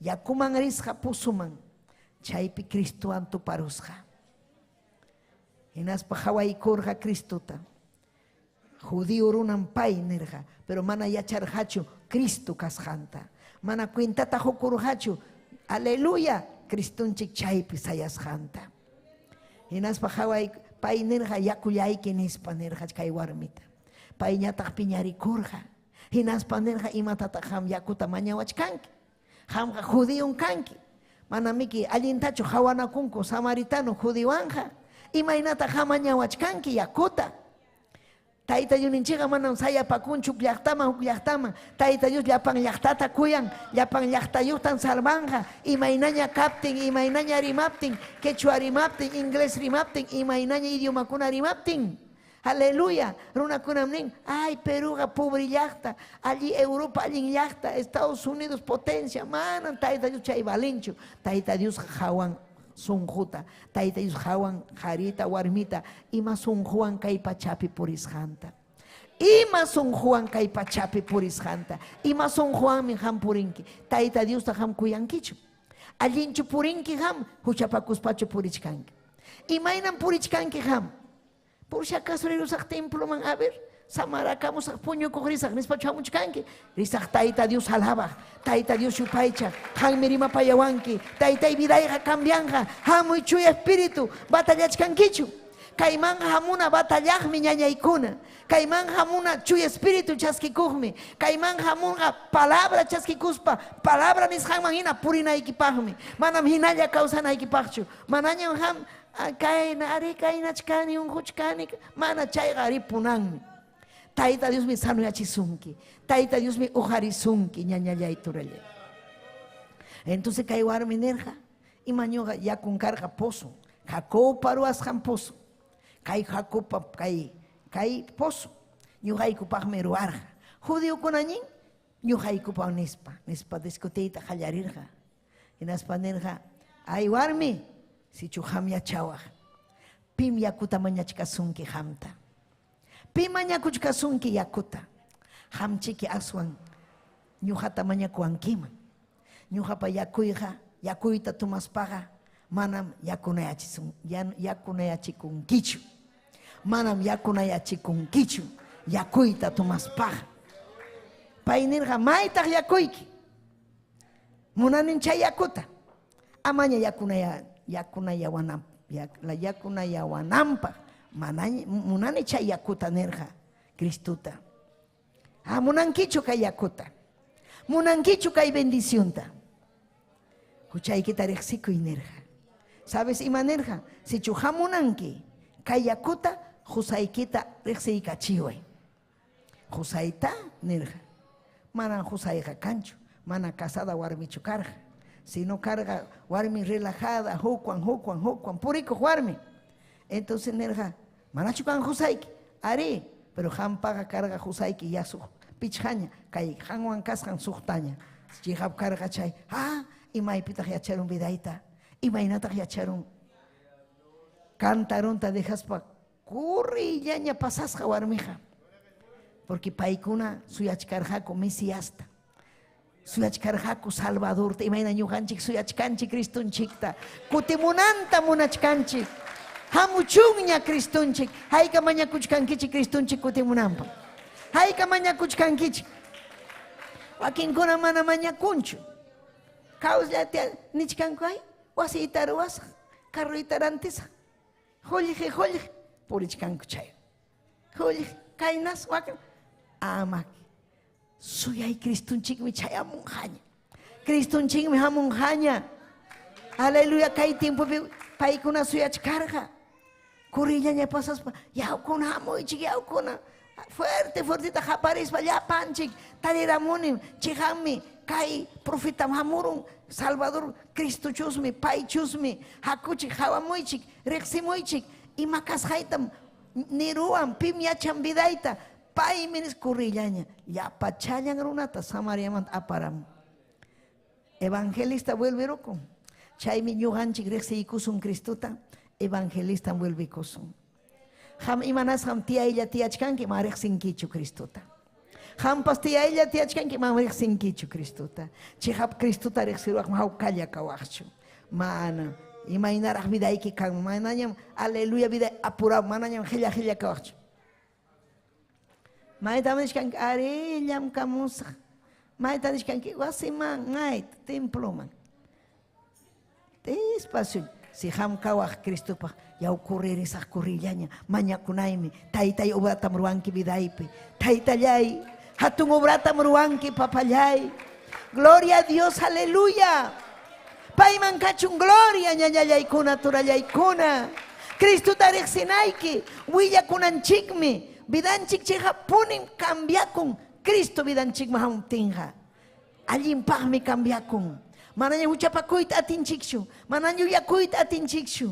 yakuman risqa pusuman, chaypi Cristowan tuparusqa. Hinaspa qhawaykurqa Cristota. Judío runam pay nirqa, pero mana yacharqachu Cristo kasqanta. Mana cuentata qukurqachu, aleluya, Cristonchik chaypi sayasqanta. Hinaspa qhaway pay nirqa yakullayki nispa nirqa kay warmita. Payñataq piñarikurqa. Hinaspa nirqa imatataq qam yakuta mañawachkanki. Qamqa judíon kanki. Manamiki allintachu qhawanakunku samaritano judíowanqa. Imaynataq qam mañawachkanki yakuta. Tayta Diosninchikqa manam sayapakunchu huk llaqtaman huk llaqtaman. Tayta Dios llapan llaqtata kuyan, llapan llaqtayuqtan salvanqa. Imaynaña kaptin, imaynaña rimaptin, quechua rimaptin, inglés rimaptin, imaynaña idiomakuna rimaptin. Aleluya. Runakunam nin, ay Perúqa pobre llaqta, allí Europa allin llaqta, Estados Unidos potencia. Manam Tayta Dios chay valinchu. Tayta Diosqa qhawan sunquta, Tayta Dios qhawan qharita, warmita, ima sunquwan kay pachapi purisqanta. Ima sunquwan kay pachapi purisqanta. Ima sunquwanmi qam purinki. Tayta Diosta qam kuyankichu. Allinchu purinki qam, huchapakuspachu purichkanki. Imaynam purichkanki qam. Por si acaso rirusaq temploman, a ver, samarakamusaq puñukuq risaq nispachu hamuchkanki. Risaq Tayta Dios alabaq, Tayta Dios yupaychaq, qammi rimapayawanki, Taytay vidayqa cambianqa, hamuy chuya espíritu, batallachkankichu. Kaymanqa hamuna batallaqmi ñañaykuna, kaymanqa hamuna chuya espíritu chaskikuqmi, kaymanqa hamunqa palabra chaskikuspa, palabra nisqanman hina purinaykipaqmi, manam hinalla kawsanaykipaqchu, manañam qam kayna ari kaynachkani unquchkani, mana chayqa ripunanmi. Tayta Diosmi sanoyachisunki, Tayta Diosmi uqarisunki ñañallay turallay. Entonces kay warmi nirqa, ima ñuqa yakun karqa pozo, Jacobpa ruwasqan pozo. Kay Jacobpa kay kay pozo ñuqaykupaqmi ruwarqa. Judiokuna ñin ñuqaykupaq nispa, nispa discutiyta qallarirqa. Hinaspa nirqa, ay warmi, sichu qam yachawaq, pim yakuta mañachkasunki qamta. Pim mañakuchkasunki yakuta. Qamchiki aswan ñuqata mañakuwankiman. Ñuqapa yakuyqa, yakuyta tomaspaqa manam yakunayachisun, yakunayachikunkichu. Manam yakunayachikunkichu yakuyta tomaspaqa. Pay nirqa, maytaq yakuyki? Munanin chay yakuta. Amaña yakunayawananpaq. Munani chay yakuta nirqa Cristuta. Ah, munankichu kay yakuta. Munankichu kay bendicionta. Huchaykita riqsikuy nirqa. ¿Sabes ima nirqa? Sichu hamunanki kay yakuta husaykita riqsiykachiway. Husayta nirqa. Manan husayqa kanchu, mana casada warmichu karqa. Sino karqa warmi relajada, hukwan, hukwan, hukwan, purikuq warmi. Entonces nirqa, manachu kan husayki? Ari, pero hampaqa karqa husayki yasuq pichqaña, kay hanwan kasqan suqtaña. Chihap karqa chay, ah, imaypitaq yacharun vidayta, imaynataq yacharun. Cantarunta dejaspa kurrillaña pasasqa warmiqa. Porque paykuna suyachkarqaku Mesiasta. Suyachkarqaku Salvadorta, imayna ñuqanchik suyachkanchik Cristonchikta. Kutimunanta munachkanchik. Hamuchunña Cristonchik. Hayka mañakuchkankichik Cristonchik kutimunanpaq. Hayka mañakuchkankichik. Wakinkuna mana mañakunchu. Kawsllata nichkanku ay, wasiyta ruwasaq, carroyta rantisaq. Qullqi, qullqi, purichkanku chay. Qullqi, kaynas wakin. Ama suyay Cristonchikmi chayamunqaña. Cristonchikmi hamunqaña. Aleluya, kay tiempopi paykuna suyachkarqa. Kurrillaña pasaspa, yawkuna hamuychik, yawkuna. Fuerte, fuertita qaparispa llapanchik tariramunim, chiqanmi kay profetam hamurun, Salvador Cristo chusmi, pay chusmi, hakuchik, hawamuychik, riqsimuychik, ima kasqaytam niruwan, pim yachan vidayta, paymi nis kurrillaña, llapachallan runata Samariamanta aparamun. Evangelista vuelverukun. Chaymi ñuqanchik riqsiykusun Cristuta, evangelista vuelvikusun. Ham imanasqam tiyaylla tiyachkanki, ma riqsinkichu Cristuta. Hampas tiyaylla tiyachkanki, ma riqsinkichu Cristuta. Chihap Cristuta riqsiruwaq hawkalla kawaqchu. Mana imaynaraq vidayki kan, manañam aleluya vida apurau, manañam qilla qilla kawaqchu. Maytam nishkanki, ari llamkamusaq. Mayta nishkanki, wasiman, mayta, temploman. Despacio, si ham kawaq Cristopaq, yaw kurririsaq kurrillaña, mañakunaymi, taytay obratam ruwanki vidaypi. Taytallay, hatun obratam ruwanki, papallay. Gloria a Dios, aleluya. Payman kachun gloria, ñañallaykuna, turallaykuna. Cristuta riqsinayki, willakunanchikmi, vidanchik chiqapunim cambiakun, Cristo vidanchikman hamuptinqa. Allinpaqmi cambiakun. Manañam huchapakuyta atinchikchu, manañam yuyakuyta atinchikchu,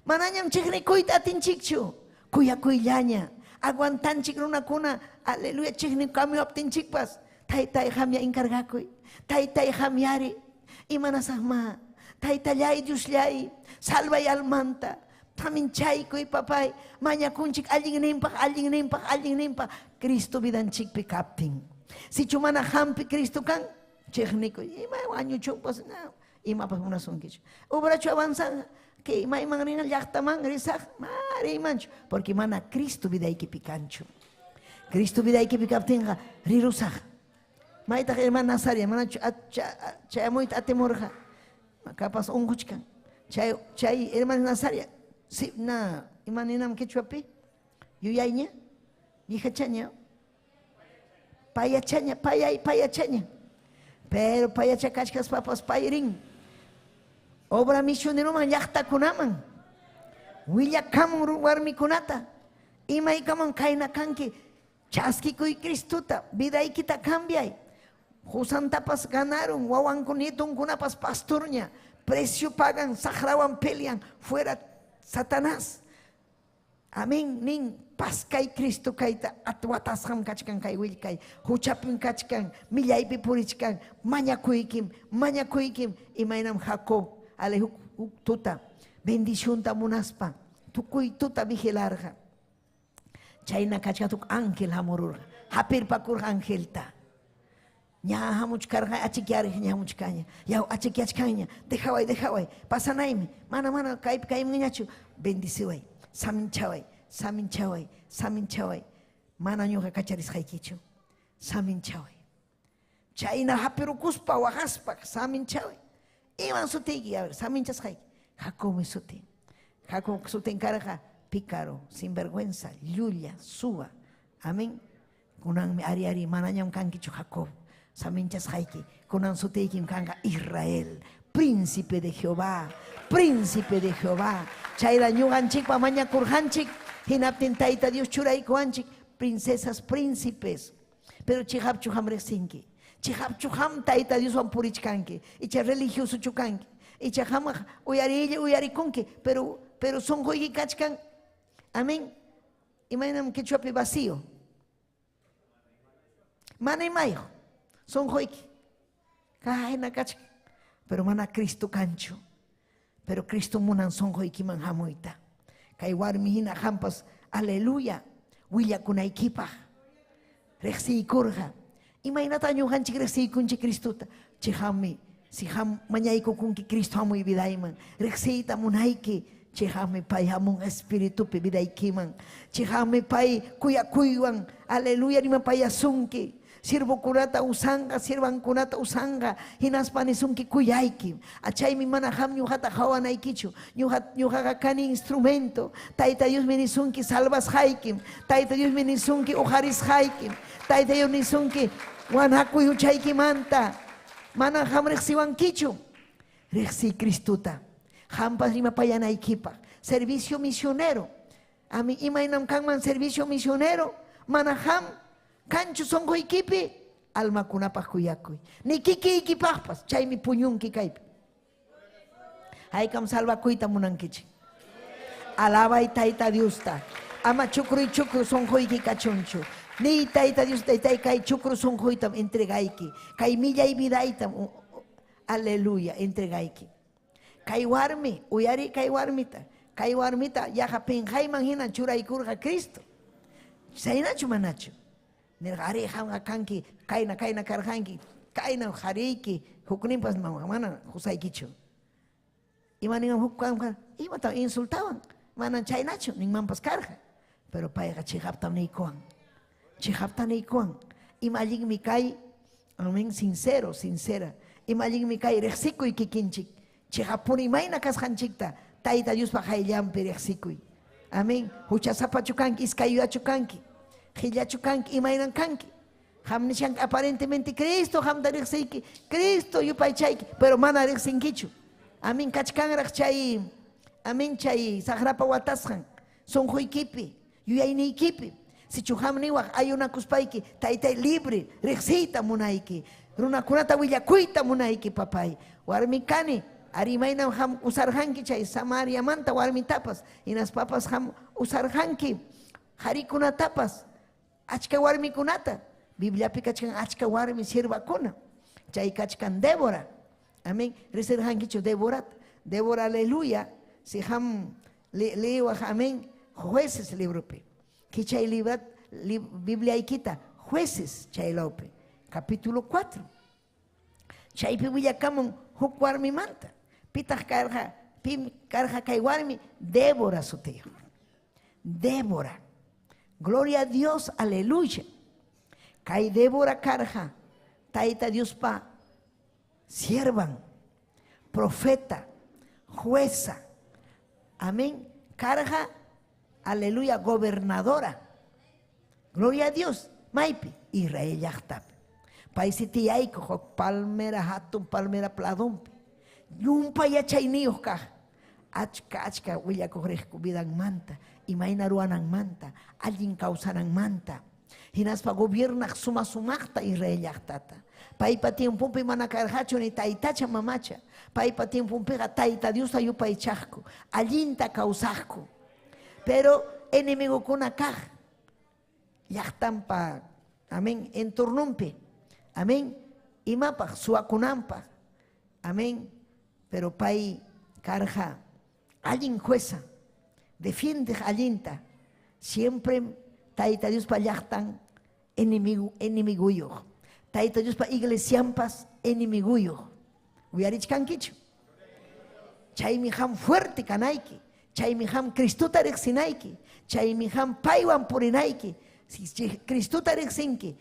manañam chiqnikuyta atinchikchu. Kuyakuyllaña, aguantanchik runakuna, aleluya, chiqnikamuwaptinchikpas. Taytay hamya encargakuy, taytay hamyari, imanasaqma, taytallay Diosllay, salvay almanta, taminchaykuy papay, mañakunchik allinninpaq, allinninpaq, allinninpaq, Cristo vidanchikpi kaptin. Sichu mana hampi Cristo kan, chiqnikuy, ima wañuchunpas, na, imapas munasunkichu. Obrachu avanzan, que imayman rina llaqtaman risaq, marimanchu, porque mana Cristo vidaykipi kanchu. Cristo vidaykipi kaptinqa rirusaq. Maytaq hermana Nazaria, manachu chayamuyta atimurqa, kapas unquchkan. Chay chay hermana Nazaria, si na ima ninam quechuapi? Yuyayña, vijachaña, payachaña, payay payachaña. Pero payacha kachkaspapas payrin. Obra misioneroman llaqtakunaman. Willakamun warmikunata. Imaykaman kayna kanki. Chaskikuy Cristuta, vidaykita cambiay. Husantapas ganaron, wawanku nietunkunapas pastorña. Precio pagan, saqrawan pelean, fuera Satanás. Amén, nin paskay Cristo kayta atwatasqam kachkan kay willkay, huchapim kachkan, millaypi purichkan, mañakuykim, mañakuykim, imaynam Jacob, ale huk tuta, bendicionta munaspa, tukuy tuta vigilarqa. Chayna kachka tuk ángel hamururqa, hapirpakurqa angelta. Ña hamuchkarqa achikyariqña hamuchkaña. Yaw achikyachkanña. Dejaway, dejaway. Pasanaymi. Mana, mana kaypi kaymanñachu. Bendiciway. Saminchaway, saminchaway, saminchaway. Mana ñuqa kacharisqaykichu. Saminchaway. Chayna hapirukuspa waqaspa saminchaway. Iman sutiyki? A ver, saminchasqayki. Jacobmi sutin. Jacob sutin karqa pícaro, sinvergüenza, llulla, suwa. Amén. Kunanmi ari ari manañam kankichu Jacob. Saminchasqayki. Kunan sutiykim kanqa Israel, príncipe de Jehová, príncipe de Jehová. Chayra ñuqanchikpa mañakurqanchik, hinaptin Tayta Dios churaykuwanchik princesas, príncipes. Pero chiqapchu qam riqsinki. Chiqapchu qam Tayta Dioswan purichkanki. Icha religiosochu kanki. Icha qamaq uyariylla uyarikunki, pero pero sunquyki kachkan. Amén. Imaynam quechuapi vacío. Mana imayuq sunquyki. Kayna kachkan. Pero mana Cristo kanchu. Pero Cristo munan sunquykiman hamuyta. Kay warmi hina qampas, aleluya, willakunaykipaq. Riqsiykurqa. Imaynata ñuqanchik riqsiykunchik Cristota? Chiqapmi, si qam mañaykukunki Cristo hamuy vidayman, riqsiyta munayki, chiqapmi pay hamun espiritupi vidaykiman. Chiqapmi pay kuyakuywan, aleluya, rimapayasunki. Siervokunata usanqa, siervankunata usanqa, hinaspa nisunki kuyayki. Achaymi mana qam ñuqata qawanaykichu. Ñuqa ñuqaqa kani instrumento. Tayta Diosmi nisunki salvasqaykim. Tayta Diosmi nisunki uqarisqaykim. Tayta Dios nisunki wanakuy huchaykimanta. Mana qam riqsiwankichu. Riqsiy Cristota. Qampas rimapayanaykipaq. Servicio misionero. Ami imaynam kanman servicio misionero? Mana qam kanchu sunquykipi almakunapaq kuyakuy. Ni kikiykipaqpas, chaymi puñunki kaypi. Haykam salvakuyta munankichik. Alabay Tayta Diosta. Ama chukruy chukru sunquyki kachunchu. Niy Tayta Dios, Taytay kay chukru sunquytam entregayki. Kay millay vidaytam, aleluya, entregayki. Kay warmi, uyariy kay warmita. Kay warmita yaqa pinqayman hina churaykurqa Cristo. Chaynachu manachu? Nirqa, ari qamqa kanki, kayna kayna karqanki, kayna qariyki, hukninpas mana qusaykichu. Ima ninman huk qamqa, imatam insultawan, manam chaynachu ninmanpas karqa. Pero payqa chiqaptam niykuwan. Chiqapta niykuwan. Ima allinmi kay, amén, sincero, sincera. Ima allinmi kay riqsikuy kikinchik. Chiqapuni imayna kasqanchikta Tayta Diospa qayllanpi riqsikuy. Amén. Huchasapachu kanki, iskayuyachu kanki, qillachu kanki, imaynan kanki. Qam nishanki aparentemente Cristo qamta riqsiyki, Cristo yupaychayki, pero mana riqsinkichu. Amén. Kachkanraq chay, amén, chay saqrapa watasqan sunquykipi, yuyayniykipi. Sichu qam niwaq ayunakuspayki, Taytay libre, riqsiyta munayki, runakunata willakuyta munayki, papay. Warmi kani, ari imaynam qam usarqanki chay Samariamanta warmitapas, hinaspapas qam usarqanki qarikunatapas, achka warmikunata. Bibliapi kachkan achka warmi siervakuna. Chay kachkan Débora. Amén. Riqsirqankichu Déborata? Débora, aleluya. Si qam leewaq, amén, Jueces libropi. Kichay librat, li, Bibliaykita, Jueces chaylawpi, capítulo 4. Chaypi willakamun huk warmimanta. Pitaq karqa, pim karqa kay warmi? Débora sutiyuq. Débora. Gloria a Dios, aleluya. Kay Débora karqa Tayta Diospa siervan, profeta, jueza. Amén. Karqa, aleluya, gobernadora. Gloria a Dios. Maypi, Israel llaqtapi. Paysi tiyaykuq huk palmera, hatun palmera pladonpi. Llumpay yachayniyuq kaq. Achka achka willakuq riqku vidanmanta, imayna ruwananmanta, allin kawsananmanta. Hinaspa gobiernaq suma sumaqta Israel llaqtata. Paypa tiemponpi mana karqachu ni taytacha mamacha. Paypa tiemponpiqa Tayta Diosta yupaychaqku, allinta kawsaqku. Pero enemigokuna kaq llaqtanpa, amén, entornonpi, amén, imapaq suwakunanpaq, amén. Pero pay karqa allin jueza, defiendeq allinta, siemprem Tayta Diospa llaqtan enemigo, enemiguyuq. Tayta Diospa iglesianpas enemiguyuq. Uyarichkankichu? Chaymi qam fuerte kanayki. Chaymi qam Cristota riqsinayki. Chaymi qam paywan purinayki. Si Cristota riqsinki,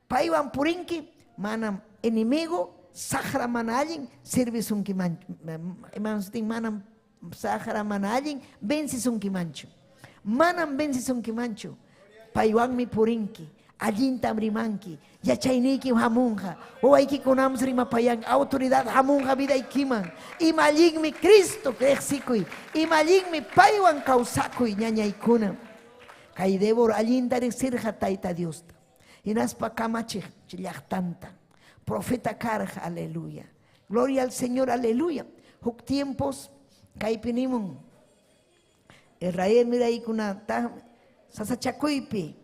paywan purinki, manam enemigo saqra mana allin servisunkimanchu. Manam saqra mana allin vencisunkimanchu. Manam vencisunkimanchu. Paywanmi purinki. Allintam rimanki. Yachayniykim hamunqa. Wawaykikunam rimapayan. Autoridad hamunqa vidaykiman. Ima allinmi Cristo riqsikuy. Ima allinmi paywan kawsakuy ñañaykuna. Kay Débora allinta riqsirqa Tayta Diosta. Hinaspa kamachiq llaqtanta. Profeta karqa, aleluya. Gloria al Señor, aleluya. Huk tiempos kaypi nimun. Israel miraykunata sasachakuypi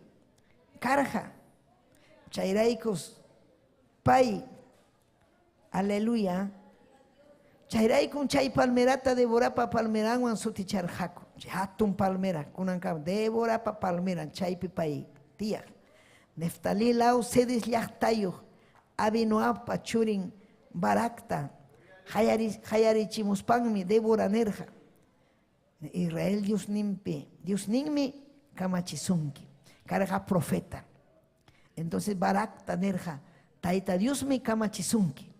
karqa. Chayraykus pay, aleluya. Chayraykun chay palmerata Deborapa palmeranwan suticharqaku. Hatun palmera, kunankama Deborapa palmeran chaypi pay tiyaq. Neftalí law Cedes llaqtayuq Abinoabpa churin Barakta hayarichimuspanmi Débora nirqa. Israel Diosninpi, Diosninmi kamachisunki. Karqa profeta. Entonces Barakta nirqa, Tayta Diosmi kamachisunki.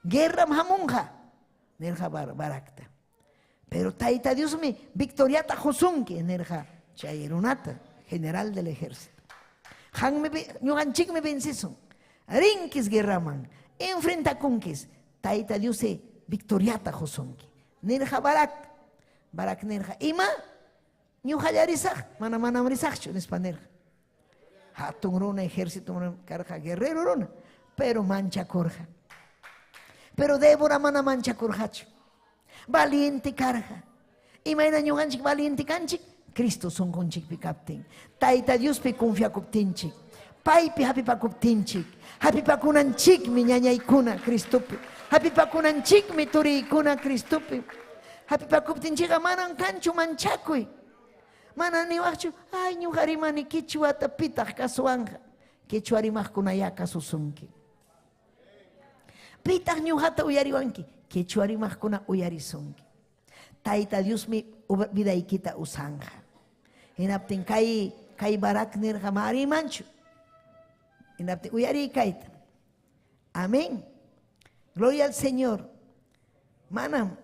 Guerram hamunqa, nirqa Barakta. Pero Tayta Diosmi victoriata qusunki, nirqa chay runata, general del ejército. Qanmi ñuqanchikmi vencisun. Rinkis guerraman, enfrentakunkis, Tayta Dios victoriata qusunki. Nirqa Barak. Barak nirqa, ima? Ñuqalla risaq, mana manam risaqchu, nispa nirqa. Hatun runa, ejército karqa, guerrero runa, pero manchakurqa. Pero Débora mana manchakurqachu. Valiente karqa. Imayna ñuqanchik valiente kanchik? Cristo sunqunchikpi kaptin. Tayta Diospi confiakuptinchik. Paypi hapipakuptinchik. Hapipakunanchikmi ñañaykuna Cristopi. Hapipakunanchikmi turiykuna Cristopi. Hapipakuptinchikqa manam kanchu manchakuy. Mana niwaqchu, ay ñuqa rimani quichuata pitaq kasuwanqa. Quechua rimaqkunayá kasusunki. Pitaq ñuqata uyariwanki, quechua rimaqkuna uyarisunki. Tayta Diosmi vidaykita usanqa. Hinaptin kay kay Barak nirqa ma rimanchu. Hinaptin uyariy kayta. Amén. Gloria al Señor. Manam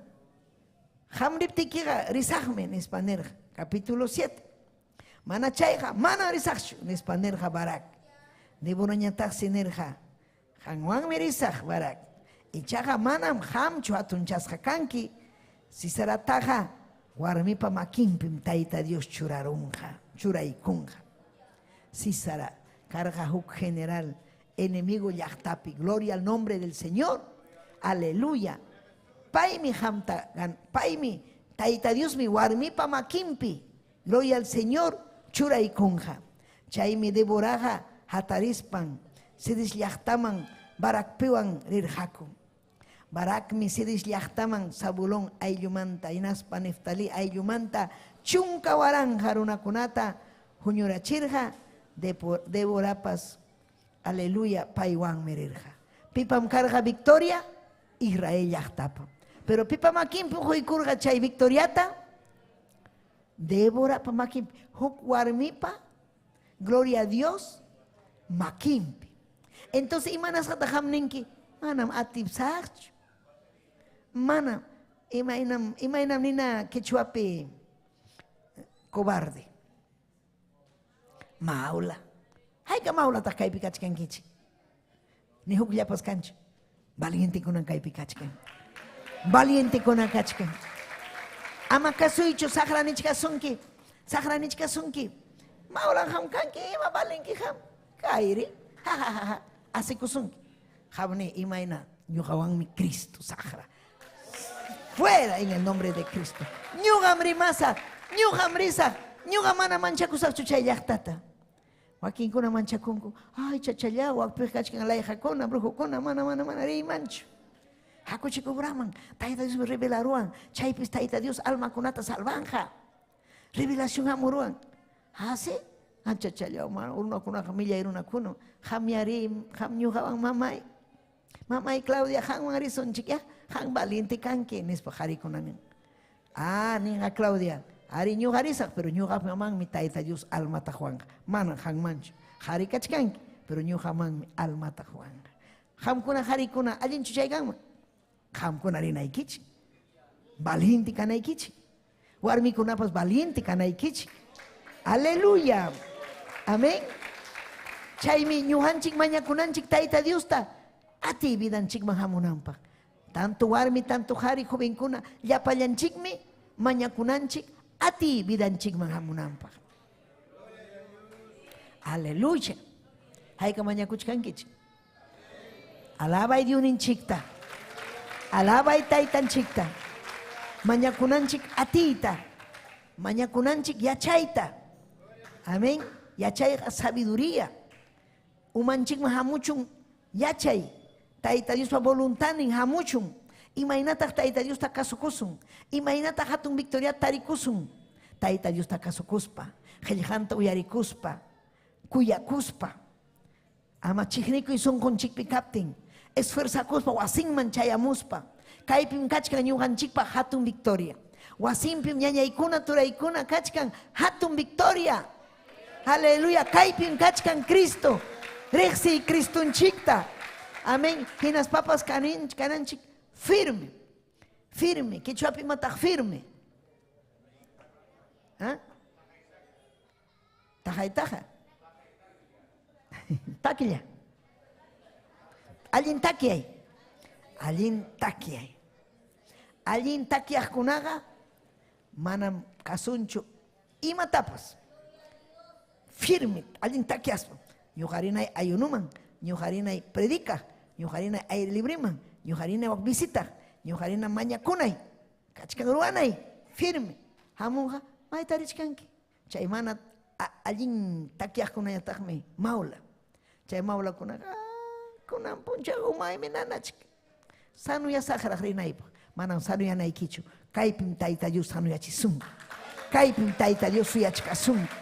qam riptikiqa risaqmi nispa nirqa. Capítulo 7. Mana chayqa mana risaqchu nispa nirqa Barak. Deborañataqsi nirqa, qanwanmi risaq Barak. Ichaqa manam qamchu hatunchasqa kanki. Sisarataqa warmipa makinpim Tayta Dios churarunqa, churaykunqa. Sísara karqa huk general enemigo llaqtapi. Gloria al nombre del Señor. Aleluya. Paymi qamta, paymi Tayta Diosmi warmipa makinpi. Gloria al Señor churaykunqa. Chaymi Deboraqa hatarispan Cedes llaqtaman Barakpiwan rirqaku. Barakmi Cedes llaqtaman Zabulón ayllumanta hinaspa Neftalí ayllumanta 10,000 runakunata huñurachirqa. Deborapas, aleluya, paywanmi rirqa. Pipam karqa victoria? Israel llaqtapa. Pero pipa makinpi quykurqa chay victoriata? Déborapa makinpi. Huk warmipa, gloria a Dios, makinpi. Entonces, imanasqataq qam ninki? Manam atipsaqchu. Manam, imaynam, imaynam nina quechuapi cobarde. Maula. Hayka maulataq kaypi kachkankichik? Ni hukllapas kanchu. Valientekunan kaypi kachkan. Valientekuna kachkan. Ama kasuychu saqra nichkasunki. Saqra nichkasunki. Maulan qam kanki, ima valenki qam. Kayri. Ha ha ha ha. Asikusunki. Qamni imayna ñuqawanmi Cristo saqra. Fuera en el nombre de Cristo. Ñuqam rimasaq, ñuqam risaq, ñuqa mana manchakusaqchu chay llaqtata. Wakinkuna manchakunku. Ay, chachalla, wakpiq kachkan layqakuna, brujukuna, mana, mana, mana riymanchu. Hakuchik obraman, Tayta Diosmi revelaruwan, chaypis Tayta Dios almakunata salvanja. Revelación hamuruwan. Ah, sí? Achachallaw, runakunaqa millay runakuna. Qamyari, qam ñuqawan mamay. Mamay Claudia, qanwan risunchik ya. Qam valiente kanki, nispa qarikuna nin. Ah, ninqa Claudia, ari ñuqa risaq, pero ñuqamanmi Tayta Dios almata quwanqa. Manam qanmanchu. Qari kachkanki, pero ñuqamanmi almata quwanqa. Qamkuna qarikuna, allinchu chay kanman? Qamkuna rinaykichik. Valiente kanaykichik. Warmikunapas valiente kanaykichik. Aleluya. Amén. Chaymi ñuqanchik mañakunanchik Tayta Diosta atiy vidanchikman hamunanpaq. Tanto warmi, tanto qhari jovenkuna llapallanchikmi mañakunanchik atiy vidanchikman hamunanpaq. Aleluya. Hayka mañakuchkankichik. Alabay Diosninchikta. Alabay Taytanchikta. Mañakunanchik atiyta. Mañakunanchik yachayta. Amén. Yachayqa sabiduría. Umanchikman hamuchun yachay. Tayta Diospa voluntanin hamuchun. Imaynataq Tayta Diosta kasukusun. Imaynataq hatun victoria tarikusun. Tayta Diosta kasukuspa. Qillqanta uyarikuspa. Kuyakuspa. Ama chiqnikuy sunqunchikpi kaptin. Esfuerzakuspa wasinman chayamuspa. Kaypim kachkan ñuqanchikpa hatun victoria. Wasinpim ñañaykuna turaykuna kachkan hatun victoria. Aleluya. Kaypim kachkan Cristo. Riqsiy Cristonchikta. Amén. Hinaspapas kananchik firme. Firme. Quichuapi imataq firme. ¿Ah? Tajaytaja. Takilla. Allin takyay. Allin takyay. Allin takyaqkunaqa manam kasunchu imatapas. Firme, allin takyaspa. Ñuqarinay ayunuman, ñuqarinay predicaq, ñuqarinay aire libreman, ñuqarinay wak visitaq, ñuqarinay mañakunay, kachkan ruwanay, firme. Hamunqa mayta richkanki. Chay mana allin takyaqkunañataqmi mawla. Chay mawlakunaqa kunan punchaw umaymi nanachik. Sanuyasaqraq rinaypaq. Manam sanuyanaykichu. Kaypim Tayta Dios sanuyachisunqa. Kaypim Tayta Dios suyachkasunqa.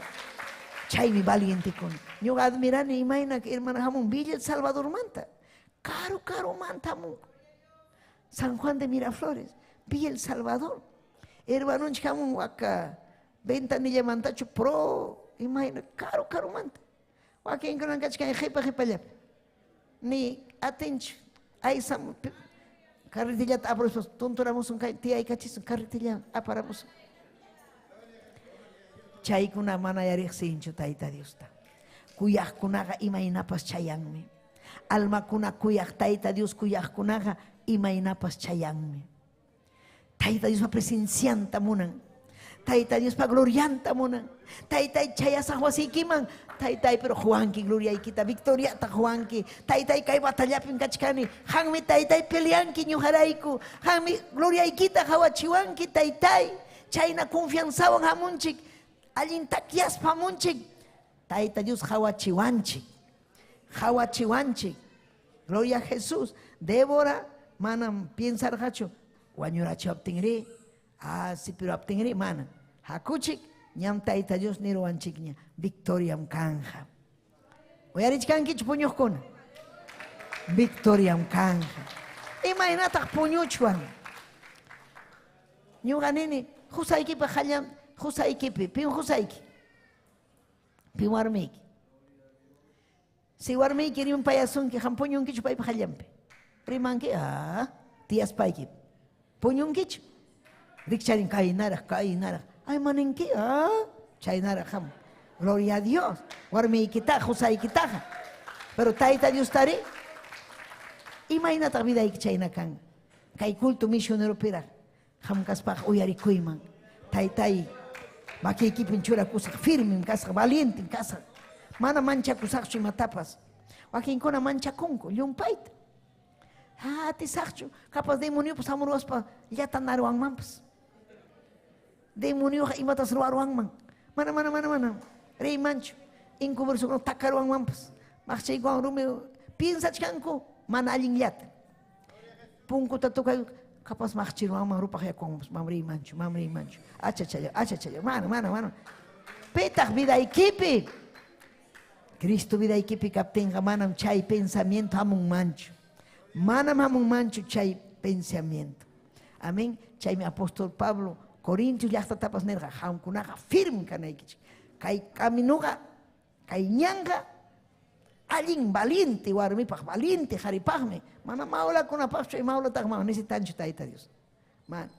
Chaymi valientekuna. Ñuqa admirani imayna hermana hamun Villa El Salvadormanta. Karu karumanta hamun. San Juan de Miraflores, Villa El Salvador. Hermanonchik hamun waka ventanillamantachu pro imayna karu karumanta. Wakinkunan kachkan qipa qipallapi. Ni atinchu aysam carretillata aparuspa tunturamusun kay tiyaykachisun carretilla aparamusun. Chaykuna mana riqsinchu Tayta Diosta. Kuyaqkunaqa imaynapas chayanmi. Almakuna kuyaq Tayta Dios kuyaqkunaqa imaynapas chayanmi. Tayta Diospa presencianta munan. Tayta Diospa glorianta munan. Taytay chayasaq wasiykiman. Taytay pero quwanki gloriaykita, victoriata quwanki. Taytay kay batallapim kachkani. Qanmi taytay peleanki ñuqarayku. Qanmi gloriaykita qawachiwanki taytay. Chayna confianzawan hamunchik. Allin takyaspa hamunchik. Tayta Dios qawachiwanchik. Qawachiwanchik. Gloria a Jesús. Débora manam piensarqachu wañurachiwaptinri. Ah, sipiraptinri mana. Hakuchik ñam Tayta Dios niruwanchikña. Victoriam kanja. Uyarichkankichu puñuqkuna. Victoriam kanja. Imaynataq puñuchwan. Ñuqa nini qusaykipa qallam qusaykipi pim qusayki. Pim warmiyki. Si warmiyki rimapayasunki qam puñunkichu paypa qallanpi. Rimanki, ah, tiyaspayki. Puñunkichu. Rikcharin kaynaraq, kaynaraq. Ay maninki, ah, chaynaraq ham. Gloria a Dios. Warmiykitaqa, qusaykitaqa. Pero Tayta Diostari, imaynataq vidayki chayna kan. Kay culto misioneropiraq qam kaspaqa uyarikuyman. Taytay, makiykipim churakusaq, firmem kasaq, valientem kasaq. Mana manchakusaqchu imatapas. Wakinkuna manchakunku, llumpayta. Ah, atisaqchu, capaz demoniopas hamuruwaspa llata naruwanmanpas. Demonioqa imatas ruwaruwanman. Mana, mana, mana, mana. Riymanchu. Encubrisuqna takaruwanmanpas. Maqchaykuwan rumi piensachkanku mana allinllata. Punkuta tukay capaz maqchiruwanman rupaq yakuwanmanpas. Mam riymanchu, mam riymanchu. Achachalla, achachalla. Mana, mana, mana. Pitaq vidaykipi. Cristo vidaykipi kaptinqa manam chay pensamiento hamunmanchu. Manam hamunmanchu chay pensamiento. Amén. Chaymi apóstol Pablo Corintios llaqtatapas nirqa, qamkunaqa firme kanaykichik. Kay caminoqa, kay ñanqa allin valiente warmipaq, valiente qaripaqmi. Mana mawlakunapaqchu, imawlataq mana necesitanchu Tayta Dios. Man,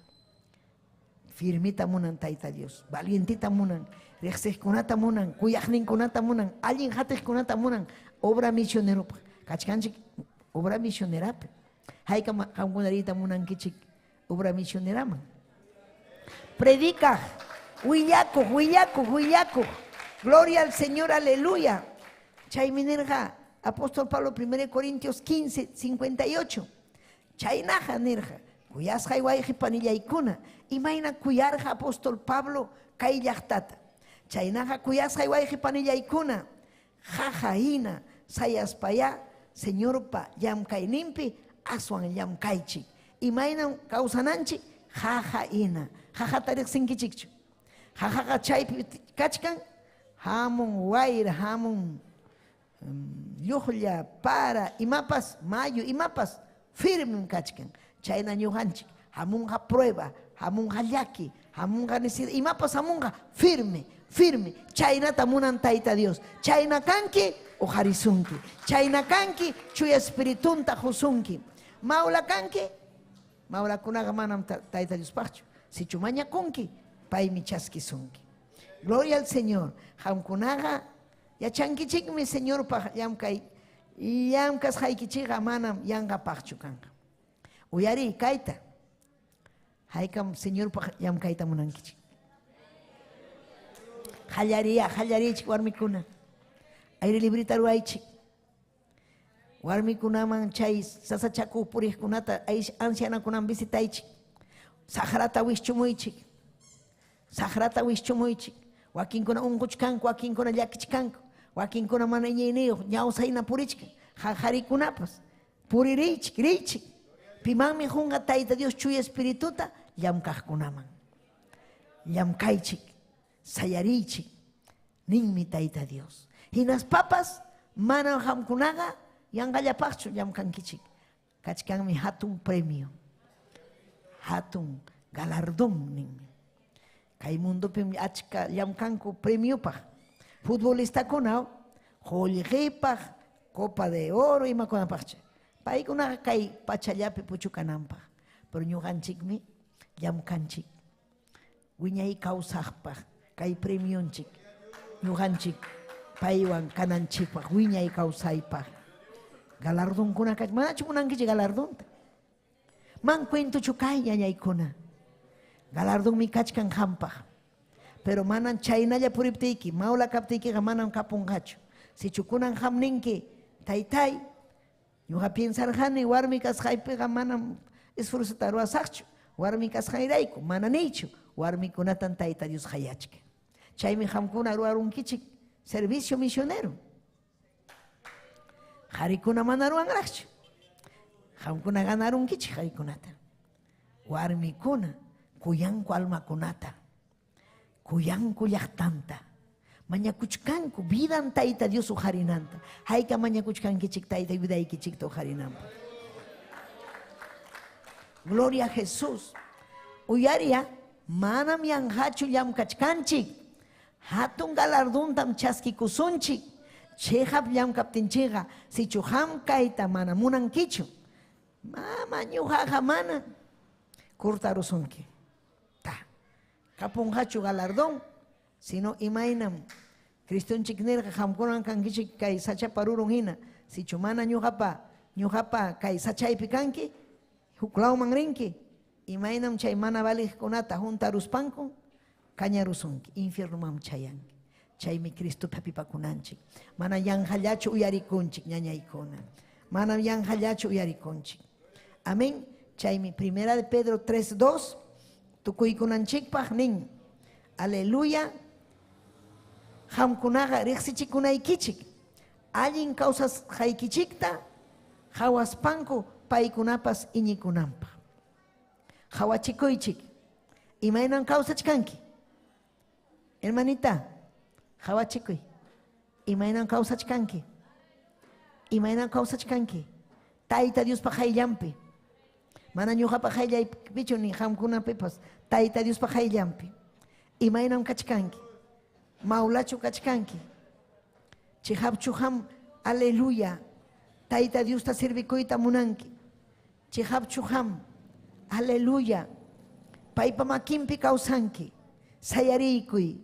firmita munan Tayta Dios, valientita munan, riqsiqkunata munan, kuyaqninkunata munan, allin hatiqkunata munan, obra misioneropaq. Kachkanchik obra misionerapi. Haykam qamkuna riyta munankichik obra misioneraman. Predicaj, willakuq, willakuq, willakuq. Gloria al Señor, aleluya. Chaymi nirqa apóstol Pablo 1 Corintios 15, 58. Chaynaqa nirqa, kuyasqay wayqi panillaykuna, imayna kuyarqa apóstol Pablo kay llaqtata. Chaynaqa kuyasqay wayqi panillaykuna, qaqa hina sayaspayá Señorpa llamkayninpi aswan llamkaychik. Imaynam kawsananchik qaqa hina. Qaqata riqsinkichikchu. Qaqaqa chaypi kachkan, hamun wayra, hamun lluqlla, para, imapas, mayu, imapas, firmem kachkan. Chayna ñuqanchik, hamunqa prueba, hamunqa llaki, hamunqa necesidad, imapas hamunqa firme, firme. Chaynata munan Tayta Dios. Chayna kanki, uqarisunki. Chayna kanki, chuya espiritunta qusunki. Mawla kanki, mawlakunaqa manam Tayta Diospaqchu. Sichu mañakunki, paymi chaskisunki. Gloria al Señor. Qamkunaqa yachankichikmi Señorpaq llamkay llamkasqaykichikqa manam yanqapaqchu kanqa. Uyariy kayta. Haykam Señorpaq llamkayta munankichik. Qallariya, qallariychik warmikuna. Aire librita ruwaychik. Warmikunaman chay sasachakuq puriqkunata ancianakunaman visitaychik. Saqrata wischumuychik. Saqrata wischumuychik. Wakinkuna unquchkanku, wakinkuna llakichkanku, wakinkuna mana iñiyniyuq, ñawsa hina purichkan. Qarikunapas puririychik, riychik. Pimanmi qunqa Tayta Dios chuya espirituta llamkaqkunaman. Llamkaychik, sayariychik, ninmi Tayta Dios. Hinaspapas manam qamkunaqa yanqallapaqchu llamkankichik. Kachkanmi hatun premio, hatun galardón ninmi. Kay mundopim achka llamkanku premiopaq. Futbolistakuna qullqipaq, copa de oro imakunapaqcha. Paykunaqa kay pachallapi puchukananpaq. Pero ñuqanchikmi llamkanchik. Wiñay kawsaqpaq kay premionchik. Ñuqanchik paywan kananchikpaq, wiñay kawsaypaq. Galardonkuna kach, manachu munankichik galardonta? Man cuentochu kay ñañaykuna. Galardonmi kachkan qampaq. Pero manam chaynalla puriptiyki, mawla kaptiykiqa manam kapunqachu. Sichu kunan qam ninki, taytay, ñuqa piensarqani warmi kasqaypiqa manam esfuerzota ruwasaqchu. Warmi kasqayrayku, mana niychu. Warmikunatan Tayta Dios qayachkan. Chaymi qamkuna ruwarunkichik servicio misionero. Qarikuna mana ruwanraqchu. Qamkuna ganarunkichik qarikunata. Warmikuna kuyanku almakunata, kuyanku llaqtanta, mañakuchkanku vidan Tayta Dios uqarinanta. Hayka mañakuchkankichik Tayta vidaykichikta uqarinanpaq. Gloria a Jesús. Uyariya, manam yanqachu llamkachkanchik. Hatun galardontam chaskikusunchik. Chiqap llamkaptinchikqa, sichu qam kayta mana munankichu. Mama ñuqaqa mana kurtarusunki. Ta. Kapunqachu galardón, sino imaynam Cristonchik nirqa qamkunan kankichik kay sachapa rurun hina. Sichu mana ñuqapa kay sachaypi kanki, huklawman rinki, imaynam chay mana valiqkunata juntaruspanku kañarusunki, infiernoman chayanki. Chaymi Cristopi hapipakunanchik. Mana yanqallachu uyarikunchik, ñañaykuna. Manam yanqallachu uyarikunchik. Amén. Chaymi primera de Pedro 3:2 tukuykunanchikpaq nin. Aleluya. Qamkunaqa riqsichikunaykichik. Allin kawsasqaykichikta qawaspanku paykunapas iñikunanpaq. Qawachikuychik. Imaynam kawsachkanki? Hermanita, qawachikuy. Imaynam kawsachkanki? Imaynam kawsachkanki? Tayta Diospa qayllanpi. Mana ñuqapa qayllaypichu ni qamkunapipas, Tayta Diospa qayllanpi. Imaynam kachkanki? Mawlachu kachkanki? Chiqapchu qam, aleluya, Tayta Diosta servikuyta munanki? Chiqapchu qam, aleluya, paypa makinpi kawsanki? Sayariykuy.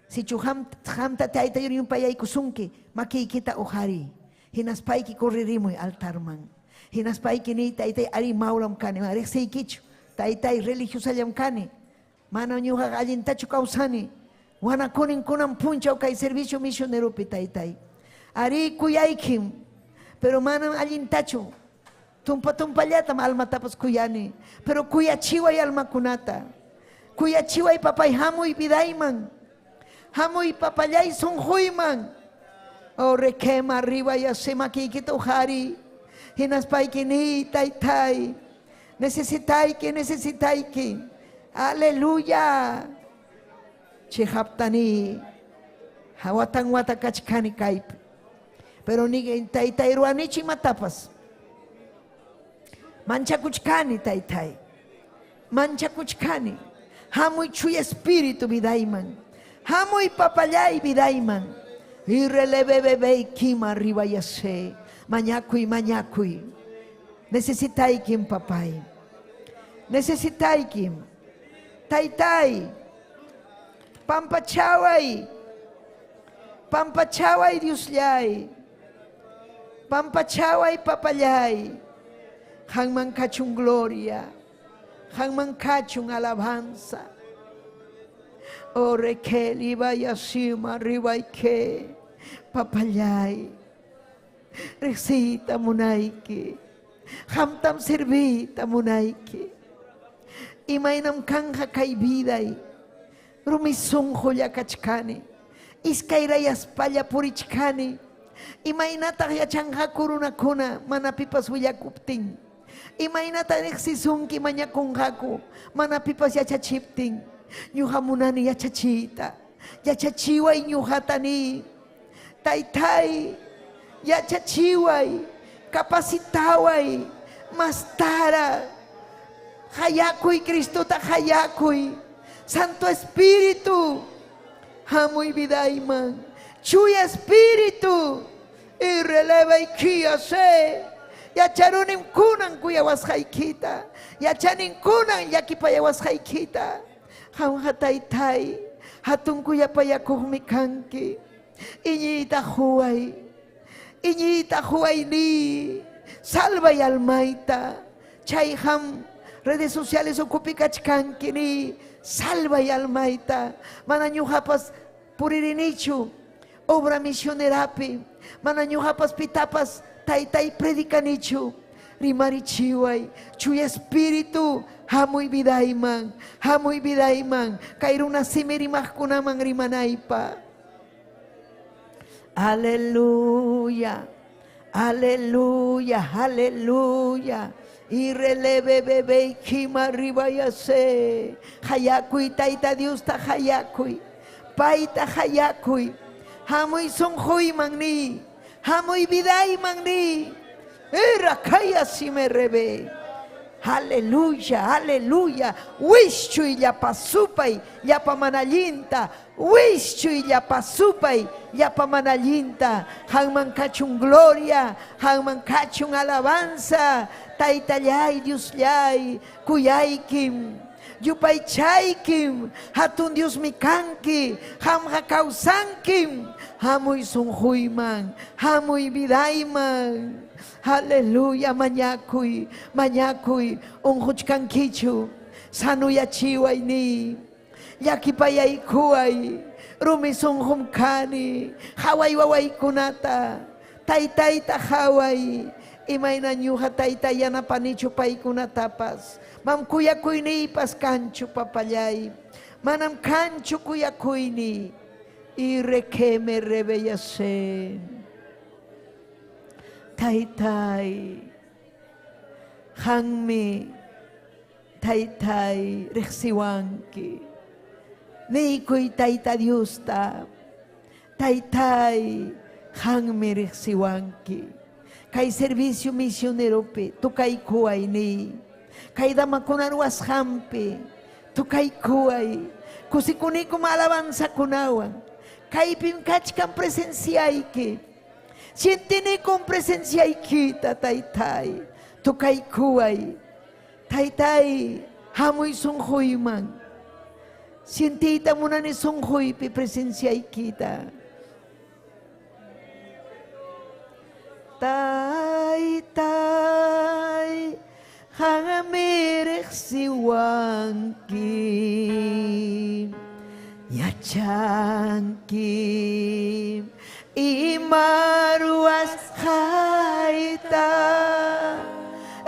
Sichu qamta Tayta Dios yumpayaykusunki, makiykita uqariy. Hinaspayki corririmuy altarman. Hinaspayki niy, Taytay, ari mawlam kani, mana riqsiykichu. Taytay, religiosallam kani. Mana ñuqaqa allintachu kawsani. Wanakunin kunan punchaw kay servicio misioneropi, Taytay. Ari kuyaykim, pero manam allintachu. Tumpa tumpallatam almatapas kuyani. Pero kuyachiway almakunata. Kuyachiway papay, hamuy vidayman. Hamuy papallay sunquyman. Oh, requema arriba y así makiykita uqariy. Hinaspayki niy, Taytay. Necesitayki, necesitayki. Aleluya. Chiqapta niy. Watan wata kachkani kaypi. Pero ni taytay ruwanichu imatapas. Manchakuchkani, Taytay. Manchakuchkani. Hamuy chuya espíritu vidayman. Hamuy papallay vidayman. Y releve kima arriba yase. Mañakuy, mañakuy. Necesitaykim, papay. Necesitaykim. Taytay. Pampachaway. Pampachaway, Diosllay. Pampachaway, papallay. Qamman kachun gloria. Qamman kachun alabanza. Oh, rekel iba yasima ribayke. Papallay. Riqsiyta munayki. Qamtam serviyta munayki. Imaynam kanja kay viday. Rumi sunqulla kachkani. Iskayrayaspalla purichkani. Imaynataq yachanqaku runakuna mana pipas willakuptin. Imaynata riqsisunki mañakunqaku mana pipas yachachiptin. Ñuqa munani yachachiyta. Yachachiway ñuqata ni. Taytay, yachachiway, capacitaway, mastara. Hayakuy, Cristota hayakuy. Santo Espíritu, hamuy vidayman. Chuya Espíritu, y releva y se. Yacharunim kunan kuyawasqaykita. Yachanin kunan llakipayawasqaykita. Qamqa taytay, hatun kuyapayakuqmi kanki. Iñiyta huway. Iñiyta huwayni. Salvay almayta. Chay qam redes sociales ukupi kachkanki ni. Salvay almayta. Mana ñuqapas puririnichu. Obra misionerapi. Mana ñuqapas pitapas taytay predicanichu. Rimarichiway. Chuya espíritu. Hamuy vidayman. Hamuy vidayman. Kay runa simi rimaqkunaman rimanaypa. Aleluya. Aleluya. Aleluya. Y releve bebé kima arriba yase. Hayakuy tayta Diosta hayakuy. Payta hayakuy. Hamuy sunquyman ni. Hamuy vidayman ni. Era kaya si me rebe. Aleluya, aleluya. Wischuy llapa supay, llapa manallinta. Wischuy llapa supay, llapa manallinta. Qamman kachun gloria, qamman kachun alabanza. Taytallay, Diosllay, kuyaykim. Yupaychaykim, hatun Diosmi kanki, qamqa kawsankim. Hamuy sunquyman, hamuy vidayman. Aleluya, mañakuy, mañakuy, unquchkankichu, sanuyachiway ni. Llakipayaykuway, rumi sunqum kani, haway wawaykunata, taytayta haway. Imayna ñuqa tayta yanapanichu paykunatapas. Mam kuyakuyniypas kanchu papallay. Manam kanchu kuyakuyniy. Y requeme rebellase. Taytay, qammi, taytay, riqsiwanki. Niykuy Tayta Diosta. Taytay, qanmi riqsiwanki. Kay servicio misioneropi tukaykuway niy. Kay damakuna ruwasqanpi tukaykuway. Kusikunikum alabanzakunawan. Kaypim kachkan presenciayki. Sientinikum presenciaykita, taytay. Tukaykuway. Taytay, hamuy sunquyman. Sientiyta munani sunquypi presenciaykita. Taytay, qanmi riqsiwanki. Yachanki ima ruwasqayta.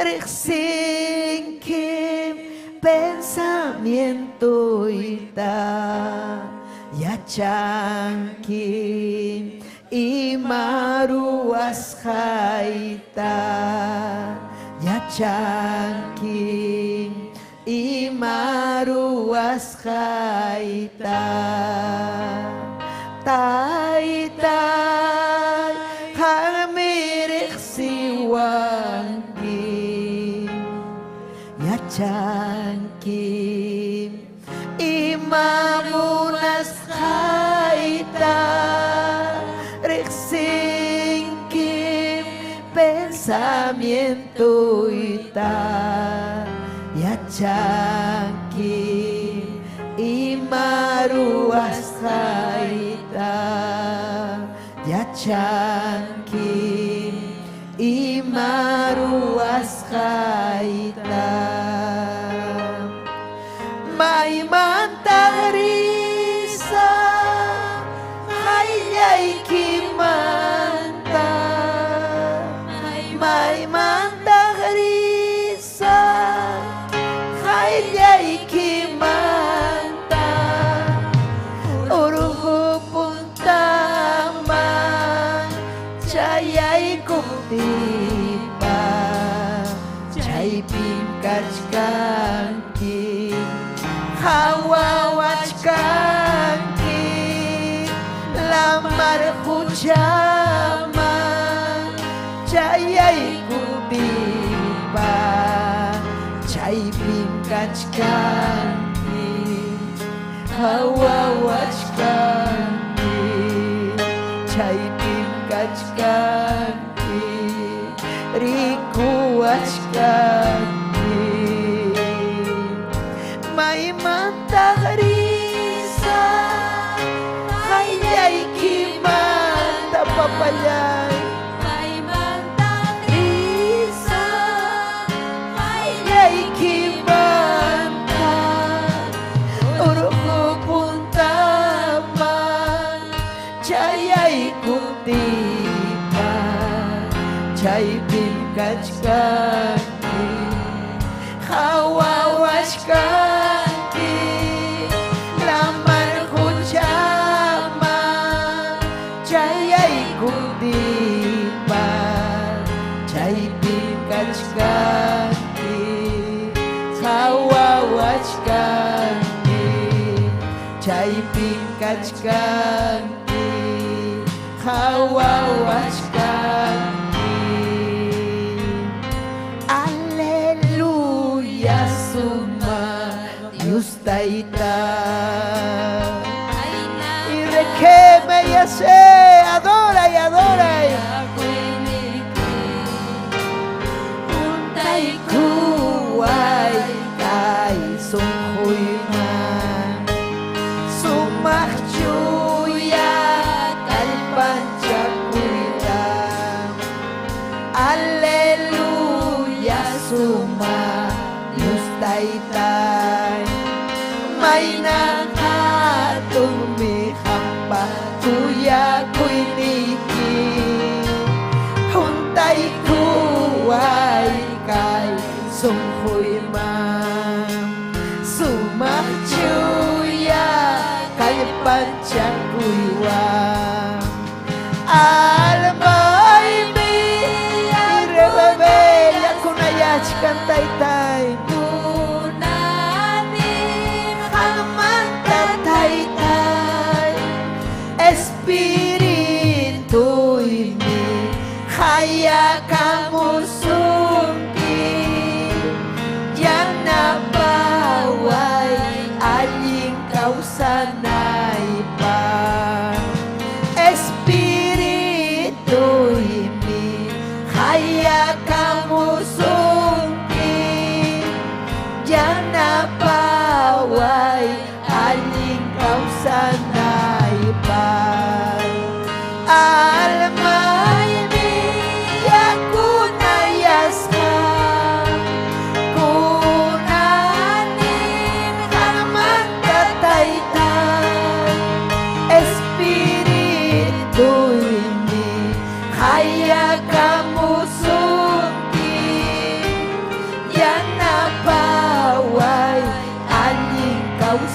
Riqsinki pensamientoyta. Yachanki ima ruwasqayta. Yachanki ima ruwasqayta. Taytay, qanmi riqsiwanki. Yachanki ima munasqayta. Riqsinki pensamientoyta. Yachanki ima ruwasqayta. Yachanki ima ruwasqayta. Maymantaq risaq qayllaykimanta. Maymantaq risaq qayllaykimanta. Urqu puntaman chayaykuptiypa chaypim kachkanki. Qhawawachkanki lamar quchaman chayaykuptiypa chaypim kachkanki. Qhawawachkanki chaypim kachkanki. Rikuwachkanki. Maymantaq risaq qayllaykimanta, papallay. Maymantaq risaq qayllaykimanta. Urqu puntaman chayaykuptiypa chaypim kachkanki. Qhawawachkanki lamar quchaman chayaykuptiypa chaypim kachkanki. Qhawawachkanki chaypim kachkanki. Qhawawachkanki. Aleluya, suma Dios Tayta. Y requeme y hace, adora y adora. Huntaykuway kay sunquyman. Sumaq chuya kallpanchakuyta. Aleluya, suma Dios Taytay. Mayna hatunmi qampa kuyakuyniyki. Huntaykuway kay sunquyman. Sumaq chuya kallpanchakuywan. Almaymi rebebe yakunayachkan taytay. Munani Qanmanta taytay. Espíritu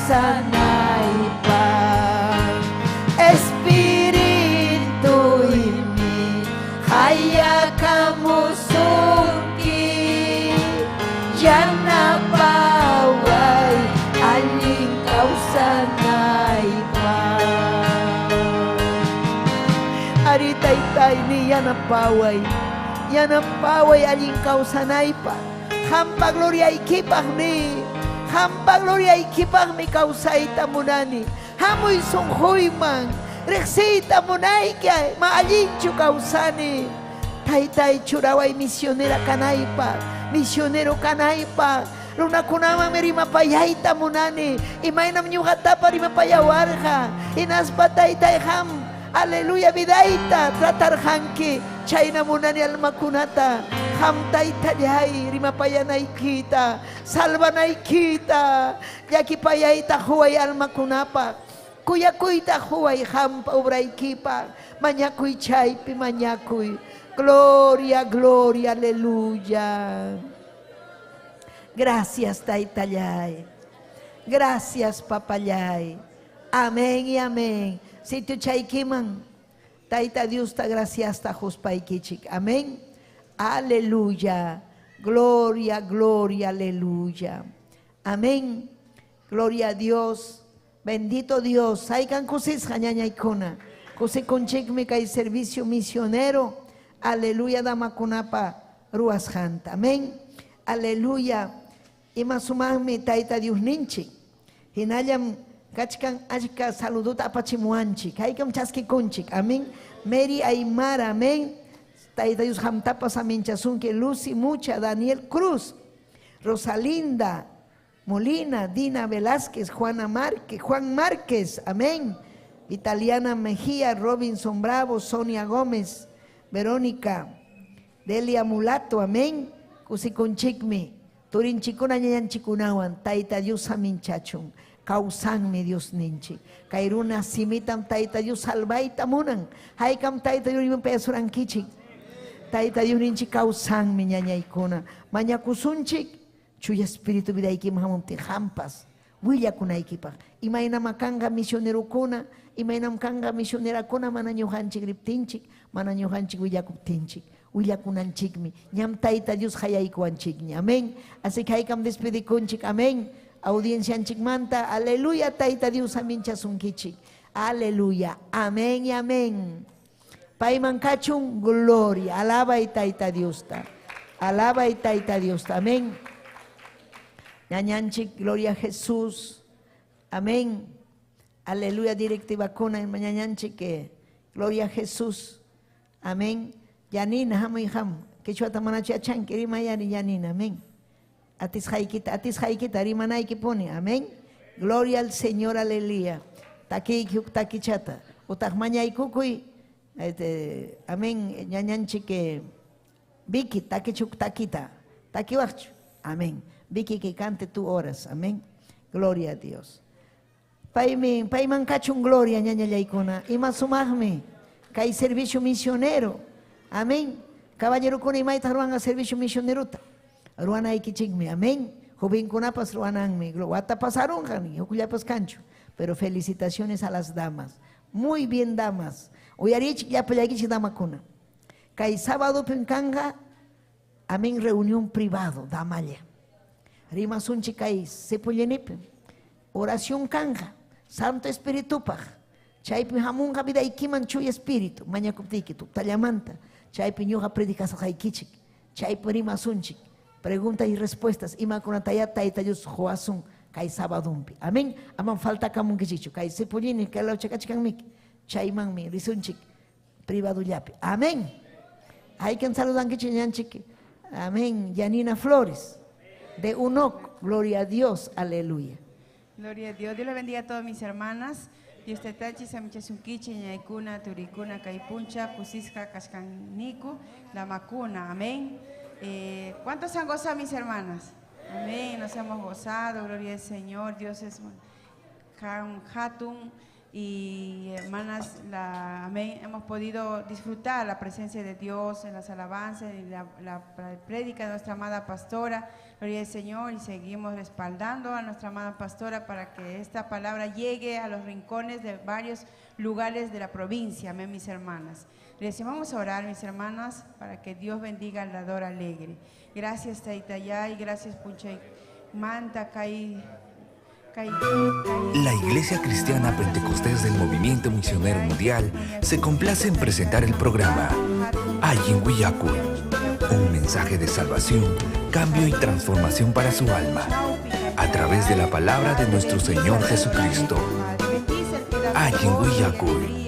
kawsanaypaq. Espirituymi qayakamusunki, yanapaway allin kawsanaypaq. Ari taytayni yanapaway, yanapaway allin kawsanaypaq. Qampa gloriaykipaq ni, qampa gloriaykipaqmi kawsayta munani. Hamuy sunquyman, riqsiyta munayki, ma allinchu kawsani. Taytay churaway misionera kanaypaq, misionero kanaypaq. Runakunamanmi rimapayayta munani, imaynam ñuqatapa rimapayawarqa. Hinaspa taytay qam, aleluya, vidayta tratarqanki, chayna munani almakunata. Qam taytallay rimapayanaykita, salvanaykita, llakipayayta quway almakunapaq. Kuyakuyta quway qampa obraykipaq. Mañakuy chaypi mañakuy. Gloria, gloria, aleluya. Gracias, taytallay. Gracias, papallay. Amén y amén. Sitio chaykiman, Tayta Diosta graciasta quspaykichik. Amén. Aleluya. Gloria, gloria, aleluya. Amén. Gloria a Dios. Bendito Dios. Haykan kusisqa ñañaykuna. Kusikunchikmi kay servicio misionero. Aleluya, damakunapa ruwasqanta. Amén. Aleluya. Ima sumaqmi Tayta Dios ninchik. Hinallam kachkan achka saluduta apachimuwanchik. Haykam chaskikunchik. Amén. Mary Aymara, amén. Tayta Dios qamtapas aminchasunki. Lucy Mucha, Daniel Cruz, Rosalinda Molina, Dina Velázquez, Juana Márquez, Juan Márquez, amén. Vitaliana Mejía, Robinson Bravo, Sonia Gómez, Verónica, Delia Mulato, amén. Kusikunchikmi, turinchikuna ñañanchikunawan, Tayta Dios aminchachun, kawsanmi Dios ninchik. Kay runa simitam Tayta Dios salvayta munan, haykam Tayta Dios rimapayasurankichik. Tayta Dios ninchik kawsanmi ñañaykuna. Mañakusunchik, Chuya Espíritu vidaykiman hamuptin qampas willakunaykipaq. Imaynam kanqa misionerokuna, imaynam kanqa misionerakuna mana ñuqanchik riptinchik, mana ñuqanchik willakuptinchik. Willakunanchikmi. Ñam Tayta Dios hayaykuwanchikña. Amén. Así que haykam despedikunchik. Amén. Audiencianchikmanta. Aleluya, Tayta Dios aminchasunkichik. Aleluya. Amén y amén. Payman kachun gloria. Alabay Tayta Diosta. Alabay Tayta Diosta. Amén. Ñañanchik, gloria a Jesús. Amén. Aleluya, directiva kuna ñañanchik, gloria a Jesús. Amén. Yanina, hamuy ham. Quechuata manachu yachanki, rimayari Yanina. Amén. Atisqaykita rimanaykipuni. Amén. Gloria al Señor, aleluya. Takiyki huk takichata. Utaq mañaykukuy. Amén. Ñañanchik, Vicky, takichuk takita. Takiwaqchu. Amén. Vicky, que cante tú horas. Amén. Gloria a Dios. Paymi, payman kachun gloria, ñañallaykuna. Ima sumaqmi. Kay servicio misionero. Amén. Caballerokuna imaytaq ruwanqa servicio misionerota. Ruwanaykichikmi. Amén. Jovenkunapas ruwananmi. Wata pasarunqa, hukllapas kanchu. Pero felicitaciones a las damas. Muy bien, damas. Uyarichik llapallaykichik damakuna. Kay sábado kanqa, amén, reunión privado, damalla. Rimasunchik kay Cepollinipi. Oración kanqa, Santo Espiritupaq. Chaypi hamunqa vidaykiman chuya espíritu, mañakuptiyki tutallamanta. Chaypi ñuqa predicasqaykichik. Chaypi rimasunchik. Preguntas y respuestas. Imakunataya Tayta Dios quwasun kay sabadumpi. Amén. Aman falta kamunkichikchu. Kay Cepollini kay law chakachkanmiki. Chaymanmi risunchik privadullapi. Amén. Haykan saludankichik ñanchik. Amén. Yanina Flores de UNOC. Gloria a Dios. Aleluya. Gloria a Dios. Dios le bendiga a todas mis hermanas. Dios te tachi, samichasunkichi, ñaykuna, turikuna, kaypuncha, kusisqa, kashkaniku, damakuna. Amén. ¿Cuántos han gozado, mis hermanas? Amén. Nos hemos gozado. Gloria al Señor. Dios es hatun. Y hermanas, amén, hemos podido disfrutar la presencia de Dios en las alabanzas y la prédica de nuestra amada pastora. Gloria al Señor, y seguimos respaldando a nuestra amada pastora para que esta palabra llegue a los rincones de varios lugares de la provincia. Amén, mis hermanas. Les vamos a orar, mis hermanas, para que Dios bendiga al dador alegre. Gracias, Taitayay, gracias, Punchay Manta, Kai. La Iglesia Cristiana Pentecostés del Movimiento Misionero Mundial se complace en presentar el programa Allin Willakuy, un mensaje de salvación, cambio y transformación para su alma, a través de la palabra de nuestro Señor Jesucristo. Allin Willakuy.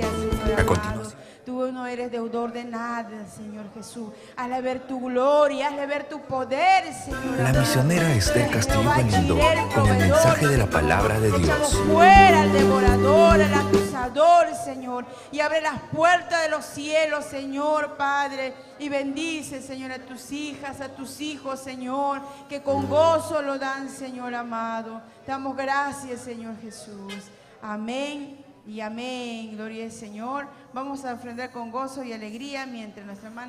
A continuación. Tú no eres deudor de nada, Señor Jesús. Hazle ver tu gloria, hazle ver tu poder, Señor. La misionera Esther Castillo Galindo con el mensaje de la palabra de Dios. Echamos fuera al devorador, al acusador, Señor. Y abre las puertas de los cielos, Señor, Padre. Y bendice, Señor, a tus hijas, a tus hijos, Señor, que con gozo lo dan, Señor amado. Damos gracias, Señor Jesús. Amén y amén. Gloria al Señor. Vamos a ofrendar con gozo y alegría mientras nuestra hermana